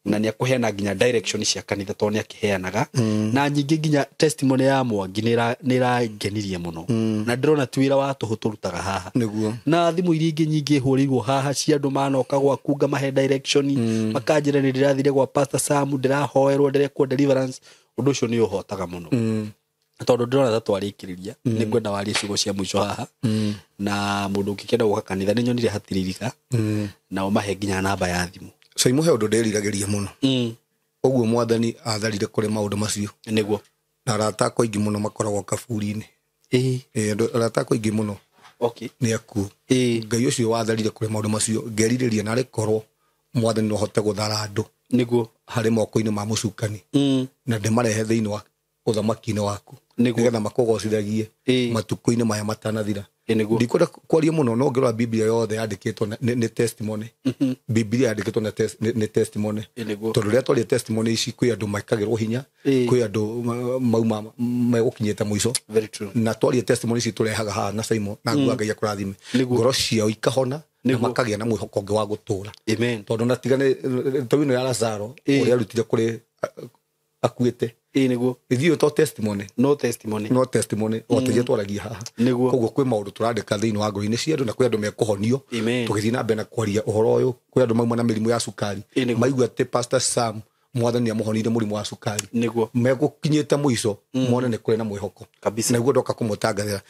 S2: Na nĩ akũheana nginya direction cia kanitha tondũ nĩ akĩheanaga. Na nyingĩ nginya testimony ya Mwangi nĩ ĩrangenirie mũno. Na ndĩrona ti wĩra wa tũhũ tũrutaga haha.
S1: Nĩguo.
S2: Na thimũ iria ingĩ nyingĩ hũrĩirwo haha cia andũ manoka gwaku ngamahe direction, makanjĩra nĩ ndĩrathire gwa Pastor Sam, ndĩrahoerwo, ndĩrekwo deliverance. Ũndũ ũcio nĩ ũhotaga mũno. Tondũ ndĩrona ta twarĩkĩrĩria, nĩ ngwenda warie ciugo cia mũico haha. Na mũndũ ũngĩkenda gũka kanitha nĩ nyonire hatiririka, na ũmahe nginya namba ya thimũ.
S1: So imuhe ũndũ ndĩriragĩria mũno. Ũguo mwathani atharire kũrĩ maũndũ macio.
S2: Nĩguo.
S1: Na arata akwa aingĩ mũno makoragwo kaburi-inĩ. Andũ arata akwa aingĩ mũno.
S2: Okay.
S1: Nĩ akuũ. Ngai ũcio watharire kũrĩ maũndũ macio, ngerirĩria narĩ korwo mwathani no ahote gũthara andũ.
S2: Nĩguo.
S1: Harĩ moko-inĩ ma mũcukani. Na ndĩmarehe thĩinĩ wa ũthamaki-inĩ waku. Nĩgetha makũgocithagie matukũ-inĩ maya matanathira. Ndikwenda kwaria mũno no ngĩrora Biblia yothe yandĩkĩtwo nĩ testimony. Biblia yandĩkĩtwo nĩ testimony. Tondũ rĩrĩa twaria testimony ici kwĩ andũ maikagĩrwo hinya, kwĩ andũ mauma megũkinyĩte mũico. Na twaria testimony ici tũrehaga haha na Simon na nguga Ngai akũrathime. Ngoro ciao ikahona na makagĩa na mwĩhoko ũngĩ wa gũtũra. Tondũ na tigane tondũ ĩno ya Lazaro ũrĩa arutire kũrĩ akuĩte.
S2: Nĩguo.
S1: Ithuĩ to testimony.
S2: No testimony.
S1: No testimony. O tĩria twaragia haha.
S2: Nĩguo.
S1: Koguo kwĩ maũndũ tũrandĩka thĩinĩ wa ngoro-inĩ cia andũ na kwĩ andũ mekũhonio. Tũgĩthiĩ na mbere na kwaria ũhoro ũyũ, kwĩ andũ mauma na mĩrimũ ya cukari. Maigua atĩ Pastor Sam mwathani amũhonire mũrimũ wa cukari.
S2: Nĩguo.
S1: Megũkinyĩte mũico mone nĩ kũrĩ na mwĩhoko.
S2: Kabisa.
S1: Nĩguo ndoka kũmũtangathĩra.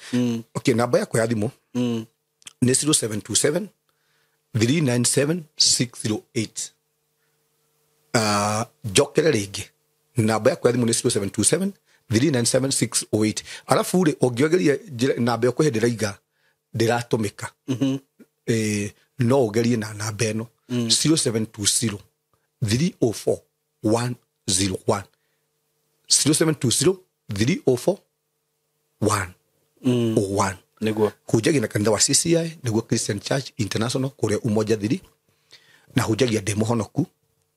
S1: Okay, namba yakwa ya thimũ nĩ 0727 397 608. Njokere rĩngĩ. Namba yakwa ya thimũ nĩ 0727 397 608. Arabu rĩ ũngĩogeria namba ĩyo kwĩ hĩndĩ ndĩraiga ndĩratũmĩka. No ũgerie na namba ĩno 0720 304 101. 0720 304 101.
S2: Nĩguo.
S1: Hunjagia na kanitha wa CCI nĩguo Christian Church International kũrĩa Umoja Thiri, na hunjagia ndĩ mũhonoku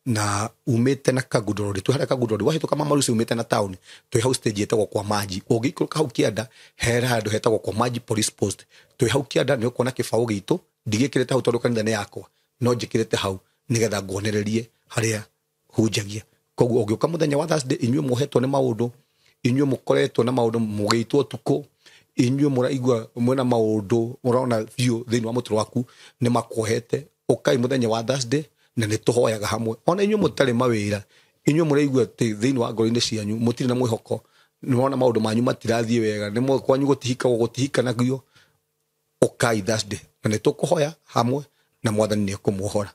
S1: na umĩte na Kagundorori. Twĩ harĩa Kagundorori wahĩtũka Mama Lucy umĩte na town, twĩ hau stage ĩtagwo kwa Maji. Ũngĩikũrũka hau kĩanda he handũ hetagwo kwa Maji Police Post. Twĩ hau kĩanda nĩ ũkuona kĩbaũ gitũ, ndigĩkĩrĩte hau tondũ kanitha nĩ yakwa, no njĩkĩrĩte hau nĩgetha nguonererie harĩa hunjagia. Koguo ũngĩũka mũthenya wa Thursday, inyuĩ muohetwo nĩ maũndũ, inyuĩ mũkoretwo na maũndũ mũgĩitwo ũtukũ, inyuĩ mũraigua mwĩna maũndũ mũrona biũ thĩinĩ wa mũtũrĩre waku nĩ makuohete, ũkai mũthenya wa Thursday na nĩ tũhoyaga hamwe. Ona inyuĩ mũtarĩ mawĩra, inyuĩ mũraigua atĩ thĩinĩ wa ngoro-inĩ cianyu mũtirĩ na mwĩhoko, nĩmũrona maũndũ manyu matirathiĩ wega, nĩ kwanyu gũtihikagwo gũtihikanagio, ũkai Thursday na nĩ tũkũhoya hamwe na mwathani nĩ ekũmuohora.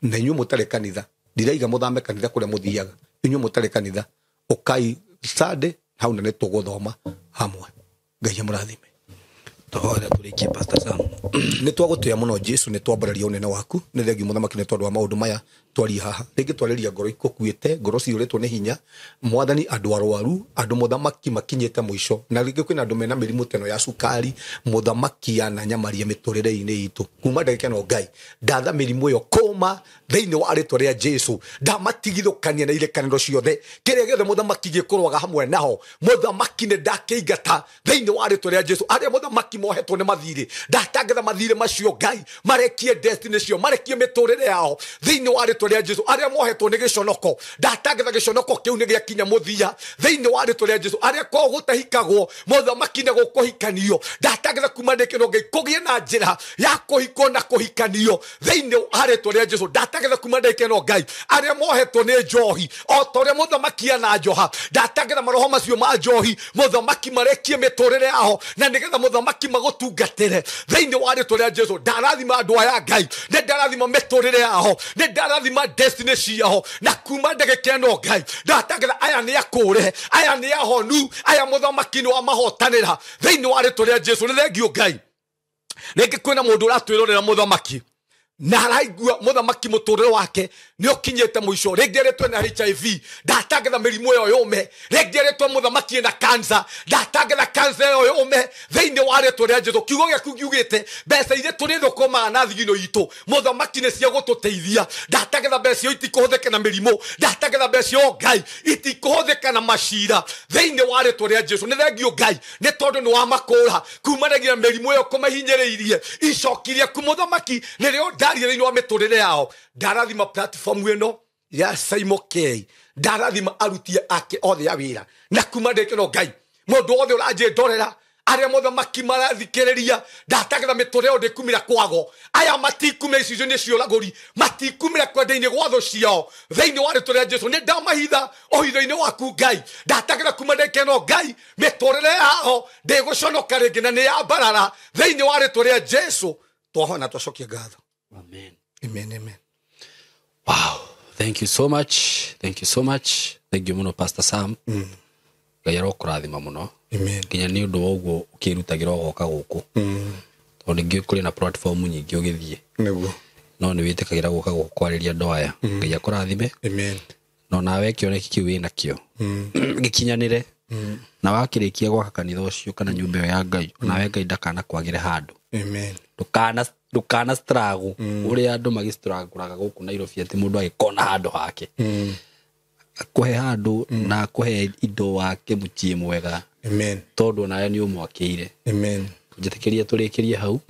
S1: Na inyuĩ mũtarĩ kanitha, ndiraiga mũthame kanitha kũrĩa mũthiaga, inyuĩ mũtarĩ kanitha, ũkai Sunday hau na nĩ tũgũthoma hamwe. Ngai amũrathime.
S2: Tũhoere tũrĩkie Pastor Sam.
S1: Nĩ twagũtĩa mũno Jesu, nĩ twambararia ũnene waku, nĩ thengiũ mũthamaki nĩ tondũ wa maũndũ maya twaria haha. Rĩngĩ twarĩria ngoro ikũkuĩte, ngoro ciyũrĩtwo nĩ hinya, mwathani andũ arwaru, andũ mũthamaki makinyĩte mũico, na rĩngĩ kwĩna andũ mena mĩrimũ ta ĩno ya cukari, mũthamaki ananyamaria mĩtũrĩre-inĩ itũ. Kuma ndagĩka ĩno Ngai, ndatha mĩrimũ ĩyo kũma thĩinĩ wa rĩtwa rĩa Jesu, ndamatigithũkania na irekanĩro ciothe, kĩrĩa gĩothe mũthamaki gĩkũrũaga hamwe naho, mũthamaki nĩ ndakĩingata thĩinĩ wa rĩtwa rĩa Jesu. Arĩa mũthamaki mohetwo nĩ mathirĩ, ndatangatha mathirĩ macio Ngai, marekie destiny cio, marekie mĩtũrĩre yao thĩinĩ wa rĩtwa rĩa Jesu. Arĩa mohetwo nĩ gĩconoko, ndatangatha gĩconoko kĩu nĩ gĩakinya mũthia thĩinĩ wa rĩtwa rĩa Jesu. Arĩa kwao gũtahikagwo, mũthamaki nĩ gũkũhikanio, ndatangatha kuma ndĩkĩno Ngai kũgĩe na njĩra ya kũhikwo na kũhikanio thĩinĩ wa rĩtwa rĩa Jesu. Ndatangatha kuma ndĩkĩno Ngai, arĩa mohetwo nĩ njohi, o ta ũrĩa mũthamaki ananjoha, ndatangatha maroho macio ma njohi, mũthamaki marekie mĩtũrĩre yao, na nĩgetha mũthamaki magũtungatĩre thĩinĩ wa rĩtwa rĩa Jesu. Ndarathima andũ aya Ngai, nĩ ndarathima mĩtũrĩre yao, nĩ ndarathima destiny ciao, na kuma ndagĩka ĩno Ngai ndatangatha aya nĩ akũre, aya nĩ ahonu, aya mũthamaki nĩ wamahotanĩra thĩinĩ wa rĩtwa rĩa Jesu. Nĩ thengiũ Ngai. Rĩngĩ kwĩna mũndũ ũratwĩrorera mũthamaki Na araigua muthamaki muturire wake ni ukinyite muico ringi aritwe na HIV ndatangetha mirimu iyo yume ringi aritwe muthamaki na cancer ndatangetha cancer iyo yume thiini wa ritwa ria Jesu kiugo giaku giugite mbeca iria turi thukumaga na thigino itu muthamaki ni cia gututeithia ndatangetha mbeca iyo itikuhuthika na mirimu ndatangetha mbeca iyo Ngai itikuhuthika na macira thiini wa ritwa ria Jesu ni thengio Ngai ni tondu ni wa makura kumanagia mirimu iyo kumahinyiriirie icokirie ku muthamaki nirio ndaria wa miturire yao ndarathima platform ino ya Saimo K ndarathima aruti ake othe a wira na kuma ndikino Ngai mundu othe uranjindorera aria muthamaki marathikiriria ndatangetha miturire yao ndikumira kwago aya matikumira icicio-inĩ cia ũragũri matikumira kwenda-inĩ gwa thũ ciao thĩinĩ wa rĩtwa rĩa Jesu nĩ ndamahitha ũhitho-inĩ waku Ngai ndatangetha kuma ndĩkeno Ngai mĩtũrĩre yao ndĩgũconoka rĩngĩ na nĩ ya mbarara thĩinĩ wa rĩtwa rĩa Jesu twahona twacokia ngatho.
S2: Amen.
S1: Amen, amen.
S2: Wow. Thank you so much. Thank you so much. Thank you muno Pastor Sam. Ngai arokũrathima mũno.
S1: Amen.
S2: Nginya nĩ ũndũ wa ũguo ũkĩrutagĩra ũgoka gũkũ. Tondũ ningĩ kũrĩ na platform nyingĩ ũgĩthiĩ.
S1: Nĩguo.
S2: No nĩ wĩtĩkagĩra gũka gũkũ kwarĩria andũ aya. Ngai akũrathime.
S1: Amen.
S2: No nawe kĩoneki kĩu wĩ nakĩo. Gĩkinyanĩre. Na wakĩrĩkia gwaka kanitha ũcio kana nyũmba ĩyo ya Ngai, nawe Ngai ndakanakwagĩre handũ.
S1: Amen.
S2: Ndukana struggle uria andu magistrugulaga guku Nairobi ati mundu agikona handu hake akuhe handu na akuhe indo wake mucii mwega.
S1: Amen.
S2: Tondu nawe ni umwakiire.
S1: Amen.
S2: Njitikirie turikirie hau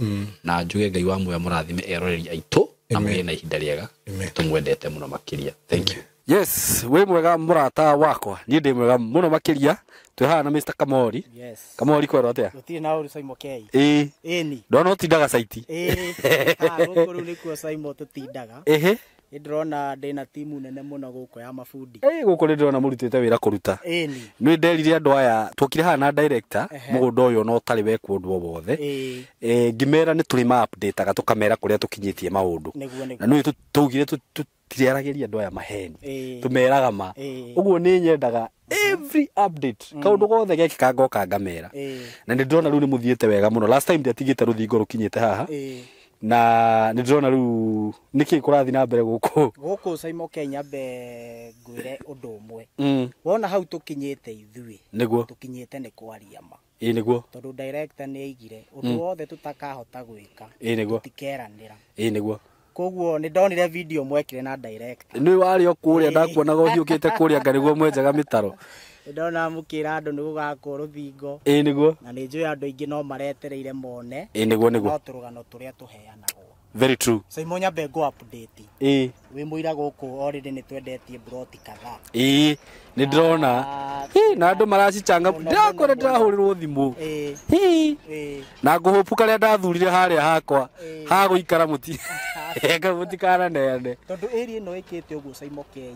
S2: na njuge Ngai wa muoyo murathime eroreri aitu na mugie na ihinda riega tumwendete muno makiria. Thank you. Yes, we mwega murata wakwa ni ndi mwega muno makiria twi haha na Mr Kamori.
S3: Yes.
S2: Kamori kwero atia?
S3: Gutire na uru Saimo K.
S2: Ii.
S3: Ĩni.
S2: Ndona utindaga saiti.
S3: Ĩĩ. Ha guku riu nikuo Saimo tutindaga.
S2: Ehe.
S3: Ni ndĩrona ndĩna timu nene mũno gũkũ ya mabundi.
S2: Ĩĩ gũkũ nĩ ndĩrona mũrutĩte wĩra kũruta.
S3: Ĩni.
S2: Nĩ nderire andũ aya twokire haha na director mũgũnda ũyũ no ũtarĩ wekwo ũndũ o wothe.
S3: Ĩĩ.
S2: Ngĩmera nĩ tũrĩ ma update-aga tũkamera kũrĩa tũkinyĩtie maũndũ.
S3: Nĩguo nĩguo.
S2: Na nĩ tũugire tũtiriaragĩria andũ aya maheni. Tũmeraga ma. Ũguo nĩ nyendaga every update kaundu gothe gekika ngoka ngamera. Na nĩ ndĩrona rĩu nĩ mũthiĩte wega mũno. Last time ndiatigĩte rũthingo rũkinyĩte haha. Na nĩ ndĩrona rĩu nĩkĩ kũrathiĩ na mbere gũkũ.
S3: Gũkũ Saimo K nyambe ngwĩre ũndũ ũmwe. Wona hau tũkinyĩte ithuĩ.
S2: Nĩguo.
S3: Tũkinyĩte nĩ kwaria ma.
S2: Ĩĩ nĩguo.
S3: Tondũ director nĩ aigire ũndũ wothe tũtakahota gwĩka.
S2: Ĩĩ nĩguo.
S3: Tũtikeranĩra.
S2: Ĩĩ nĩguo.
S3: Koguo nĩ ndonire video mwekire na director.
S2: Nĩ warĩ o kũrĩa ndakuonaga ũhiũkĩte kũrĩa nga nĩguo mwenjaga mĩtaro.
S3: Ndona mũkĩra andũ nĩ gũgakwo rũthingo.
S2: Ĩĩ nĩguo.
S3: Na nĩ njũĩ andũ aingĩ no maretereire mone.
S2: Ĩĩ nĩguo nĩguo.
S3: No tũrũgano tũrĩa tũheanagwo.
S2: Very true.
S3: Saimo nyambe ngũ update.
S2: Ĩĩ.
S3: Wĩ mũira gũkũ already nĩ twendetie broti kadhaa.
S2: Ĩĩ nĩ ndĩrona. Na andũ maracichanga ndĩrakora ndĩrahũrĩrwo thimũ.
S3: Ĩĩ. Ĩĩ.
S2: Na ngũhũpu karĩa ndathurire harĩa hakwa ha gũikara mũti. Mũtikananeane.
S3: Tondũ area ĩno ĩkĩte ũguo Saimo K.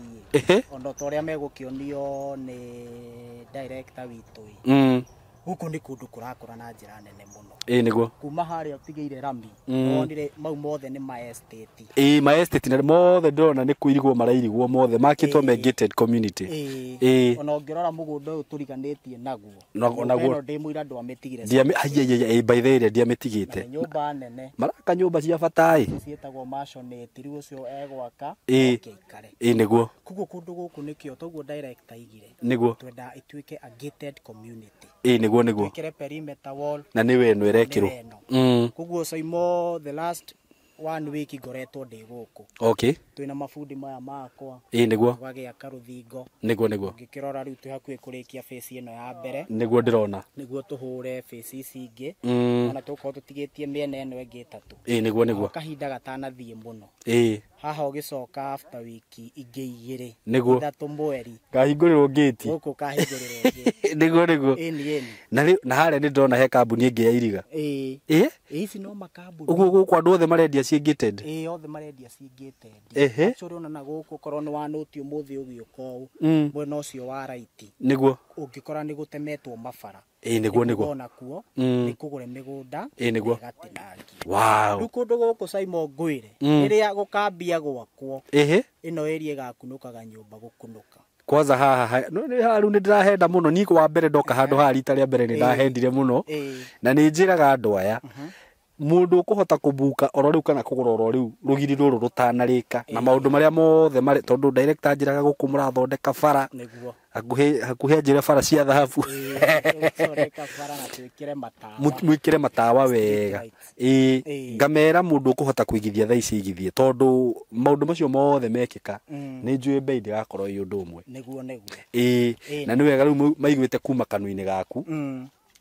S3: Ona ta ũrĩa megũkĩonio nĩ director witũ ĩ. Gũkũ nĩ kũndũ kũrakũra na njĩra nene mũno.
S2: Ĩĩ nĩguo.
S3: Kuma harĩa ũtigĩire rami. Wonire mau mothe nĩ ma estate.
S2: Ĩĩ ma estate na mothe ndĩrona nĩ kũirigwo marairigwo mothe makĩtwo me gated community.
S3: Ĩĩ. Ona ũngĩrora mũgũnda ũyũ tũriganĩtie naguo.
S2: Naguo
S3: ndĩ mũira ndwamĩtigire.
S2: Ndiamĩ by the way ndiamĩtigĩte.
S3: Nyũmba nene.
S2: Maraka nyũmba cia bata ĩ.
S3: Ciĩtagwo maisonette rĩu ũcio egwaka.
S2: Ĩĩ. Ĩĩ nĩguo.
S3: Koguo kũndũ gũkũ nĩkĩo toguo director aigire.
S2: Nĩguo.
S3: Twenda ĩtuĩke a gated community.
S2: Ĩĩ nĩguo nĩguo.
S3: Twĩkĩre perimeter wall.
S2: Na nĩ weno ĩrekĩrwo.
S3: Koguo Saimo the last 1 week ngoretwo ndĩ gũkũ.
S2: Okay.
S3: Twĩna mabundi maya makwa.
S2: Ĩĩ nĩguo.
S3: Gwagĩaka rũthingo.
S2: Nĩguo nĩguo.
S3: Ũngĩkĩrora rĩu twĩ hakuhĩ kũrĩkia phase ĩno ya mbere.
S2: Nĩguo ndĩrona.
S3: Nĩguo tũhũre phase ici ingĩ. Ona tũgũkorwo tũtigĩtie mĩena ĩno ĩngĩ ĩtatũ.
S2: Ĩĩ nĩguo nĩguo.
S3: Kahinda gatanathiĩ mũno.
S2: Ĩĩ.
S3: Haha ũgĩcoka after wiki ingĩ igĩrĩ.
S2: Nĩguo.
S3: Ithatũ mweri.
S2: Kahingũrĩrwo gate.
S3: Gũkũ kahingũrĩrwo gate.
S2: Nĩguo nĩguo.
S3: Ĩni ĩni.
S2: Na rĩu na harĩa nĩ ndĩrona he kambuni ĩngĩ ya iriga.
S3: Ĩĩ.
S2: Ĩĩ.
S3: Ici no makambuni.
S2: Ũguo gũkũ andũ othe marendia ciĩ gated.
S3: Ĩĩ othe marendia ciĩ gated.
S2: Ehe.
S3: Actually ona na gũkũ korwo nĩ wanũti ũmũthĩ ũgĩũka ũũ. Mwena ũcio wa right.
S2: Nĩguo.
S3: Ũngĩkora nĩ gũtemetwo mabara.
S2: Ĩĩ nĩguo nĩguo.
S3: Ona kuo nĩ kũgũre mĩgũnda.
S2: Ĩĩ nĩguo.
S3: Ĩgatinangio.
S2: Wow.
S3: Rĩu kũndũ gũkũ Saimo ngwĩre. Rĩrĩa gũkambia gwakwo.
S2: Ehe.
S3: Ĩno area ĩgakunũkaga nyũmba gũkunũka.
S2: Kwanza haha no nĩ haru nĩ ndĩrahenda mũno niĩ wa mbere ndoka handũ haha rita rĩa mbere nĩ ndahendire mũno. Na nĩ njĩraga andũ aya. Mundu ukuhota kubuka oro riu kana kugura oro riu rugiri ruru rutanarika na maundu maria mothe mari tondu director njiraga guku murathondeka bara
S3: niguo
S2: hakuhi njira bara cia thahabu
S3: thondeka bara na twikire matawa
S2: mwikire matawa wega ngamera mundu ukuhota kuigithia thaa ici igithie tondu maundu macio mothe mekika ni njui bei ndigakorwo ii undu umwe
S3: niguo niguo
S2: na ni wega riu maiguite kuma kanua-ini gaku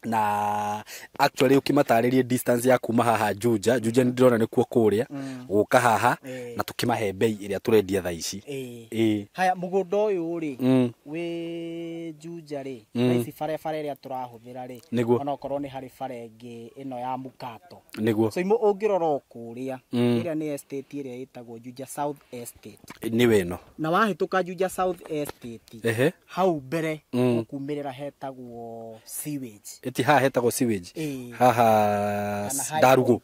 S2: na actually ukimataririe distance ya kuma haha Juja Juja ndirona nikuo kuria guka haha na tukimahe bei iria turendia thaa ici
S3: haya mugunda uyu ri wi Juja ri thaa ici bare iria turahuthira ri ona okorwo ni hari bare ingi ino ya mukato
S2: niguo
S3: so imo ungirora kuria iria ni estate iria itagwo Juja South Estate
S2: ni weno
S3: na wahituka Juja South Estate hau mbere ukumirira hetagwo sewage
S2: haha hetagwo sewage haha ndarugo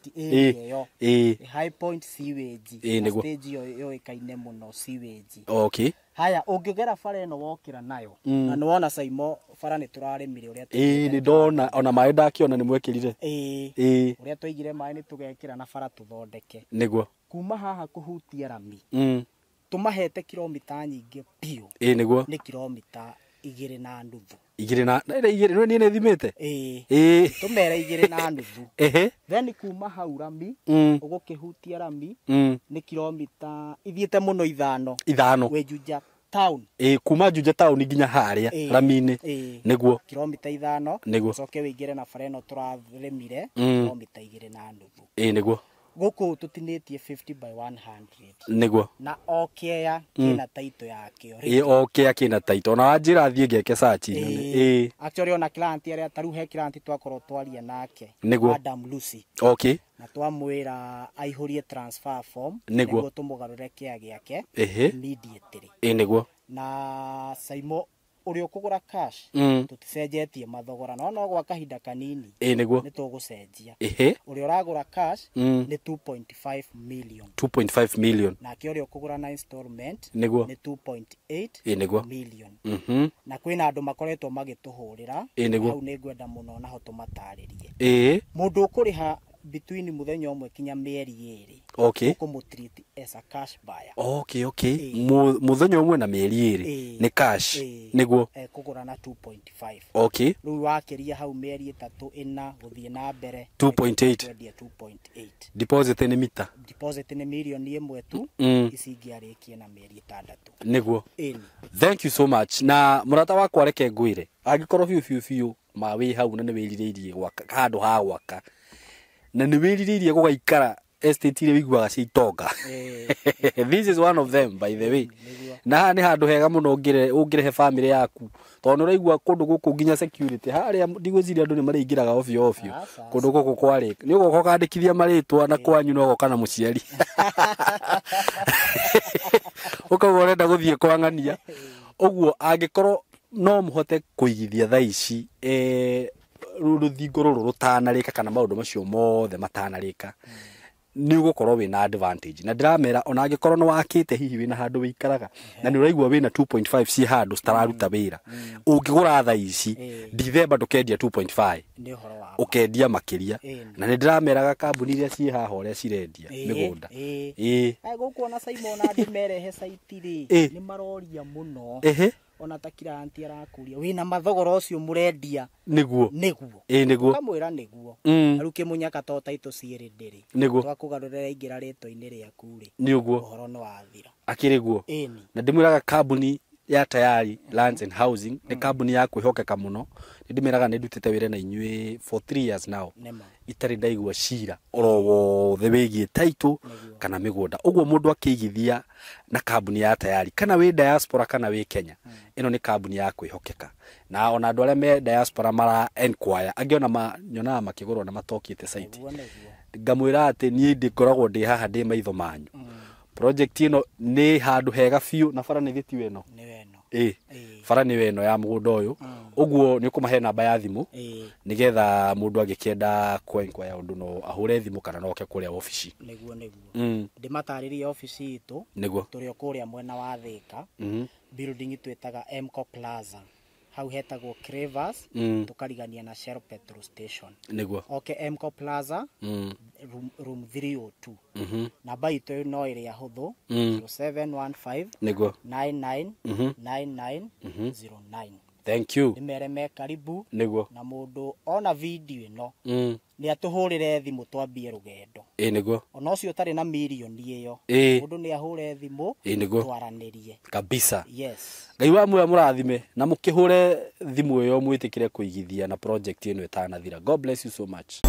S3: High Point sewage stage yo yoikaine muno sewage
S2: okay
S3: haya ungigera bara ino wokira nayo na niwona Saimo bara ni turarimire uria
S2: ni ndona ona mai ndakiona ni mwekirire
S3: uria twaigire mai ni tugekira na bara tuthondeke
S2: niguo
S3: kuma haha kuhutia rami tumahete kilomita nyingi biu
S2: niguo
S3: ni kilomita 2.5
S2: igiri na igiri ni thimite
S3: tumere 2.5 then kuma hau rami ugukihutia rami ni kilomita ithiete muno ithano we Juja town
S2: kuma Juja town nginya haria rami-ini niguo
S3: kilomita 5 ucoke wingire na bara ino turarimire kilomita 2.5
S2: niguo
S3: guku tutinitie 50 by 100
S2: niguo
S3: na okea kina taito yakio
S2: okea kina taito na wanjira thie ngeke search
S3: actually ona client aria taru he client twakorwo twaria nake Adam Lucy
S2: okay
S3: na twamwira aihurie transfer form
S2: niguo
S3: tumugarure kia giake immediately
S2: niguo
S3: na Saimo uri ukugura cash tuticenjetie mathogora no no gwa kahinda kanini
S2: niguo
S3: ni tugucenjia uri uragura cash ni 2.5 million
S2: 2.5 million
S3: nake uri ukugura na installment
S2: niguo
S3: ni 2.8
S2: niguo
S3: million na kwina andu makoretwo magituhurira hau ni ngwenda muno naho tumataririe mundu ukuriha between muthenya umwe kinya mieri 2
S2: okay
S3: ukumutreat as a cash buyer
S2: okay okay muthenya umwe na mieri 2 ni cash niguo
S3: kugura na 2.5
S2: okay
S3: riu wakiria hau mieri 3 4 guthie na mbere
S2: 2.8
S3: 2.8
S2: deposit ni mita
S3: deposit ni milioni 1 tu ici ingiarikie na mieri 6
S2: niguo thank you so much na murata wakwa reke ngwire angikorwo biu biu biu ma wi hau na ni wiririirie gwaka handu ha gwaka na ni wiririirie gugaikara estate iria wiguaga cia itonga this is one of them by the way na haha ni handu hega muno ungirehe family yaku tondu uraigua kundu guku nginya security haria ndigwiciria andu ni maraingiraga ovyo ovyo kundu guku kwari ni ugoka ukandikithia maritwa na kwanyu no goka na muciari ukauga urenda guthie kwang'ania uguo angikorwo no muhote kuigithia thaa ici ruthingo ruru rutanarika kana maundu macio mothe matanarika ni ugukorwo wina advantage na ndiramera ona angikorwo ni wakite hihi wina handu wikaraga na ni uraigua wina 2.5 ci handu citararuta wira ungigura thaa ici Dithemba ndukendia 2.5
S3: ni uhoro wa
S2: ukendia makiria na ni ndirameraga kambuni iria ci haha uria cirendia migunda
S3: guku ona Simon andu merehe site ri ni maroria muno ona ta client arakuria wina mathogora ucio murendia
S2: niguo
S3: niguo
S2: niguo
S3: kamwira niguo riu kimunyaka to taito ciiri ndiri twakugarurira ingira ritwa-ini riaku ri
S2: niguo
S3: uhoro ni wathira
S2: akiri guo na ndimwiraga kambuni ya Tayari Lands and Housing ni kambuni ya kwihokeka muno ni ndimiraga ni ndutite wira na inyui for 3 years now itari ndaigua cira oro wothe wigie title kana migunda uguo mundu akiigithia na kambuni ya Tayari kana wi diaspora kana wi Kenya ino ni kambuni ya kwihokeka na ona andu aria me diaspora mara enquire angi ona nyonaga makigurwo na matokite site ngamwira ati nie ndikoragwo ndi haha ndi maitho manyu project ino ni handu hega biu na bara ni thiti weno
S3: ni weno
S2: bara ni weno ya mugunda uyu uguo ni ukumahe namba ya thimu nigetha mundu angikienda kwenkwaya undu no ahure thimu kana noke kuria ofici
S3: niguo niguo ndimataririe ofici itu
S2: niguo
S3: turi o kuria mwena wa Thika building twitaga Mco Plaza Hau hetagwo Cravers, tũkarigania na Shell petrol station.
S2: Nĩguo.
S3: Okay, Mco Plaza, room 302. Namba itũ no ĩrĩa hũthũ, 0715
S2: Nĩguo.
S3: 99 99 09.
S2: Thank you.
S3: Nĩ mere me karibu.
S2: Nĩguo.
S3: Na mũndũ ona video ĩno nĩ atũhũrĩre thimũ twambie rũgendo.
S2: Ĩ nĩguo.
S3: Ona ũcio ũtarĩ na mirioni ĩyo, mũndũ nĩ ahũre thimũ,
S2: Ĩ nĩguo.
S3: twaranĩrie.
S2: Kabisa.
S3: Yes.
S2: Ngai wa muoyo mũrathime na mũkĩhũre thimũ ĩyo mwĩtĩkĩre kũigithia na project ĩno ĩtanathira. God bless you so much.